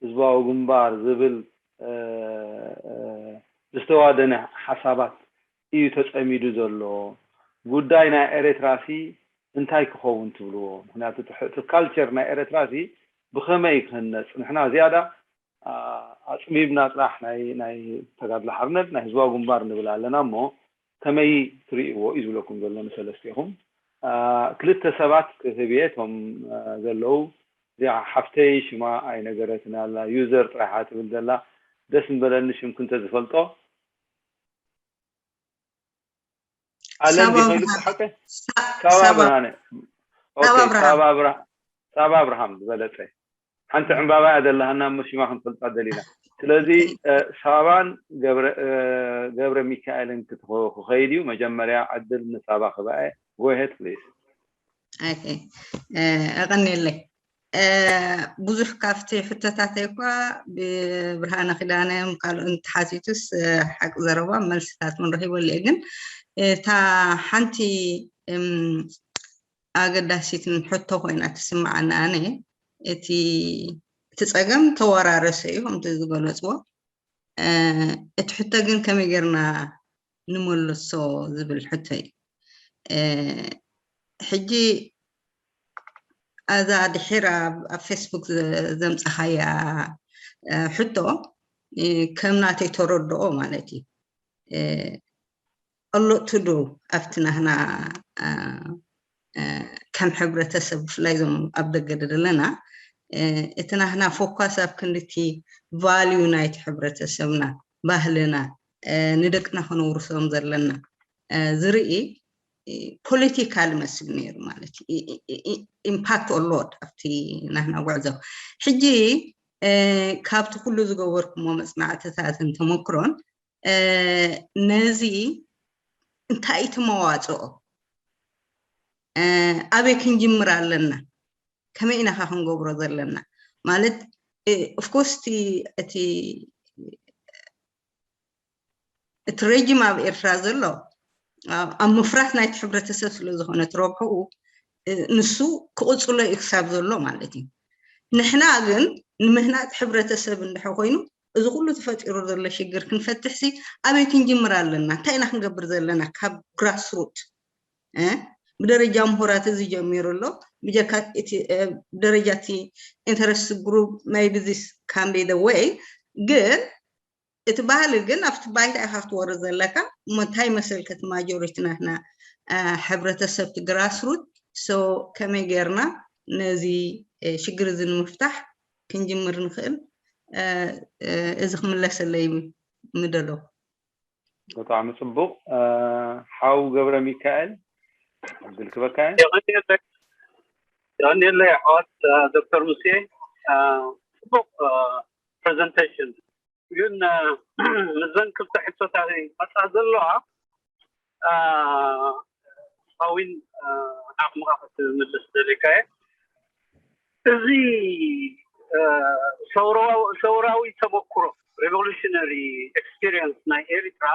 ህዝባዊ ግንባር ዝብል ዝተዋደነ ሓሳባት እዩ ተጸሚዱ ዘሎ። ጉዳይ ናይ ኤርትራ ሲ እንታይ ክኸውን ትብልዎ? ምክንያቱ እቲ ካልቸር ናይ ኤርትራ ሲ ብኸመይ ክህነጽ ንሕና ዝያዳ ኣጽቢብና ጥራሕ ናይ ናይ ተጋድሎ ሓርነት ናይ ህዝባዊ ግንባር ንብል ኣለና እሞ ከመይ ትርእይዎ እዩ ዝብለኩም ዘሎ ንሰለስቲኹም። ክልተ ሰባት ክህብ እየ እቶም ዘለዉ። እዚኣ ሓፍተይ ሽማ ኣይነገረትን ኣላ፣ ዩዘር ጥራሓ ትብል ዘላ። ደስ ምበለኒ ሽምኪ እንተዝፈልጦ። ኣለን ሳባ ዲኸይሉ ብርሃን። ሓቀ ሳ- ሳባ ሳባ ብርሃነ። ኦኬ፣ ሳባ ብርሃን። ሳባ ብርሃ- ሳባ ብርሃም ዝበለጸ። ሓንቲ ዕምባባ እያ ዘለሃና እሞ ሽማ ክንፈልጣ ደሊና። ስለዚ እ፣ ሳባን ገብረ እ፣ ገብረ ሚካኤልን ክትኸ- ክኸይድ እዩ። መጀመርያ ዕድል ንሳባ ክባኤ። Go ahead please። ኦኬ፣ እ፣ ኣቐንየለይ። እ፣ ብዙሕ ካብቲ ሕቶታተይ እኳ ብብርሃነ ኪዳነ ም ካልኦን ተሓቲቱስ እ፣ ሓቂ ዘረባ መልስታት እውን ረኺበሉ እየ። ግን እታ ሓንቲ እም፣ ኣገዳሲትን ሕቶ ኮይና ትስምዓኒ ኣነ እቲ እቲ ጸገም ተወራረሰ እዩ ከምቲ ዝገለጽዎ። እ፣ እቲ ሕቶ ግን ከመይ ጌርና ንመልሶ ዝብል ሕቶ እዩ። እ፣ ሕጂ ኣዛ ድሒር ኣብ ኣብ ፌስቡክ ዘ- ዘምጻኻያ እ፣ ሕቶ እ፣ ከም ናተይ ተረድኦ ማለት እዩ። እ፣ a lot to do ኣብቲ ናህና እ፣ እ፣ ከም ሕብረተሰብ ብፍላይ እዞም ኣብ ደገ ዘለና እ፣ እቲ ናህና ፎካስ ኣብ ክንድቲ ቫልዩ ናይቲ ሕብረተሰብና ባህልና እ፣ ንደቅና ከነውርሶም ዘለና እ፣ ዝርኢ ፖለቲካል መስል ነይሩ ማለት እዩ። ኢምፓክት ኦሎድ ኣብቲ ናህና ጉዕዞ ሕጂ እ፣ ካብቲ ኩሉ ዝገበርኩሞ መፅናዕትታትን ተመክሮን እ፣ ነዚ እንታይ እዩ እቲ መዋፅኦ? እ፣ ኣበይ ክንጅምር ኣለና? ከመይ ኢና ኸ ክንገብሮ ዘለና? ማለት ኦፍኮርስ እቲ እቲ ረጅም ኣብ ኤርትራ ዘሎ ኣብ ኣብ ምፍራስ ናይቲ ሕብረተሰብ ስለ ዝኾነ እቲ ረብሕኡ እ፣ ንሱ ክቕፅሎ እዩ ክሳብ ዘሎ ማለት እዩ። ንሕና ግን ንምህናፅ ሕብረተሰብ እንድሕር ኮይኑ እዚ ኩሉ ተፈጢሩ ዘሎ ሽግር ክንፈትሕ ሲ ኣበይ ክንጅምር ኣለና? እንታይ ኢና ክንገብር ዘለና? ካብ ግራስሩት ብደረጃ ምሁራት እዚ ጀሚሩ ኣሎ። ብጀካ እቲ ደረጃ እቲ ኢንተረስት ግሩፕ maybe this can be the way ግን እቲ ባህሊ ግን ኣብቲ ባይታ ኢኻ ክትወርድ ዘለካ እሞ እንታይ መሰልከ እቲ ማጆሪቲ ናትና ሕብረተሰብ እቲ ግራስሩት so ከመይ ጌርና ነዚ ሽግር እዚ ንምፍታሕ ክንጅምር ንኽእል እዚ ክምለሰለይ ምደሎ ብጣዕሚ ፅቡቅ ሓው ገብረ ሚካኤል ዕድል ክበካ እየ የቐንየለይ ኣሕዋት ዶክተር ሙሴ ፅቡቅ ፕሬዘንቴሽን ግን ምስዘን ክልተ ሕቶታት መፃ ዘለዋ ሓዊን ዓቕምኻ ክትምልስ ደሊካ እየ እዚ ሰውራዊ ተመክሮ revolutionary experience ናይ ኤሪትራ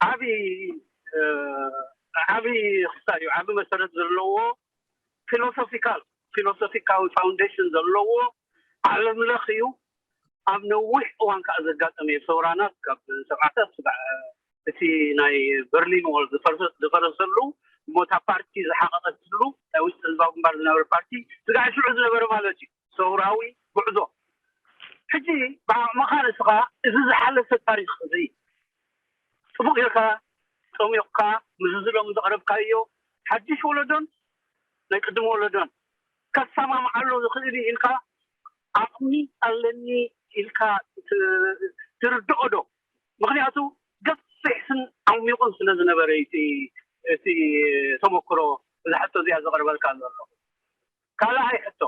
ዓቢ ዓቢ ክስታይ እዩ ዓቢ መሰረት ዘለዎ philosophical philosophical foundation ዘለዎ ዓለም ለኽ እዩ ኣብ ነዊሕ እዋን ከዓ ዘጋጠመ እዩ ሰውራናት ካብ ሰብዓታት ስጋዕ እቲ ናይ በርሊን ዎል ዝፈረሰሉ እሞ እታ ፓርቲ ዝሓቐቐትሉ ናይ ውሽጢ ህዝባዊ ግንባር ዝነበረ ፓርቲ ስጋዕ ሽዑ ዝነበረ ማለት እዩ ሰውራዊ ጉዕዞ ሕጂ ብዓቕምኻ ንስኻ እዚ ዝሓለፈ ታሪክ እዚ ፅቡቅ ጌርካ ፀሚቕካ ምስዚ ሎም ዘቕረብካዮ ሓድሽ ወለዶን ናይ ቅድም ወለዶን ከሰማምዓሉ ዝኽእል ኢልካ ዓቕሚ ኣለኒ ኢልካ ትርድኦ ዶ? ምክንያቱ ገፊሕ ስን ዓሚቑን ስለ ዝነበረ እዩ እቲ ተመክሮ እዛ ሕቶ እዚኣ ዘቕርበልካ ዘሎ። ካልኣይ ሕቶ፣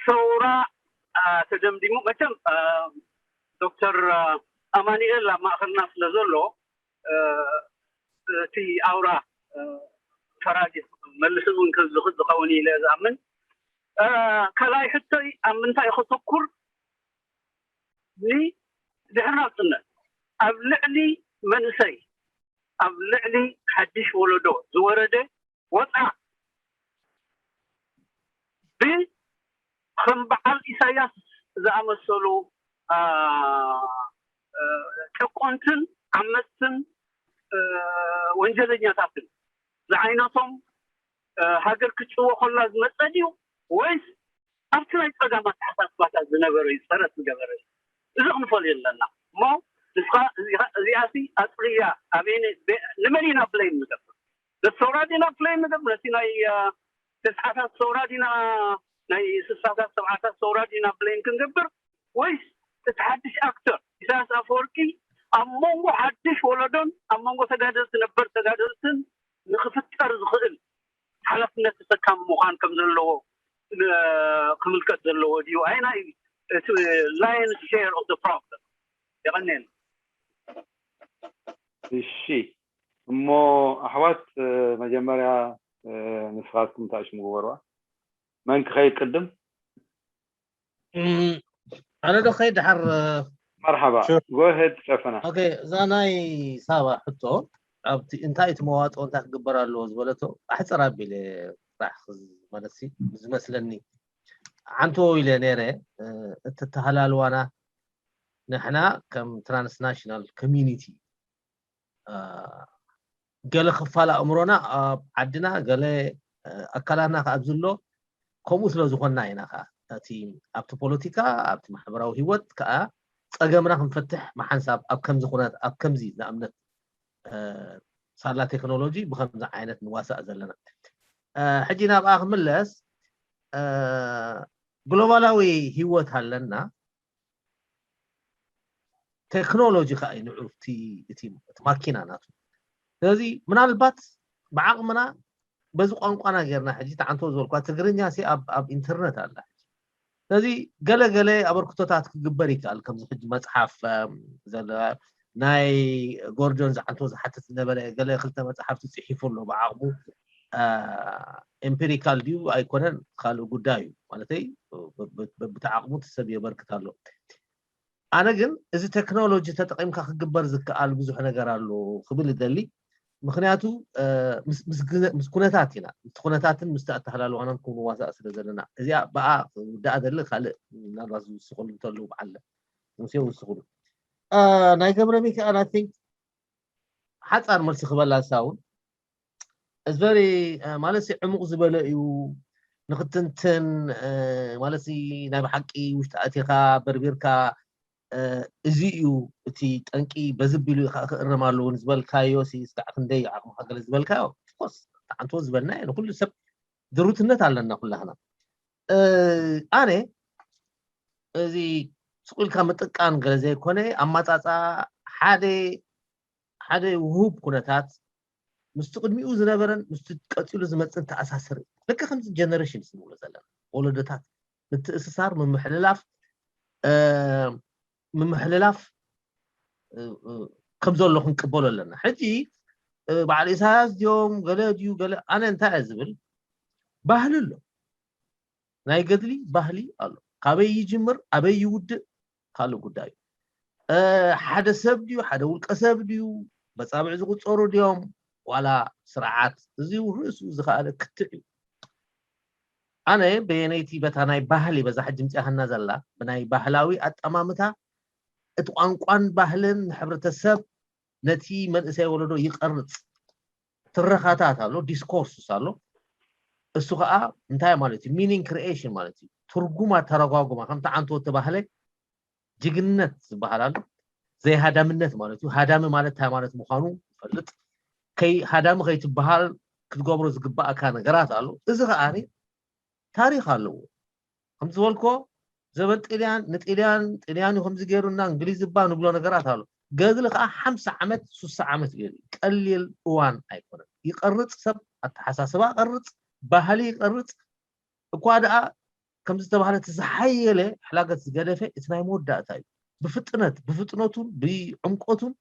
ሰውራ ተደምዲሙ። መቸም ዶክተር ኣማኒኤል ኣብ ማእኸልና ስለ ዘሎ እቲ ኣውራ ፈራጅ መልሱ እውን ዝኸውን ኢለ ዝኣምን። ካልኣይ ሕቶይ ኣብ ምንታይ ከተኩር? ንድሕሪ ናፅነት ኣብ ልዕሊ መንእሰይ፣ ኣብ ልዕሊ ሓድሽ ወለዶ ዝወረደ ወፅዓ ብከም በዓል ኢሳያስ ዝኣመሰሉ ጨቆንትን ዓመፅትን ወንጀለኛታትን ዝዓይነቶም ሃገር ክትጭወ ከላ ዝመፀ ድዩ ወይስ ኣብቲ ናይ ፀጋም ኣተሓሳስባታት ዝነበረ እዩ ፀረት ዝገበረ? እዚ ክንፈልዮ ኣለና እሞ ንስኻ እዚኣ ሲ ኣፅርያ ኣበይ ንመን ኢና ብለይም ንገብር? ነቲ ሰውራ ዲና ብለይም ንገብር? ነቲ ናይ ተስዓታት ሰውራ ዲና ናይ ስሳታት ሰብዓታት ሰውራ ዲና ብለይም ክንገብር ወይስ እቲ ሓድሽ ኣክተር ኢሳያስ ኣፈወርቂ ኣብ መንጎ ሓድሽ ወለዶን ኣብ መንጎ ተጋደልቲ ነበር ተጋደልትን ንክፍጠር ዝኽእል ሓላፍነት ተሰካሚ ምዃን ከም ዘለዎ ክምልከት ዘለዎ ድዩ? ኣይና እዩ እቲ ላየንስ ሼር ኦፍ ፕሮብለም? የቐኔን። እሺ እሞ ኣሕዋት መጀመርያ ንስኻትኩም ታሽሙ ግበርዋ። መን ክኸይድ ቅድም? ኣነ ዶ ከይድ ድሓር? መርሓባ። ጎሄድ ጨፈና። እዛ ናይ ሳባ ሕቶ ኣብቲ እንታይ እቲ መዋፅኦ እንታይ ክግበር ኣለዎ ዝበለቶ ኣሕፅር ኣቢለ ጥራሕ ማለት ዝመስለኒ ዓንቶ ኢለ ነይረ። እቲ ተሃላልዋና ንሕና ከም ትራንስናሽናል ኮሚኒቲ ገለ ክፋል ኣእምሮና ኣብ ዓድና ገለ ኣካላትና ከኣ ኣብ ዝሎ ከምኡ ስለ ዝኾንና ኢና ከኣ እቲ ኣብቲ ፖለቲካ ኣብቲ ማሕበራዊ ህይወት ከኣ ጸገምና ክንፈትሕ ብሓንሳብ ኣብ ከምዚ ኩነት ኣብ ከምዚ ንኣብነት ሳላ ቴክኖሎጂ ብከምዚ ዓይነት ንዋሳእ ዘለና ሕጂ ናብኣ ክምለስ ግሎባላዊ ህይወት ኣለና ቴክኖሎጂ ከዓ እዩ ንዑ እቲ ማኪና ናቱ ስለዚ ምናልባት ብዓቕምና በዚ ቋንቋና ጌርና ሕጂ ተዓንቶ ዝበልኳ ትግርኛ ሲ ኣብ ኢንተርነት ኣላ ስለዚ ገለ ገለ ኣበርክቶታት ክግበር ይከኣል ከምዚ ሕጂ መፅሓፍ ናይ ጎርጆን ዝዓንቶ ዝሓትት ዝነበረ ገለ ክልተ መፅሓፍቲ ፅሒፉ ኣሎ ብዓቕሙ ኤምፒሪካል ድዩ ኣይኮነን ካልእ ጉዳይ እዩ ማለተይ ብቲ ዓቕሙ እቲ ሰብ የበርክት ኣሎ ኣነ ግን እዚ ቴክኖሎጂ ተጠቒምካ ክግበር ዝከኣል ብዙሕ ነገር ኣሎ ክብል ይደሊ ምክንያቱ ምስ ኩነታት ኢና ምስ ኩነታትን ምስ ኣተሃላልዋናን ክንዋሳእ ስለ ዘለና እዚኣ ብኣ ክውዳኣ ደሊ ካልእ ምናልባት ዝውስኽሉ እንተለዉ በዓለ ሙሴ ውስኽሉ ናይ ገብረ ሚካኤል ኣይ ቲንክ ሓፃር መልሲ ክበላ ሳውን እዝበሪ ማለት ዕሙቕ ዝበለ እዩ ንክትንትን ማለት ናይ ብሓቂ ውሽጢ ኣቲኻ በርቢርካ እዚ እዩ እቲ ጠንቂ በዚ ቢሉ ከዓ ክእረም ኣለዎ ዝበልካዮ ስጋዕ ክንደይ ዓቕምካ ገለ ዝበልካዮ ኦፍኮርስ ተዓንቶ ዝበልና እየ ንኩሉ ሰብ ድሩትነት ኣለና ኩላህና ኣነ እዚ ስቁልካ ምጥቃን ገለ ዘይኮነ ኣማፃፃ ሓደ ሓደ ውሁብ ኩነታት ምስቲ ቅድሚኡ ዝነበረን ምስቲ ቀፂሉ ዝመፅን ተኣሳስር እዩ። ልክዕ ከምዚ ጀነሬሽን ንብሎ ዘለና ወለዶታት ምትእስሳር ምምሕልላፍ ምምሕልላፍ ከም ዘሎ ክንቅበሎ ኣለና። ሕጂ በዓል ኢሳያስ ድዮም ገለ ድዩ ገለ ኣነ እንታይ እየ ዝብል ባህሊ ኣሎ ናይ ገድሊ ባህሊ ኣሎ። ካበይ ይጅምር ኣበይ ይውድእ ካልእ ጉዳይ እዩ። ሓደ ሰብ ድዩ ሓደ ውልቀ ሰብ ድዩ በፃብዕ ዝቁፀሩ ድዮም ዋላ ስርዓት እዚው ርእሱ ዝኸኣለ ክትዕ እዩ። ኣነ በየነይቲ በታ ናይ ባህሊ በዛ ሕጂ ምፅያሃና ዘላ ብናይ ባህላዊ ኣጠማምታ እቲ ቋንቋን ባህልን ንሕብረተሰብ ነቲ መንእሰይ ወለዶ ይቐርፅ ትረኻታት ኣሎ ዲስኮርስስ ኣሎ እሱ ከዓ እንታይ ማለት እዩ meaning creation ማለት እዩ ትርጉም ኣተረጓጉማ ከምቲ ዓንቶ ተባህለ ጅግንነት ዝበሃል ኣሎ ዘይሃዳምነት ማለት እዩ ሃዳሚ ማለት እንታይ ማለት ምዃኑ ይፈልጥ ከይ ሃዳሚ ከይትበሃል ክትገብሮ ዝግባእካ ነገራት ኣሎ እዚ ከዓ ታሪኽ ኣለዎ ከም ዝበልኮ ዘበን ጥልያን ንጥልያን ጥልያን እዩ ከምዚ ገይሩና እንግሊዝ እባ ንብሎ ነገራት ኣሎ ገድሊ ከዓ ሓምሳ ዓመት ሱሳ ዓመት እዩ። ቀሊል እዋን ኣይኮነን። ይቐርፅ፣ ሰብ ኣተሓሳስባ ይቐርፅ፣ ባህሊ ይቐርፅ። እኳ ደኣ ከምዚ ዝተባህለ እቲ ዝሓየለ ሕላገት ዝገደፈ እቲ ናይ መወዳእታ እዩ። ብፍጥነት ብፍጥነቱን ብዕምቆቱን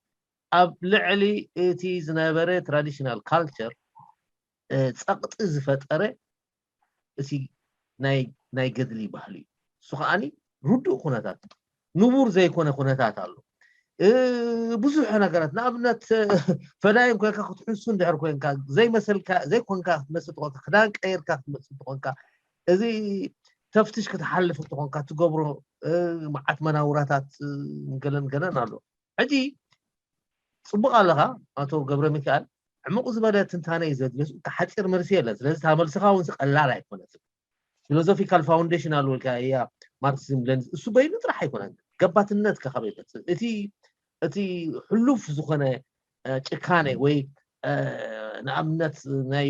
ኣብ ልዕሊ እቲ ዝነበረ traditional culture ጸቕጢ ዝፈጠረ እቲ ናይ ገድሊ ባህሊ እዩ። እሱ ከዓኒ ርዱእ ኩነታት፣ ንቡር ዘይኮነ ኩነታት ኣሎ። ብዙሕ ነገራት፣ ንኣብነት ፈዳይን ኮይንካ ክትሕሱ እንድሕር ኮይንካ ዘይመሰልካ ዘይኮንካ ክትመስል ትኾንካ፣ ክዳን ቀይርካ ክትመስል ትኾንካ፣ እዚ ተፍትሽ ክትሓልፍ እንትኾንካ ትገብሮ መዓት መናውራታት ገለን ገለን ኣሎ። ሕጂ ጽቡቕ ኣለኻ ኣቶ ገብረ ሚካኤል፣ ዕሙቕ ዝበለ ትንታነ እዩ ዘድልዮ። ሓፂር መልሲ የለን። ስለዚ እታ መልስኻ እውን ቀላል ኣይኮነትን። ፊሎዞፊካል ፋውንዴሽን ኣሉ ኢልካ እያ ማርክሲዝም ሌኒን እሱ በይኑ ጥራሕ ኣይኮነን። ገባትነት ከኸበ ይፈፅም። እቲ እቲ ሕሉፍ ዝኾነ ጭካኔ ወይ ንኣብነት ናይ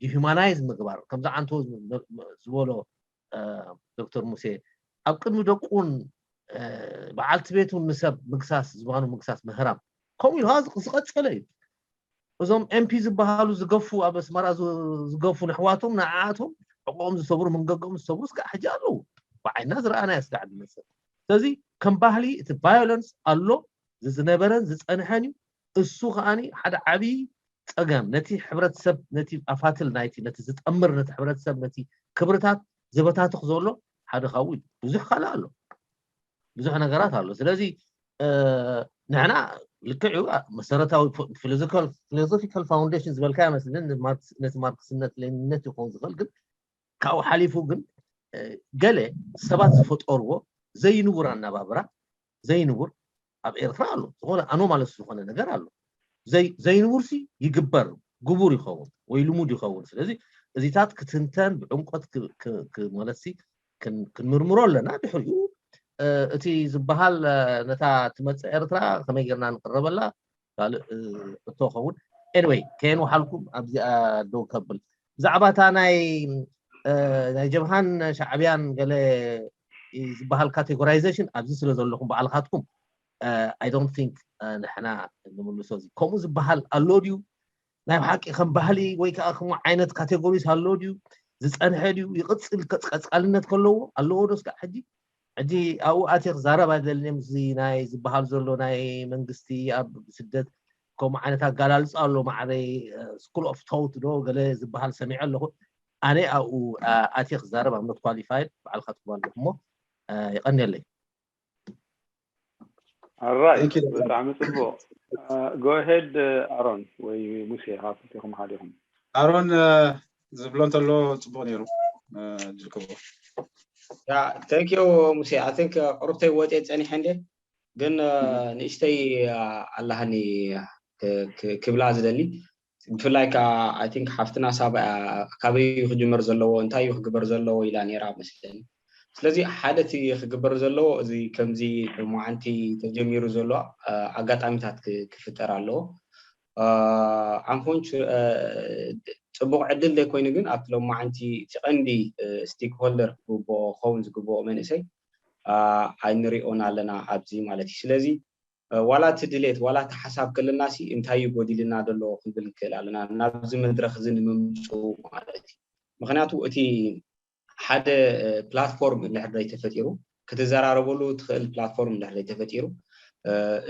ዲሁማናይዝ ምግባር ከምዚ ዓንቶ ዝበሎ ዶክተር ሙሴ ኣብ ቅድሚ ደቁን በዓልቲ ቤቱን ንሰብ ምግሳስ ዝባኑ ምግሳስ ምህራም ከምኡ ኢሉ ዝቐፀለ እዩ። እዞም ኤምፒ ዝበሃሉ ዝገፉ ኣብ ኣስመራ ዝገፉ ነሕዋቶም ንዓኣቶም ዕቆም ዝሰብሩ መንገጎም ዝሰብሩ እስካዕ ሕጂ ኣለዉ። ብዓይና ዝረኣናዮ እስካዕ ድመሰል። ስለዚ ከም ባህሊ እቲ ቫዮለንስ ኣሎ፣ ዝነበረን ዝፀንሐን እዩ። እሱ ከዓኒ ሓደ ዓብዪ ፀገም ነቲ ሕብረተሰብ ነቲ ኣፋትል ናይቲ ነቲ ዝጠምር ነቲ ሕብረተሰብ ነቲ ክብርታት ዝበታትኽ ዘሎ ሓደ ካብኡ እዩ። ብዙሕ ካልእ ኣሎ፣ ብዙሕ ነገራት ኣሎ። ስለዚ ንሕና ልክዕ እዩ መሰረታዊ ፊሎዞፊካል ፋውንዴሽን ዝበልካ ይመስልን ነቲ ማርክስነት ሌኒንነት ይኸውን ዝኽእል ግን ካብኡ ሓሊፉ ግን ገለ ሰባት ዝፈጠርዎ ዘይንቡር ኣነባብራ ዘይንቡር ኣብ ኤርትራ ኣሎ። ዝኾነ ኣኖማለስ ዝኾነ ነገር ኣሎ። ዘይንቡርሲ ይግበር ግቡር ይኸውን ወይ ልሙድ ይኸውን። ስለዚ እዚታት ክትንተን ብዕምቆት ማለት ክንምርምሮ ኣለና። ድሕሪኡ እቲ ዝበሃል ነታ ትመፅእ ኤርትራ ከመይ ጌርና ንቅረበላ ካልእ እቶ ኸውን። ኤኒወይ ከየንውሓልኩም ኣብዚኣ ደው ከብል ብዛዕባ እታ ናይ ናይ ጀብሃን ሻዕብያን ገለ ዝበሃል ካቴጎራይዜሽን ኣብዚ ስለ ዘለኹም ባዕልኻትኩም I don't think ንሕና ንምልሶ እዚ ከምኡ ዝበሃል ኣሎ ድዩ? ናይ ብሓቂ ከም ባህሊ ወይ ከዓ ከምኡ ዓይነት ካቴጎሪስ ኣሎ ድዩ? ዝፀንሐ ድዩ? ይቕፅል ቀፃልነት ከለዎ ኣለዎ ዶ ስጋዕ ሕጂ? ሕጂ ኣብኡ ኣትየ ክዛረብ ኣይደልን እየ። ምስዚ ናይ ዝበሃል ዘሎ ናይ መንግስቲ ኣብ ስደት ከምኡ ዓይነት ኣጋላልፃ ኣሎ። ማዕረይ ስኩል ኦፍ ቶት ዶ ገለ ዝበሃል ሰሚዐ ኣለኹ። ኣነ ኣብኡ ኣትየ ክዛረብ I'm not qualified። ባዕልካ ትኩም ኣለኹ እሞ የቐንየለይ። ኣራይ ብጣዕሚ ፅቡቅ። ጎሄድ ኣሮን ወይ ሙሴ ካብ ክልቲኹም ሓደ ኢኹም። ኣሮን ዝብሎ እንተሎ ፅቡቅ ነይሩ ጅልክቦ። Thank you ሙሴ። I think ቁሩብተይ ወፅየ ፀኒሐ እንደ ግን ንእሽተይ ኣለሃኒ ክብላ ዝደሊ ብፍላይ ከዓ I think ሓፍትና ሳባ ካበይ እዩ ክጅመር ዘለዎ እንታይ እዩ ክግበር ዘለዎ ኢላ ነይራ መስለኒ። ስለዚ ሓደ እቲ ክግበር ዘለዎ እዚ ከምዚ ሎማዓንቲ ተጀሚሩ ዘሎ ኣጋጣሚታት ክፍጠር ኣለዎ። ኣንፎንች ፅቡቅ ዕድል ዘይኮይኑ ግን ኣብቲ ሎማዓንቲ እቲ ቀንዲ ስቴክሆልደር ክግብኦ ክኸውን ዝግብኦ መንእሰይ ኣይንሪኦን ኣለና ኣብዚ ማለት እዩ። ስለዚ ዋላ እቲ ድሌት ዋላ እቲ ሓሳብ ከለና ሲ እንታይ እዩ ጎዲልና ዘሎ ክንብል ንክእል ኣለና ናብዚ መድረክ እዚ ንምምፅኡ ማለት እዩ። ምክንያቱ እቲ ሓደ ፕላትፎርም እንድሕር ዘይተፈጢሩ ክትዘራረበሉ ትኽእል ፕላትፎርም እንድሕር ዘይተፈጢሩ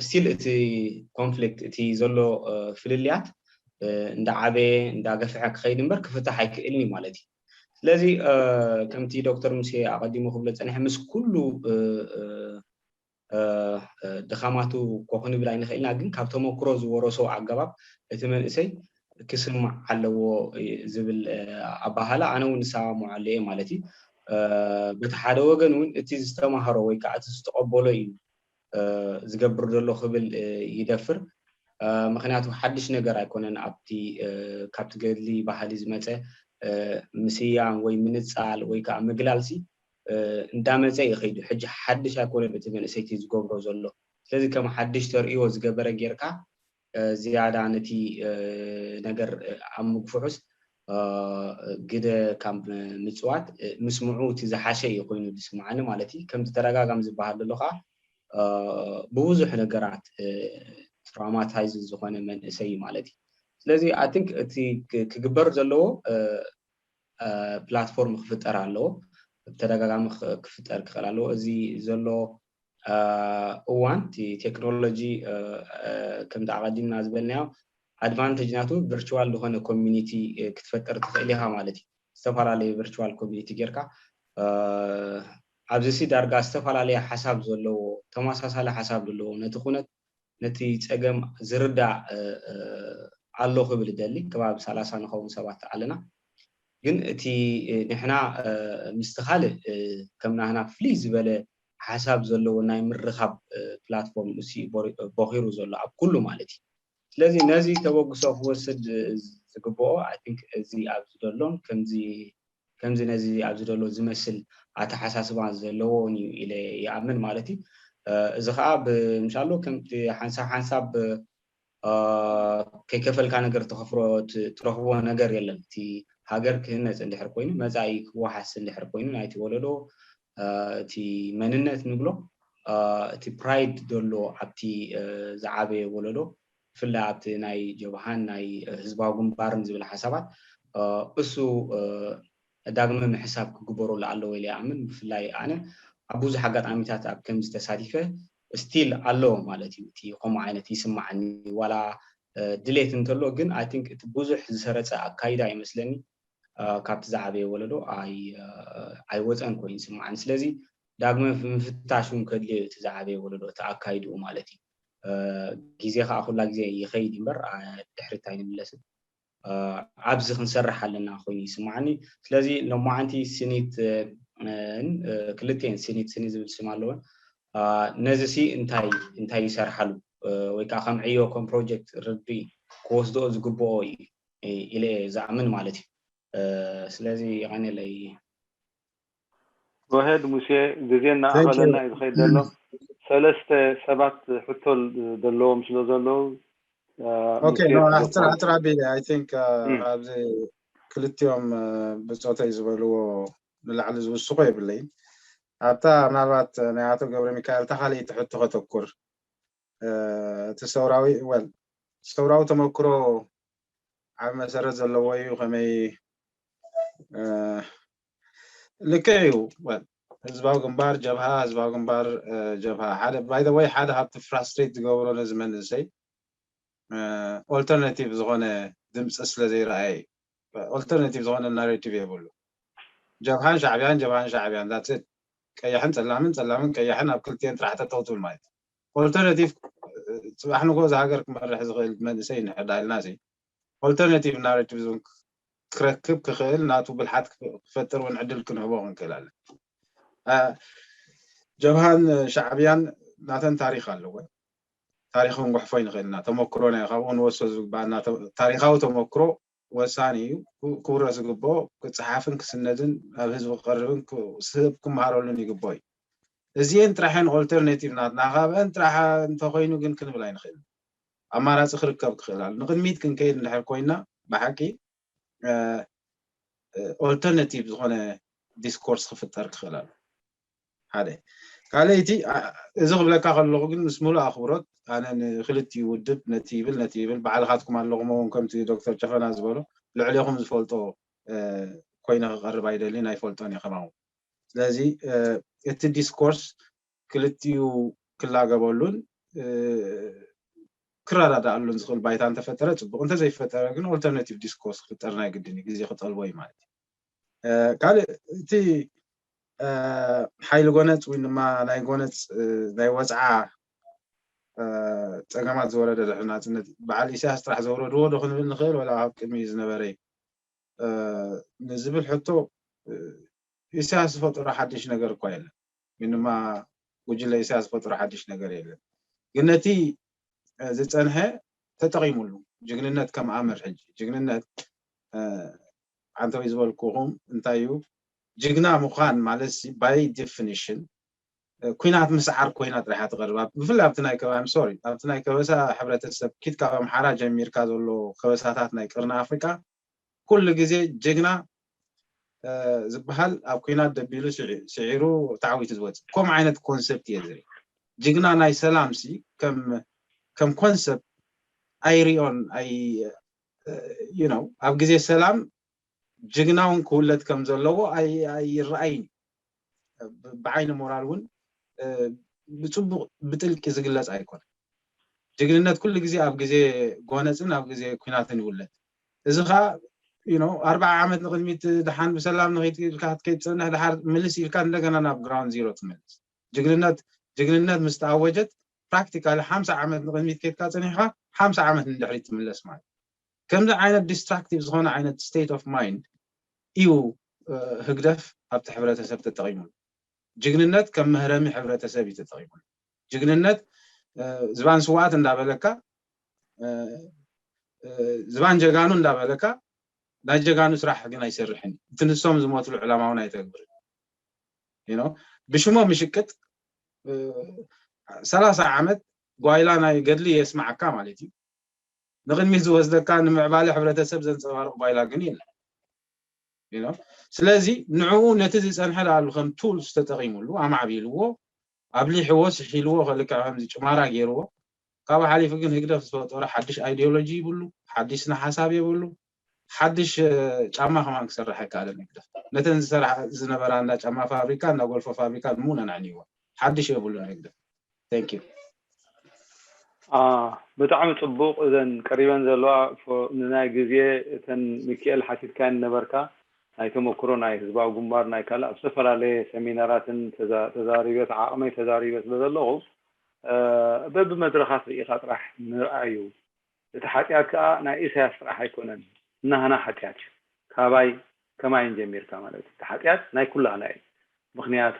ስቲል እቲ ኮንፍሊክት እቲ ዘሎ ፍልልያት እንዳዓበየ እንዳገፍሐ ክኸይድ እምበር ክፍታሕ ኣይክእልን እዩ ማለት እዩ። ስለዚ ከምቲ ዶክተር ሙሴ ኣቐዲሙ ክብሎ ፀኒሐ ምስ ኩሉ ድኻማቱ ኮ ክንብል ኣይንኽእልና ግን ካብ ተመክሮ ዝወረሶ ኣገባብ እቲ መንእሰይ ክስማዕ ኣለዎ ዝብል ኣባሃላ ኣነ እውን ዝሰማምዖ ኣለየ ማለት እዩ። በቲ ሓደ ወገን እውን እቲ ዝተማሃሮ ወይ ከዓ እቲ ዝተቐበሎ እዩ ዝገብር ዘሎ ክብል ይደፍር። ምክንያቱ ሓድሽ ነገር ኣይኮነን ኣብቲ ካብቲ ገድሊ ባህሊ ዝመፀ ምስያም ወይ ምንፃል ወይ ከዓ ምግላልሲ እንዳመፀ እዩ ከይዱ። ሕጂ ሓድሽ ኣይኮነን እቲ መንእሰይቲ ዝገብሮ ዘሎ። ስለዚ ከም ሓድሽ ተርእዮ ዝገበረ ጌርካ ዝያዳ ነቲ ነገር ኣብ ምግፍሑስ ግደ ካብ ምፅዋት ምስምዑ እቲ ዝሓሸ እዩ ኮይኑ ዝስምዓኒ ማለት እዩ። ከምዚ ተደጋጋሚ ዝበሃል ዘሎ ከዓ ብብዙሕ ነገራት ትራውማታይዝ ዝኾነ መንእሰይ ማለት እዩ። ስለዚ I think እቲ ክግበር ዘለዎ ፕላትፎርም ክፍጠር ኣለዎ። ብተደጋጋሚ ክፍጠር ክኽእል ኣለዎ። እዚ ዘሎ እዋን እቲ ቴክኖሎጂ ከምቲ ኣቐዲምና ዝበልናዮ ኣድቫንቴጅ ናቱ ቨርቹዋል ዝኾነ ኮሚኒቲ ክትፈጥር ትኽእል ኢኻ ማለት እዩ። ዝተፈላለዩ ቨርቹዋል ኮሚኒቲ ጌርካ ኣብዚ ሲ ዳርጋ ዝተፈላለየ ሓሳብ ዘለዎ ተመሳሳሊ ሓሳብ ዘለዎ ነቲ ኩነት ነቲ ፀገም ዝርዳእ ኣሎ ክብል ደሊ ከባቢ ሰላሳ ንኸውን ሰባት ኣለና። ግን እቲ ንሕና ምስቲ ካልእ ከም ናህና ፍልይ ዝበለ ሓሳብ ዘለዎ ናይ ምርኻብ ፕላትፎርም እሲ ቦኺሩ ዘሎ ኣብ ኩሉ ማለት እዩ። ስለዚ ነዚ ተበግሶ ክወስድ ዝግብኦ I think እዚ ኣብዚ ዘሎን ከምዚ ከምዚ ነዚ ኣብዚ ዘሎ ዝመስል ኣተሓሳስባ ዘለዎን እዩ ኢለ ይኣምን ማለት እዩ። እዚ ከዓ ብምሻሎ ከምቲ ሓንሳብ ሓንሳብ ከይከፈልካ ነገር ተኸፍሮ ትረኽቦ ነገር የለን። እቲ ሃገር ክህነፅ እንድሕር ኮይኑ መፃኢ ክወሓስ እንድሕር ኮይኑ ናይቲ ወለዶ እቲ መንነት ንብሎ እቲ ፕራይድ ዘሎ ኣብቲ ዝዓበየ ወለዶ ብፍላይ ኣብቲ ናይ ጀብሃን ናይ ህዝባዊ ግንባርን ዝብል ሓሳባት እሱ ዳግመ ምሕሳብ ክግበረሉ ኣለዎ ኢለ ይኣምን። ብፍላይ ኣነ ኣብ ብዙሕ ኣጋጣሚታት ኣብ ከምዚ ተሳቲፈ ስቲል ኣሎ ማለት እዩ። እቲ ከምኡ ዓይነት ይስማዓኒ ዋላ ድሌት እንተሎ ግን I think እቲ ብዙሕ ዝሰረፀ ኣካይዳ ይመስለኒ። ካብቲ ዝዓበየ ወለዶ ኣይወፀን ኮይኑ ይስማዓኒ። ስለዚ ዳግመ ምፍታሽ እውን ከድልዮ እዩ እቲ ዝዓበየ ወለዶ እቲ ኣካይድኡ ማለት እዩ። ግዜ ከዓ ኩላ ግዜ ይኸይድ እምበር ድሕሪት ኣይንምለስን። ኣብዚ ክንሰርሕ ኣለና ኮይኑ ይስማዓኒ። ስለዚ ሎማዓንቲ ስኒት ክልቴን ስኒት ስኒ ዝብል ስም ኣለወን። ነዚ ሲ እንታይ እንታይ ይሰርሓሉ ወይ ከዓ ከም ዕዮ ከም ፕሮጀክት ርዲ ክወስድኦ ዝግብኦ እዩ ኢለ ዝኣምን ማለት እዩ። ስለዚ የቐንየለይ። ጎሄድ ሙሴ፣ ግዜ እናኣኸለና እዩ ዝኸይድ ዘሎ። ሰለስተ ሰባት ሕቶ ዘለዎም ስለ ዘለዉ ኦኬ፣ ኣሕፅር ኣቢለ I think ኣብዚ ክልቲኦም ብፆተይ ዝበልዎ ንላዕሊ ዝውስኾ የብለይን። ኣብታ ምናልባት ናይ ኣቶ ገብረ ሚካኤል እታ ካልኣይቲ ሕቶ ከተኩር እቲ ሰውራዊ well ሰውራዊ ተመክሮ ዓቢ መሰረት ዘለዎ እዩ። ከመይ ልክዕ እዩ። well ህዝባዊ ግንባር ጀብሃ ህዝባዊ ግንባር ጀብሃ ሓደ by the way ሓደ ካብቲ ፍራስትሬት ዝገብሮ ነዚ መንእሰይ ኦልተርናቲቭ ዝኾነ ድምፂ ስለ ዘይረኣየ እዩ። ኦልተርናቲቭ ዝኾነ ናሬቲቭ የብሉ። ጀብሃን ሻዕብያን ጀብሃን ሻዕብያን that's it። ቀያሕን ፀላምን ፀላምን ቀያሕን ኣብ ክልቲኤን ጥራሕ ጠጠው ትብል ማለት እዩ። ኦልተርናቲቭ ፅባሕ ንጎ እዚ ሃገር ክመርሕ ዝኽእል መንእሰይ ንሕዳ ኢልና ሲ ኦልተርናቲቭ ናሬቲቭ ዞን ክረክብ ክኽእል ናቱ ብልሓት ክፈጥር እውን ዕድል ክንህቦ ክንክእል ኣለን። ጀብሃን ሻዕብያን ናተን ታሪክ ኣለወን። ታሪክ ክንጉሕፎ ይንኽእል ኢና። ተመክሮና እዩ ካብኡ ንወስዶ ዝግባኣና። ታሪካዊ ተመክሮ ወሳኒ እዩ። ክውረስ ዝግብኦ ክፀሓፍን ክስነድን ኣብ ህዝቢ ክቐርብን ስህብ ክመሃረሉን ይግብኦ እዩ። እዚኤን ጥራሕ እየን ኦልተርኔቲቭ ናትና። ካብአን ጥራሕ እንተኾይኑ ግን ክንብል ኣይንኽእልን። ኣማራፂ ክርከብ ክኽእል ኣሎ። ንቕድሚት ክንከይድ እንድሕር ኮይና ብሓቂ ኦልተርናቲቭ ዝኾነ ዲስኮርስ ክፍጠር ክኽእል ኣሎ። ሓደ ካልኣይቲ እዚ ክብለካ ከለኹ ግን ምስ ሙሉእ ኣኽብሮት ኣነ ንክልቲኡ ውድብ ነቲ ይብል ነቲ ይብል ባዕልኻትኩም ኣለኹም እውን ከምቲ ዶክተር ጨፈና ዝበሎ ልዕሌኹም ዝፈልጦ ኮይነ ክቐርብ ኣይደልን ኣይፈልጦን እየ ከማኡ። ስለዚ እቲ ዲስኮርስ ክልቲኡ ክላገበሉን ክረዳዳኣሉን ዝኽእል ባይታ እንተፈጠረ ፅቡቅ፣ እንተዘይፈጠረ ግን ኦልተርናቲቭ ዲስኮርስ ክፍጠር ናይ ግድን እዩ፣ ግዜ ክጠልቦ እዩ ማለት እዩ። ካልእ እቲ ሓይሊ ጎነፅ ወይ ድማ ናይ ጎነፅ ናይ ወፅዓ ፀገማት ዝወረደ ድሕሪ ናፅነት በዓል ኢሳያስ ጥራሕ ዘውረድዎ ዶ ክንብል ንኽእል ወላ ካብ ቅድሚ ዝነበረ እዩ ንዝብል ሕቶ ኢሳያስ ዝፈጠሮ ሓድሽ ነገር እኳ የለን። ምንማ ጉጅለ ኢሳያስ ዝፈጠሮ ሓድሽ ነገር የለን። ግን ነቲ ዝፀንሐ ተጠቒሙሉ። ጅግንነት ከም ኣምር ሕጂ ጅግንነት ዓንተወይ ዝበልኩኹም እንታይ እዩ? ጅግና ምዃን ማለት by definition ኩናት ምስዓር ኮይና ጥራሕ ትቐርብ። ብፍላይ ኣብቲ ናይ ከበሳ I'm sorry ኣብቲ ናይ ከበሳ ሕብረተሰብ ኪድ ካብ ኣምሓራ ጀሚርካ ዘሎ ከበሳታት ናይ ቅርኒ ኣፍሪቃ ኩሉ ግዜ ጅግና ዝበሃል ኣብ ኩናት ደቢሉ ስዒሩ ታዕዊቱ ዝወፅእ ከምኡ ዓይነት ኮንሰፕት እየ ዝርኢ። ጅግና ናይ ሰላም ሲ ከም ከም ኮንሰፕት ኣይሪኦን። ኣይ you know ኣብ ግዜ ሰላም ጅግና እውን ክውለድ ከም ዘለዎ ኣይረኣይን። ብዓይኒ ሞራል እውን ብፅቡቅ ብጥልቂ ዝግለፅ ኣይኮነን። ጅግንነት ኩሉ ግዜ ኣብ ግዜ ጎነፅን ኣብ ግዜ ኩናትን ይውለድ። እዚ ከዓ ኣርባዓ ዓመት ንቅድሚት ድሓን ብሰላም ንክትፀንሕ ድሓር ምልስ ኢልካ እንደገና ናብ ግራውንድ ዚሮ ትመልስ። ጅግንነት ጅግንነት ምስ ተኣወጀት ፕራክቲካሊ ሓምሳ ዓመት ንቅድሚት ከይድካ ፀኒሕካ ሓምሳ ዓመት ንድሕሪት ትምለስ ማለት። ከምዚ ዓይነት ዲስትራክቲቭ ዝኾነ ዓይነት ስቴት ኦፍ ማይንድ እዩ ህግደፍ ኣብቲ ሕብረተሰብ ተጠቂሙሉ። ጅግንነት ከም መህረሚ ሕብረተሰብ እዩ ተጠቂሙሉ። ጅግንነት ዝባን ስዋኣት እንዳበለካ ዝባን ጀጋኑ እንዳበለካ ናይ ጀጋኑ ስራሕ ግን ኣይሰርሕን። እቲ ንሶም ዝሞትሉ ዕላማ እውን ኣይተግብርን። ብሽሞ ምሽቅጥ ሰላሳ ዓመት ጓይላ ናይ ገድሊ የስማዓካ ማለት እዩ። ንቅድሚት ዝወስደካ ንምዕባለ ሕብረተሰብ ዘንፀባርቕ ጓይላ ግን የለን። ስለዚ ንዕኡ ነቲ ዝፀንሐ ዳኣሉ ከም ቱልስ ተጠቂሙሉ ኣማዕቢልዎ ኣብሊሕዎ ስሒልዎ ከልክዕ ከምዚ ጭማራ ገይርዎ። ካብኡ ሓሊፉ ግን ህግደፍ ዝፈጠሮ ሓድሽ ኣይዲዮሎጂ ይብሉ፣ ሓድሽ ስነ ሓሳብ የብሉ፣ ሓድሽ ጫማ ከማን ክሰርሕ ኣይከኣለን ህግደፍ። ነተን ዝሰርሓ ዝነበራ እንዳ ጫማ ፋብሪካ እንዳ ጎልፎ ፋብሪካ ንሙነን ኣዕንይዎ ሓድሽ የብሉን ህግደፍ። Thank you። ብጣዕሚ ፅቡቅ። እዘን ቀሪበን ዘለዋ ንናይ ግዜ እተን ሚኪኤል ሓቲትካየን ነበርካ ናይ ተመክሮ ናይ ህዝባዊ ግንባር ናይ ካልእ ኣብ ዝተፈላለየ ሰሚናራትን ተዛሪበ ዓቕመይ ተዛሪበ ስለ ዘለኹ በብመድረኻት ርኢኻ ጥራሕ ምርኣዩ። እቲ ሓጢኣት ከዓ ናይ ኢሳያስ ጥራሕ ኣይኮነን፣ ናህና ሓጢኣት እዩ። ካባይ ከማይን ጀሚርካ ማለት እዩ። እቲ ሓጢኣት ናይ ኩላህና እዩ። ምክንያቱ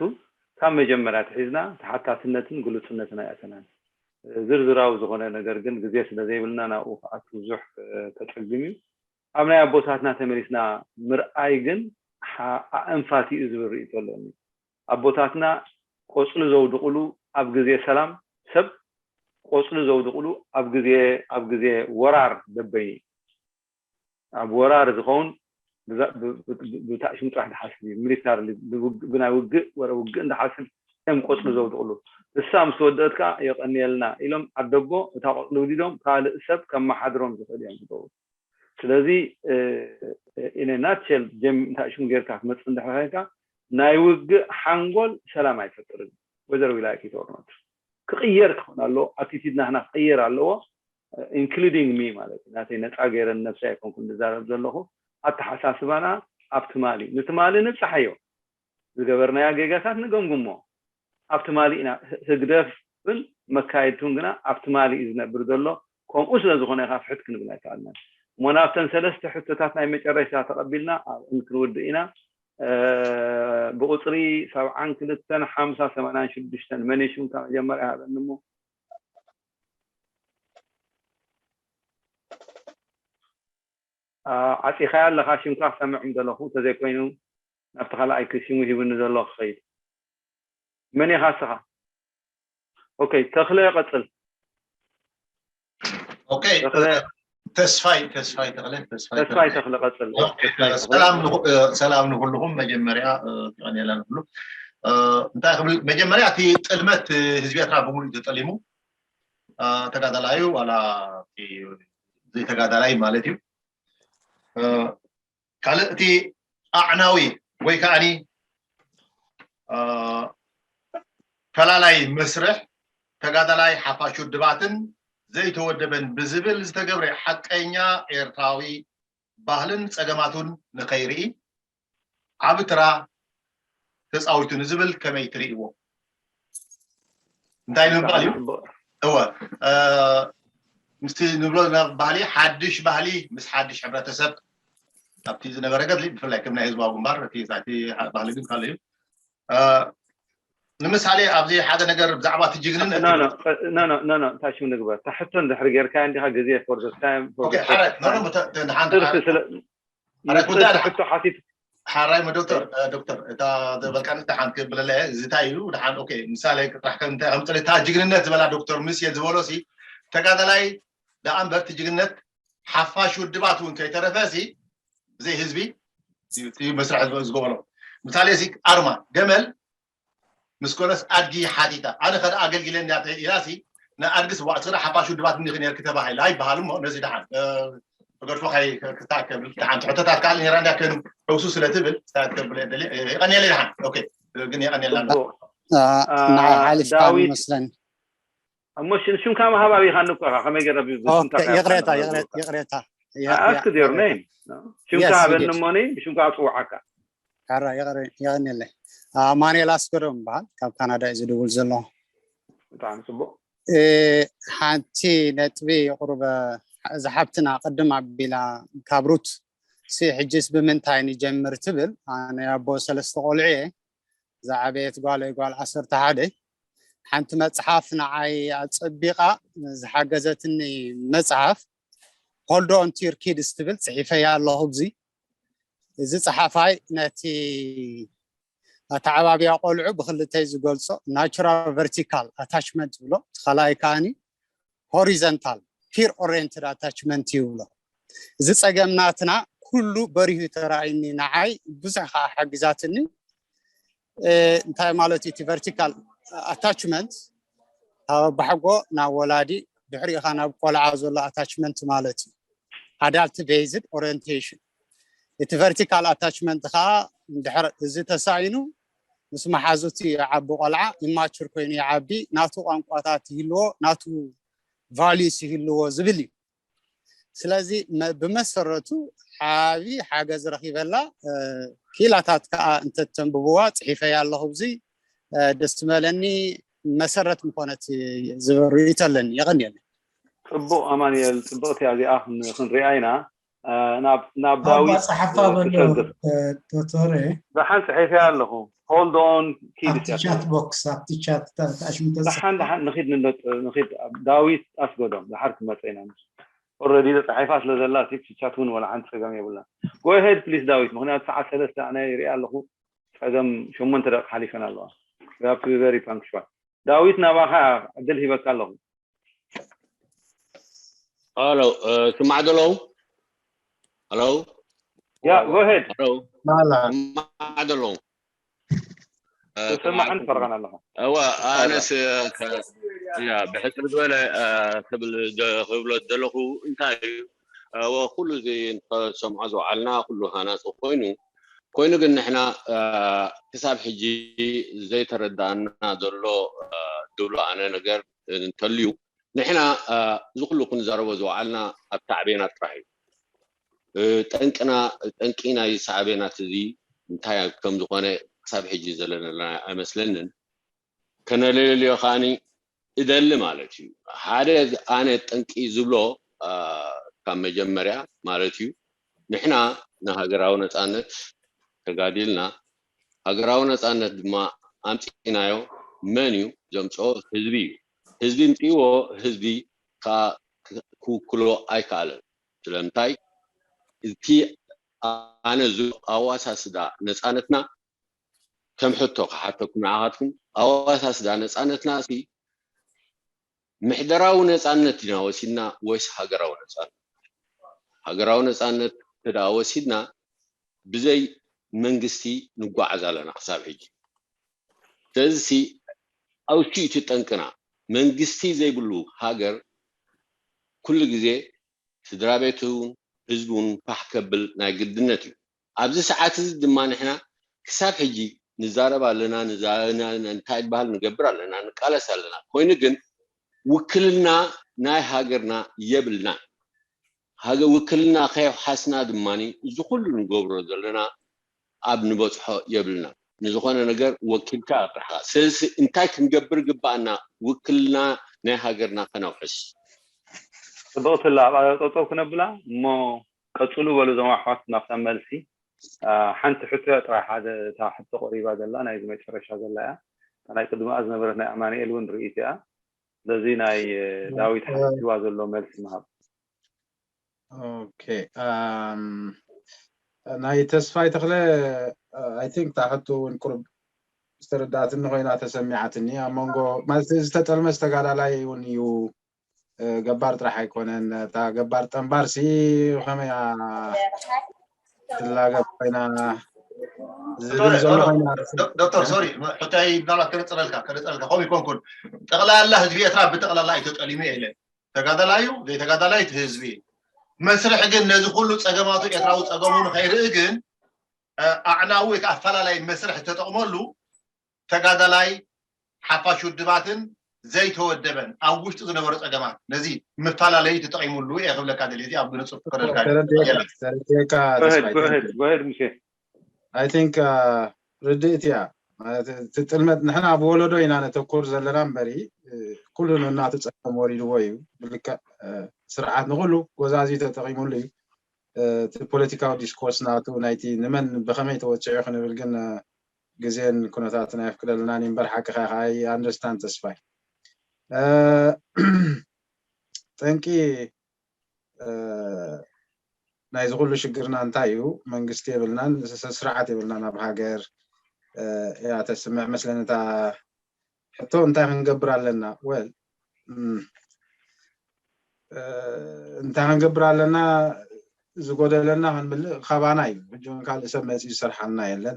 ካብ መጀመርያ ትሒዝና ተሓታትነትን ግሉፅነትን ኣይኣተናን። ዝርዝራዊ ዝኾነ ነገር ግን ግዜ ስለ ዘይብልና ናብኡ ክኣቱ ብዙሕ ከፀግም እዩ። ኣብ ናይ ኣቦታትና ተመሊስና ምርኣይ ግን ኣእንፋት እዩ ዝብል ርእይቶ ኣለኒ። ኣቦታትና ቆፅሊ ዘውድቕሉ ኣብ ግዜ ሰላም ሰብ ቆፅሊ ዘውድቕሉ ኣብ ግዜ ኣብ ግዜ ወራር ደበይ ኣብ ወራር ዝኸውን ብታእሽም ጥራሕ ድሓስብ እዩ። ሚሊታር ብናይ ውግእ ወረ ውግእ እንዳሓስብ እዮም ቆፅሊ ዘውድቕሉ። እሳ ምስ ወደእት ከዓ የቐንየልና ኢሎም ዓደቦ እታ ቆፅሊ ውዲዶም ካልእ ሰብ ከመሓድሮም ዝኽእል እዮም ዝገብሩ። ስለዚ ኢነ ናትሸል ጀም እንታይ ሽም ጌርካ ክትመፅእ እንድሕር ኮይንካ ናይ ውግእ ሓንጎል ሰላም ኣይፈጥርን። Whether we like it or not ክቕየር ክኾን ኣለዎ። ኣቲቲድ ናህና ክቕየር ኣለዎ። Including me ማለት እዩ። ናተይ ነፃ ገይረን ነብሰይ ኣይኮንኩን ዝዛረብ ዘለኹ። ኣተሓሳስባና ኣብ ትማሊ ንትማሊ ንብፃሓዮ። ዝገበርናያ ጌጋታት ንገምግሞ። ኣብ ትማሊ ኢና ህግደፍን መካየድቱን ግና ኣብ ትማሊ እዩ ዝነብር ዘሎ። ከምኡ ስለ ዝኾነ ኢኻ ፍሕት ክንብል ኣይከኣልናን። እሞ ናብተን ሰለስተ ሕቶታት ናይ መጨረሽታ ተቐቢልና ኣብእን ክንውድእ ኢና። ብቁፅሪ ሰብዓን ክልተን ሓምሳ ሰማንያን ሽዱሽተን መን ሽምካ መጀመርያ ሃበኒ እሞ ዓፂኻያ ኣለኻ ሽምካ ክሰምዕ ምደለኹ እንተዘይኮይኑ ናብቲ ካልኣይ ክሽሙ ሂቡኒ ዘሎ ክኸይድ መን ኢኻ እስኻ ኦኬ ተኽለ ቀፅል ኦኬ ተስፋይ ተስፋይ ተኽለ ተስፋይ ተስፋይ ተኽለ ቀፅል ሰላም ንኩልኹም መጀመርያ ቀኔላ ንኩሉ እንታይ ክብል መጀመርያ እቲ ጥልመት ህዝቢ ኤርትራ ብምሉእ ተጠሊሙ ተጋዳላዩ ዋላ ዘይተጋዳላይ ማለት እዩ ካልእ እቲ ኣዕናዊ ወይ ከዓኒ ፈላላይ መስርሕ ተጋዳላይ ሓፋሽ ውድባትን ዘይተወደበን ብዝብል ዝተገብረ ሓቀኛ ኤርትራዊ ባህልን ጸገማቱን ንኸይርኢ ዓቢ ትራ ተጻዊቱ ንዝብል ከመይ ትርእይዎ? እንታይ ንምባል እዩ? እወ ምስቲ ንብሎ ባህሊ ሓድሽ ባህሊ ምስ ሓድሽ ሕብረተሰብ ኣብቲ ዝነበረ ገድሊ ብፍላይ ከም ናይ ህዝባዊ ግንባር እቲ ናይቲ ባህሊ ግን ካልእ እዩ ንምሳሌ ኣብዚ ሓደ ነገር ብዛዕባ እቲ ጅግንነት እንታይ ሽም ንግበር ታሕቶ እንድሕር ጌርካ እንዲኻ ግዜ for the time ሓንቲ ጉዳይ ሕቶ ሓቲት ሓራይ ሞ ዶክተር ዶክተር እታ ዝበልካኒ ደሓን ክብለለ እዚ እንታይ እዩ ደሓን ኦኬ ምሳሌ ጥራሕ ከም እንታይ ከም እታ ጅግንነት ዝበላ ዶክተር ምስ እየ ዝበሎ ሲ ተጋዳላይ ደኣ እምበር እቲ ጅግንነት ሓፋሽ ውድባት እውን ከይተረፈ ሲ ብዘይ ህዝቢ እዩ መስርሕ ዝገበሮ ምሳሌ ሲ ኣርማ ገመል ምስ ኮነስ ኣድጊ ሓቲታ ኣነ ከደ ኣገልግለ እንዲያ ኢላሲ ንኣድግስ ዋዕስራ ሓፋሽ ውድባት እንዲኺ ነርኪ ተባሂላ ይበሃል እሞ ነዚ ደሓን ተገድፎ ክትኣከብል ደሓን ትሕቶታት ካል ኔራ እንዲያ ከኑ ሕውሱ ስለ ትብል ክትኣከብል የቀንየለ ደሓን ግን የቀንየላ ንዓይ ሓሊፍካ ይመስለኒ እሞ ሽምካ ምሃብ ኣበይካ ንኮኻ ከመይ ገረ ይቅሬታ ይቅሬታ ask your name ሽምካ ሃበኒ እሞኒ ሽምካ ኣፅውዓካ ሕራ የቀንየለይ ኣማኑኤል ኣስገዶም በሃል ካብ ካናዳ እዩ ዝድውል ዘሎ ብጣዕሚ ፅቡቅ ሓንቲ ነጥቢ ቁሩበ እዚ ሓብትና ቅድም ኣቢላ ካብ ሩት ሲ ሕጅስ ብምንታይ ንጀምር ትብል ኣነ ኣቦ ሰለስተ ቆልዑ እየ ዝዓበየት ጓለይ ጓል ዓሰርተ ሓደ ሓንቲ መፅሓፍ ንዓይ ኣፀቢቓ ዝሓገዘትኒ መፅሓፍ hold on to your kids ትብል ፅሒፈያ ኣለኹ ብዚ እዚ ፀሓፋይ ነቲ ኣተዓባብያ ቆልዑ ብክልተይ ዝገልፆ natural vertical attachment ይብሎ እቲ ካልኣይ ከዓኒ horizontal peer oriented attachment ይብሎ እዚ ፀገም ናትና ኩሉ በሪሁ ተራእይኒ ንዓይ ብዙሕ ከዓ ሓጊዛትኒ እንታይ ማለት እዩ እቲ vertical attachment ካብ ኣባሕጎ ናብ ወላዲ ድሕሪኡ ከዓ ናብ ቆልዓ ዘሎ attachment ማለት እዩ adult based orientation እቲ vertical attachment ከዓ እንድሕር እዚ ተሳኢኑ ምስ መሓዙቲ ይዓቢ ቆልዓ immature ኮይኑ ይዓቢ ናቱ ቋንቋታት ይህልዎ ናቱ values ይህልዎ ዝብል እዩ ስለዚ ብመሰረቱ ዓቢ ሓገዝ ረኺበላ ክኢላታት ከዓ እንተተንብብዋ ፅሒፈያ ኣለኹ ብዙ ደስ ትመለኒ መሰረት ምኮነት ዝበሩ ይተለኒ የቀንየለይ ፅቡቅ ኣማንኤል ፅብቅቲ እዚኣ ክንሪኣ ኢና ናብ ዳዊት ጸሓፋ በሎ ዶክተር ብሓን ጽሒፈ ኣለኹ hold on ኣብቲ chat box ኣብቲ chat ተኣሽሙ ደሓን ደሓን ንኺድ ንለጥ ንኺድ ዳዊት ኣስገዶም ደሓር ክመፀ ኢና already ተጻሒፋ ስለ ዘላ እቲ chat እውን ወላ ሓንቲ ጸገም የብላ go ahead please ዳዊት ምክንያቱ ሰዓት ሰለስተ ኣነ ይርኢ ኣለኹ ጸገም ሸሞንተ ደቂ ሓሊፈን ኣለዋ very punctual ዳዊት ናባኻ ዕድል ሂበካ ኣለኹ Hello, uh, ስማዕ ደሎ? Hello? Yeah, go ahead. Hello? ማላ ስማዕ ደሎ? ስማዕን ፈርቓን ኣለኹ። እወ ኣነስ ያ ብሕፅር ዝበለ ክብል ክብሎ ዘለኹ እንታይ እዩ እወ ኩሉ እዚ ንሰምዖ ዝወዓልና ኩሉ ሃናፂ ኮይኑ ኮይኑ ግን ንሕና ክሳብ ሕጂ ዘይተረዳእና ዘሎ ዝብሎ ኣነ ነገር እንተልዩ ንሕና እዚ ኩሉ ክንዛረቦ ዝወዓልና ኣብ ሳዕቤናት ጥራሕ እዩ። ጠንቅና ጠንቂ ናይ ሳዕቤናት እዚ እንታይ ከም ዝኾነ ክሳብ ሕጂ ዘለና ኣይመስለንን። ከነለልዮ ከዓኒ እደሊ ማለት እዩ። ሓደ ኣነ ጠንቂ ዝብሎ ካብ መጀመርያ ማለት እዩ ንሕና ንሃገራዊ ነፃነት ተጋዲልና ሃገራዊ ነፃነት ድማ ኣምፂእናዮ መን እዩ ዘምፅኦ ህዝቢ እዩ ህዝቢ ምፅእዎ ህዝቢ ከዓ ክውክሎ ኣይከኣለን ስለምንታይ እቲ ኣነ ዝ ኣዋሳስዳ ነፃነትና ከም ሕቶ ክሓተኩም ንዓኻትኩም ኣዋሳስዳ ነፃነትና ሲ ምሕደራዊ ነፃነት ኢና ወሲድና ወይስ ሃገራዊ ነፃነት ሃገራዊ ነፃነት ተደኣ ወሲድና ብዘይ መንግስቲ ንጓዓዝ ኣለና ክሳብ ሕጂ ስለዚ ሲ ኣውሲ እቲ ጠንቅና መንግስቲ ዘይብሉ ሃገር ኩሉ ግዜ ስድራ ቤቱ ህዝቡን ፋሕ ከብል ናይ ግድነት እዩ ኣብዚ ሰዓት እዚ ድማ ንሕና ክሳብ ሕጂ ንዛረብ ኣለና እንታይ በሃል ንገብር ኣለና ንቃለስ ኣለና ኮይኑ ግን ውክልና ናይ ሃገርና የብልና ሃገ ውክልና ከየውሓስና ድማ እዚ ኩሉ ንገብሮ ዘለና ኣብ ንበፅሖ የብልና ንዝኾነ ነገር ወኪልካ ጥራሕካ ስለዚ እንታይ ክንገብር ግባኣና ውክልና ናይ ሃገርና ከነውሕስ ፅብቕትላ ኣብ ጠጠው ክነብላ እሞ ቀፅሉ በሉ እዞም ኣሕዋት ናብታ መልሲ ሓንቲ ሕቶ እያ ጥራይ ሓደ እታ ሕቶ ቀሪባ ዘላ ናይዚ መጨረሻ ዘላ እያ ናይ ቅድሚኣ ዝነበረት ናይ ኣማንኤል እውን ርእይት እያ ስለዚ ናይ ዳዊት ሓቲትዋ ዘሎ መልሲ ምሃብ ኦኬ ናይ ተስፋይ ተኽለ I think እታ ሕቶ እውን ቁሩብ ዝተረዳእትኒ ኮይና ተሰሚዓትኒ ኣብ መንጎ ማለት ዝተጠልመ ዝተጋዳላይ እውን እዩ ገባር ጥራሕ ኣይኮነን እታ ገባር ጠንባር ሲ ከመይ ትላገብ ኮይና ዝብል ዘሎ ኮይና ዶክተር ሶሪ፣ ሕቶይ ምናልባት ከነፅረልካ ከነፅረልካ ከምኡ ይኮንኩን፣ ጠቕላላ ህዝቢ ኤርትራ ብጠቕላላ ኣይተጠሊሙ የለን። ተጋዳላዩ ዘይተጋዳላይ እቲ ህዝቢ። መስርሕ ግን ነዚ ኩሉ ፀገማቱ ኤርትራዊ ፀገሙ ንኸይርኢ ግን ኣዕናዊ ወይ ከዓ ኣፈላላይ መስርሕ ዝተጠቕመሉ ተጋዳላይ ሓፋሽ ውድባትን ዘይተወደበን ኣብ ውሽጡ ዝነበሩ ፀገማት ነዚ ምፈላለዩ ተጠቂሙሉ እየ ክብለካ ደልየ። ኣብ ብንፁር ክኸደልካ ተረድኤካ ተስፋይ ጎሄድ ሙሴ I think ርድእት እያ። እቲ ጥልመት ንሕና ኣብ ወለዶ ኢና ነተኩር ዘለና እምበሪ ኩሉ ነናቱ ፀገም ወሪድዎ እዩ። ብልክዕ ስርዓት ንኩሉ ጎዛዚ ተጠቂሙሉ እዩ። እቲ ፖለቲካዊ ዲስኮርስ ናቱ ናይቲ ንመን ብከመይ ተወፂዑ ክንብል ግን ግዜን ኩነታትን ኣየፍቅደልናን እምበር ሓቅኻ ከዓ ኣንደርስታንድ ተስፋይ ጠንቂ ናይዚ ኩሉ ሽግርና እንታይ እዩ? መንግስቲ የብልናን ስርዓት የብልናን ኣብ ሃገር እያ ተስምዕ መስለኒ እታ ሕቶ። እንታይ ክንገብር ኣለና? ወል እንታይ ክንገብር ኣለና? ዝጎደለና ክንምልእ ካባና እዩ። ሕጂ እውን ካልእ ሰብ መፂኡ ዝሰርሓልና የለን።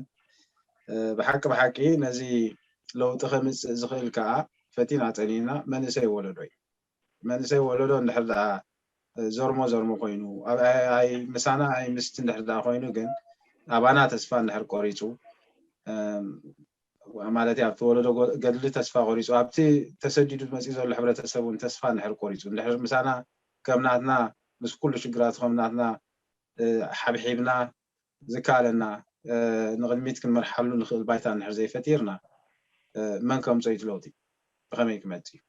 ብሓቂ ብሓቂ ነዚ ለውጢ ከምፅእ ዝኽእል ከዓ ፈቲና ፀኒና መንእሰይ ወለዶ እዩ። መንእሰይ ወለዶ እንድሕር ደኣ ዘርሞ ዘርሞ ኮይኑ ምሳና ኣይ ምስቲ እንድሕር ደኣ ኮይኑ ግን ኣባና ተስፋ እንድሕር ቆሪፁ ማለት ኣብቲ ወለዶ ገድሊ ተስፋ ቆሪፁ ኣብቲ ተሰዲዱ መፂኡ ዘሎ ሕብረተሰብ እውን ተስፋ እንድሕር ቆሪፁ እንድሕር ምሳና ከም ናትና ምስ ኩሉ ሽግራት ከም ናትና ሓብሒብና ዝከኣለና ንቕድሚት ክንመርሓሉ ንኽእል ባይታ እንድሕር ዘይፈጢርና መን ከምፀ እዩ ለውጢ ብኸመይ ክመፅ እዩ?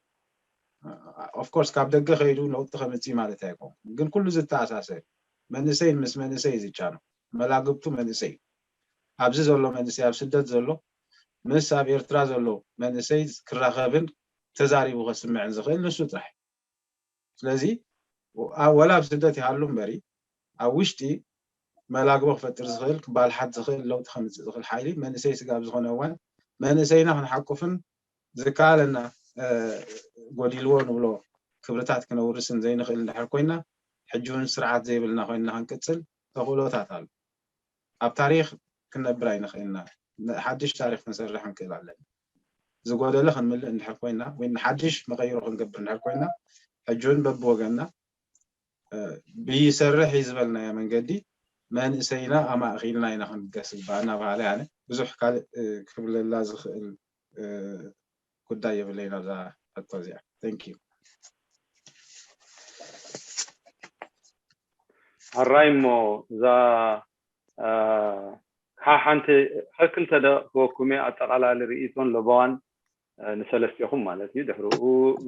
ኦፍኮርስ ካብ ደገ ከይዱ ለውጢ ከምፅእ ማለት ኣይኮን ግን ኩሉ ዝተኣሳሰር መንእሰይ ምስ መንእሰይ ዝጫኖ መላግብቱ መንእሰይ ኣብዚ ዘሎ መንእሰይ ኣብ ስደት ዘሎ ምስ ኣብ ኤርትራ ዘሎ መንእሰይ ክራኸብን ተዛሪቡ ከስምዕን ዝኽእል ንሱ ጥራሕ። ስለዚ ወላ ኣብ ስደት ይሃሉ እምበሪ ኣብ ውሽጢ መላግቦ ክፈጥር ዝኽእል ክባልሓት ዝኽእል ለውጢ ከምፅእ ዝኽእል ሓይሊ መንእሰይ ስጋብ ዝኾነ እዋን መንእሰይና ክንሓቁፍን ዝከኣለና ጎዲልዎ ንብሎ ክብርታት ክነውርስን ዘይንኽእል እንድሕር ኮይና ሕጂ እውን ስርዓት ዘይብልና ኮይንና ክንቅፅል ተኽእሎታት ኣሎ። ኣብ ታሪኽ ክንነብር ኣይንኽእልና። ሓድሽ ታሪኽ ክንሰርሕ ክንክእል ኣለና። ዝጎደለ ክንምልእ እንድሕር ኮይና ወይ ንሓድሽ መቐይሮ ክንገብር እንድሕር ኮይና ሕጂ እውን በብወገንና ብይሰርሕ እዩ ዝበልናዮ መንገዲ መንእሰይና ኣማእኺልና ኢና ክንገስ ግባኣና በሃሊ ኣነ ብዙሕ ካልእ ክብለላ ዝኽእል ጉዳይ የብለይን ኣብዛ ሕቶ እዚኣ። Thank you። ኣራይ እሞ እዛ ሓሓንቲ ከክልተ ደ ክወኩም እየ ኣጠቓላሊ ርእይቶን ለበዋን ንሰለስቲኹም ማለት እዩ። ድሕርኡ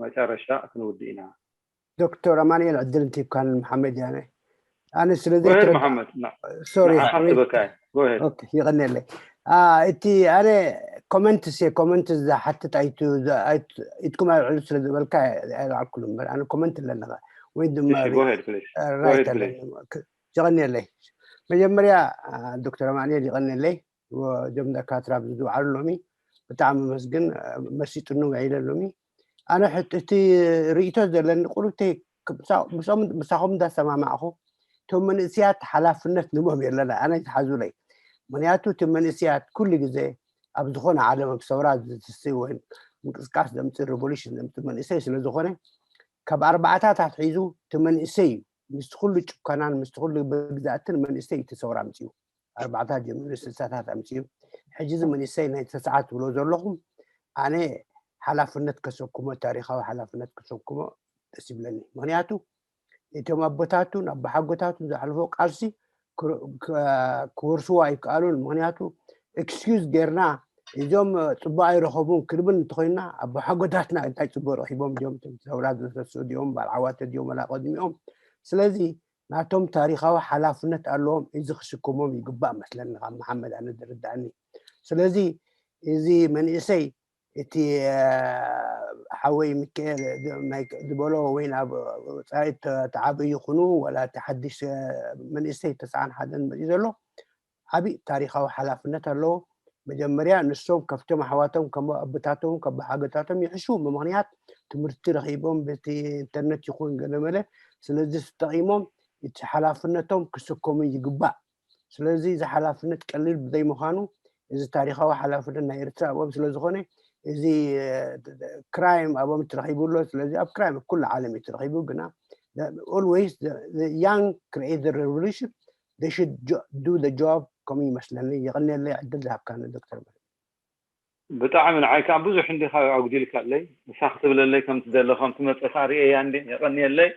መጨረሻ ክንውድእ ኢና። ዶክተር ኣማንኤል ዕድል እንቲብካን መሓመድ ያነ ኣነ ስለ ጎሄድ መሓመድ ሶሪ ሓስበካ ጎሄድ ይቀኒለይ። እቲ ኣነ ኮመንትስ እየ ኮመንት ዝሓትት ኣይቱ ኢትኩም ኣልዕሉ ስለ ዝበልካ ኣይልዓልኩሉ እምበር ኣነ ኮመንት ኣለኒ ወይ ድማ ጎሄድ ፕሊዝ ራይት ኣለኒ። ይቀኒለይ መጀመርያ ዶክተር ኣማንኤል ይቀኒለይ። እዞም ደካትራ ኣብዚ ዝውዓሉ ሎሚ ብጣዕሚ መስግን መሲጥኒ ውዒለ ሎሚ። ኣነ ሕት- እቲ ርእይቶ ዘለኒ ቁሩብተይ ክብ- ምሳኦም- ምሳኹም እንዳሰማማዕኹ እቶም መንእስያት ሓላፍነት ንቦም የለና ኣነ ይትሓዙለይ። ምክንያቱ እቲ መንእስያት ኩሉ ግዜ ኣብ ዝኾነ ዓለም ኣብ ሰውራ ዝትስይ ወይ ምንቅስቃስ ዘምፅእ ሬቮሉሽን ዘምፅእ መንእሰይ ስለ ዝኾነ ካብ ኣርባዕታት ኣትሒዙ እቲ መንእሰይ እዩ ምስቲ ኩሉ ጭኮናን ምስቲ ኩሉ መግዛእትን መንእሰይ እዩ እቲ ሰውራ ኣምፅኡ። ኣርባዕታት ጀሚሩ ስሳታት ኣምፅኡ። ሕጂ እዚ መንእሰይ ናይ ተስዓት ትብሎ ዘለኹም ኣነ ሓላፍነት ከሰኩሞ ታሪካዊ ሓላፍነት ከሰኩሞ ደስ ይብለኒ። ምክንያቱ እቶም ኣቦታቱን ኣቦሓጎታቱን ዝሓልፎ ቃልሲ ክወርስዎ ኣይከኣሉን። ምክንያቱ ኤክስኪዩዝ ጌርና እዞም ፅቡቅ ኣይረኸቡን ክንብል እንተኮይንና ኣቦሓጎታትና እንታይ ፅቡቅ ረኪቦም ድዮም? ሰውራ ዝሰሱ ድዮም? ባልዓዋተ ድዮም? ወላ ቀድሚኦም ስለዚ ናቶም ታሪኻዊ ሓላፍነት ኣለዎም። እዚ ክስከሞም ይግባእ መስለኒ ካብ መሓመድ ኣነ ዝርዳእኒ። ስለዚ እዚ መንእሰይ እቲ ሓወይ ሚካኤል ዝበሎ ወይ ናብ ወፃኢ ተዓብዩ ይኹኑ ወላ እቲ ሓድሽ መንእሰይ ተስዓን ሓደን መፅዩ ዘሎ ዓብዪ ታሪኻዊ ሓላፍነት ኣለዎ። መጀመርያ ንሶም ከፍቶም ኣሕዋቶም ከም ኣቦታቶም ከበሓገታቶም ይሕሹ ብምኽንያት ትምህርቲ ረኺቦም በቲ ኢንተርነት ይኹን ገለመለ ስለዚ ተጠቒሞም እቲ ሓላፍነቶም ክስከሙ ይግባእ። ስለዚ እዚ ሓላፍነት ቀሊል ብዘይምዃኑ፣ እዚ ታሪኻዊ ሓላፍነት ናይ ኤርትራ ኣብኦም ስለ ዝኾነ፣ እዚ ክራይም ኣብኦም ትረኺቡ ኣሎ። ስለዚ ኣብ ክራይም ኩሉ ዓለም እዩ ትረኺቡ። ግና always young create the revolution, they should do the job ከምኡ ይመስለኒ። የቐንየለይ ዕድል ዝሃብካኒ ዶክተር። ብጣዕሚ ንዓይ ከዓ ብዙሕ እንዲኻ ኣጉዲልካለይ። ንሳ ክትብለለይ ከም ትደሊ ከም ትመፀካ ርእየያ እንዲ። የቐንየለይ።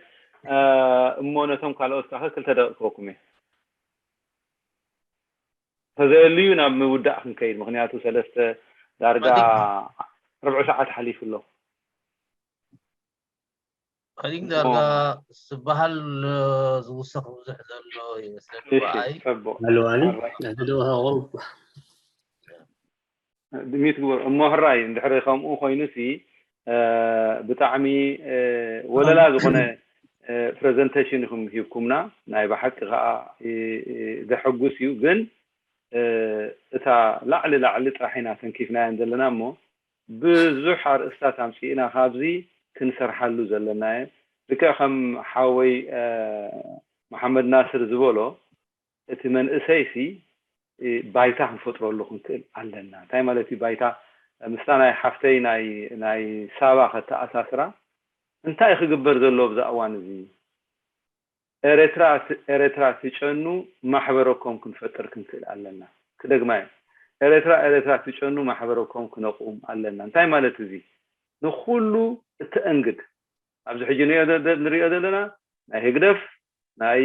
እሞ ነቶም ካልኦት ከዓ ክልተ ደቂ ክህበኩም እየ። ተዘየልዩ ናብ ምውዳእ ክንከይድ፣ ምክንያቱ ሰለስተ ዳርጋ ርብዒ ሰዓት ሓሊፉ ኣሎ። ከሊግ ዳርጋ ዝበሃል ዝውሰኽ ብዙሕ ዘሎ ይመስለኒ። እሺ ብኣይ ፅቡቅ። ኣልዋሊ ኣራይ። ንሕድኡ ሃቑም ሚት ግበር እሞ፣ ሕራይ እንድሕሪ ከምኡ ኮይኑሲ ብጣዕሚ ወለላ ዝኾነ ፕሬዘንቴሽን ኢኹም ሂብኩምና። ናይ ብሓቂ ከዓ ዘሐጉስ እዩ። ግን እታ ላዕሊ ላዕሊ ጥራሕ ኢና ተንኪፍናየን ዘለና እሞ፣ ብዙሕ ኣርእስታት ኣምፂእና ካብዚ ክንሰርሓሉ ዘለና እየ። ልክዕ ከም ሓወይ መሓመድ ናስር ዝበሎ፣ እቲ መንእሰይሲ ባይታ ክንፈጥረሉ ክንክእል ኣለና። እንታይ ማለት እዩ ባይታ? ምስታ ናይ ሓፍተይ ናይ ናይ ሳባ ከተኣሳስራ፣ እንታይ ክግበር ዘለዎ ብዛ እዋን እዚ? ኤረትራ ኤረትራ ትጨኑ ማሕበረኮም ክንፈጥር ክንክእል ኣለና። ክደግማ እየ። ኤረትራ ኤረትራ ትጨኑ ማሕበረኮም ክነቁም ኣለና። እንታይ ማለት እዚ? ንኩሉ እተእንግድ ኣብዚ ሕጂ ንሪኦ ዘ- ንሪኦ ዘለና ናይ ህግደፍ ናይ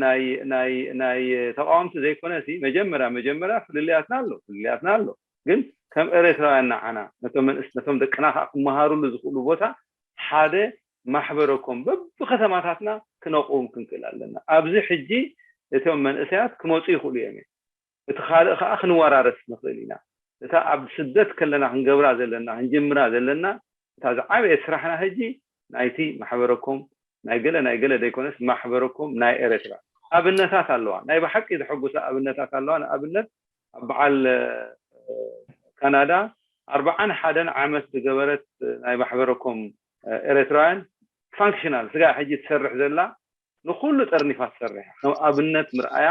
ናይ ናይ ናይ ተቃወምቲ ዘይኮነ ሲ መጀመርያ መጀመርያ ፍልልያትና ኣሎ ፍልልያትና ኣሎ። ግን ከም ኤረትራውያን ንዓና ነቶም መንእስ ነቶም ደቅና ከዓ ክመሃሩሉ ዝኽእሉ ቦታ ሓደ ማሕበረኮም በብከተማታትና ክነቁም ክንክእል ኣለና። ኣብዚ ሕጂ እቶም መንእሰያት ክመፁ ይኽእሉ እዮም። እቲ ካልእ ከዓ ክንወራረስ ንኽእል ኢና። እታ ኣብ ስደት ከለና ክንገብራ ዘለና ክንጅምራ ዘለና እታ ዝዓበየት ስራሕና ሕጂ ናይቲ ማሕበረኮም ናይ ገለ ናይ ገለ ዘይኮነስ ማሕበረኮም ናይ ኤረትራ ኣብነታት ኣለዋ። ናይ ብሓቂ ዘሐጉሳ ኣብነታት ኣለዋ። ንኣብነት ኣብ በዓል ካናዳ ኣርብዓን ሓደን ዓመት ዝገበረት ናይ ማሕበረኮም ኤረትራውያን ፋንክሽናል ስጋ ሕጂ ትሰርሕ ዘላ ንኩሉ ጠርኒፋ ትሰርሕ እያ። ከም ኣብነት ምርኣያ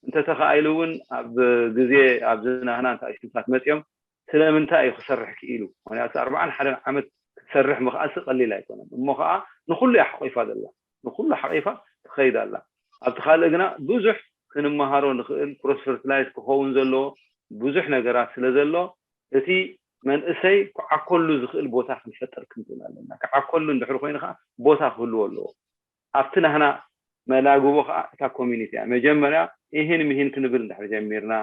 እንተተኻኢሉ እውን ኣብ ግዜ ኣብዚ ናህና እንታይ ሽምታት መፅኦም ስለምንታይ እዩ ክሰርሕ ክኢሉ? ምክንያቱ ኣርብዓን ሓደን ዓመት ክትሰርሕ ምኽኣልሲ ቀሊል ኣይኮነን። እሞ ከዓ ንኩሉ እያ ሓቂፋ ዘላ ንኩሉ ሓቂፋ ትኸይድ ኣላ። ኣብቲ ካልእ ግና ብዙሕ ክንመሃሮ ንኽእል ክሮስ ፈርትላይዝ ክኸውን ዘለዎ ብዙሕ ነገራት ስለ ዘሎ እቲ መንእሰይ ክዓኮሉ ዝኽእል ቦታ ክንፈጥር ክንክእል ኣለና። ክዓኮሉ እንድሕር ኮይኑ ከዓ ቦታ ክህልዎ ኣለዎ። ኣብቲ ናህና መላግቦ ከዓ እታ ኮሚኒቲ እያ። መጀመርያ ይህን ምሂን ክንብል እንድሕር ጀሚርና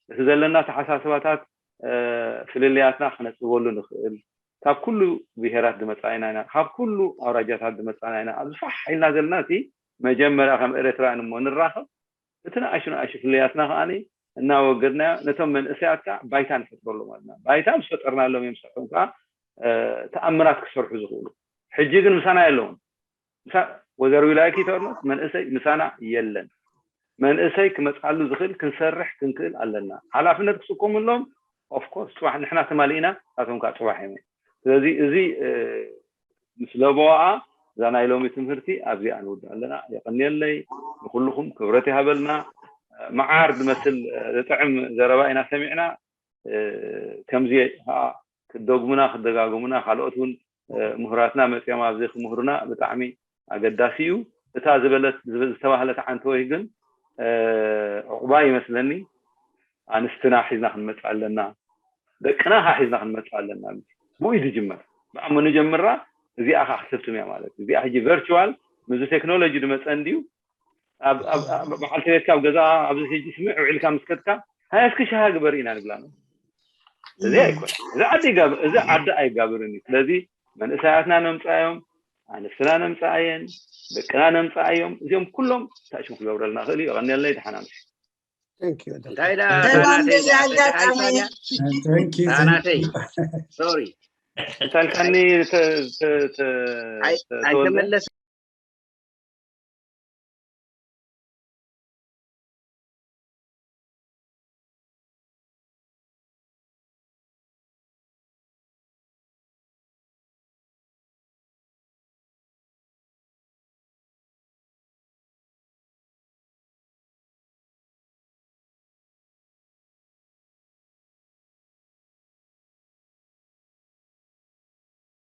እቲ ዘለና ተሓሳስባታት ፍልልያትና ክነፅበሉ ንኽእል ካብ ኩሉ ብሄራት ዝመፃእና ኢና፣ ካብ ኩሉ ኣውራጃታት ዝመፃእና ኢና። ኣብዚ ፋሕ ኢልና ዘለና እቲ መጀመርያ ከም ኤረትራውያን እሞ ንራኸብ እቲ ንኣሹ ንኣሹ ፍልልያትና ከዓ እናወገድናዮ ነቶም መንእሰያት ከዓ ባይታ ንፈጥረሎም ኣለና። ባይታ ምስ ፈጠርናሎም እዮም ስርሖም ከዓ ተኣምራት ክሰርሑ ዝኽእሉ። ሕጂ ግን ምሳና የለውን። ምሳ ወዘር ዊላይክ ተርኖት መንእሰይ ምሳና የለን። መንእሰይ ክመፅኣሉ ዝኽእል ክንሰርሕ ክንክእል ኣለና። ሓላፍነት ክስከሙሎም ኦፍኮርስ ፅባሕ ንሕና ትማሊ ኢና ናቶም ከዓ ፅባሕ እዮም። ስለዚ እዚ ምስ ለበዋኣ እዛ ናይ ሎሚ ትምህርቲ ኣብዚኣ ንውድእ ኣለና። የቐንየለይ ንኩልኹም ክብረት ይሃበልና። መዓር ዝመስል ዝጥዕም ዘረባ ኢና ሰሚዕና። ከምዚ ከዓ ክደግሙና ክደጋግሙና ካልኦት እውን ምሁራትና መፅኦም ኣብዚ ክምህሩና ብጣዕሚ ኣገዳሲ እዩ። እታ ዝበለት ዝተባህለት ዓንተወይ ግን ዕቑባ ይመስለኒ ኣንስትና ሒዝና ክንመፅእ ኣለና፣ ደቅና ከዓ ሒዝና ክንመፅእ ኣለና። ብኡ እዩ ዝጅመር። ብኣሞ ንጀምራ እዚኣ ከዓ ክትህብትም እያ ማለት እዩ። እዚኣ ሕጂ ቨርቹዋል ምስዚ ቴክኖሎጂ ዝመፀ እንድዩ። በዓልቲ ቤትካ ኣብ ገዛ ኣብዚ ሕጂ ስምዕ ውዒልካ ምስ ከድካ ሃያስኪ ሻሃ ግበሪ ኢና ንብላ። እዚ ኣይኮነ እዚ ዓዲ ይጋብር እዚ ዓዲ ኣይጋብርን እዩ። ስለዚ መንእሰያትና ነምፃዮም፣ ኣንስትና ነምፃኣየን፣ ደቅና ነምፃኣዮም። እዚኦም ኩሎም እንታይ ሽም ክገብረልና ክእል እዩ። የቐንየለይ። ደሓና ምሽ Thank you. እንታይ ኢላ ሰላም ናተይ በዚ ኣጋጣሚ ናተይ ሶሪ እንታልካኒ ኣይተመለስ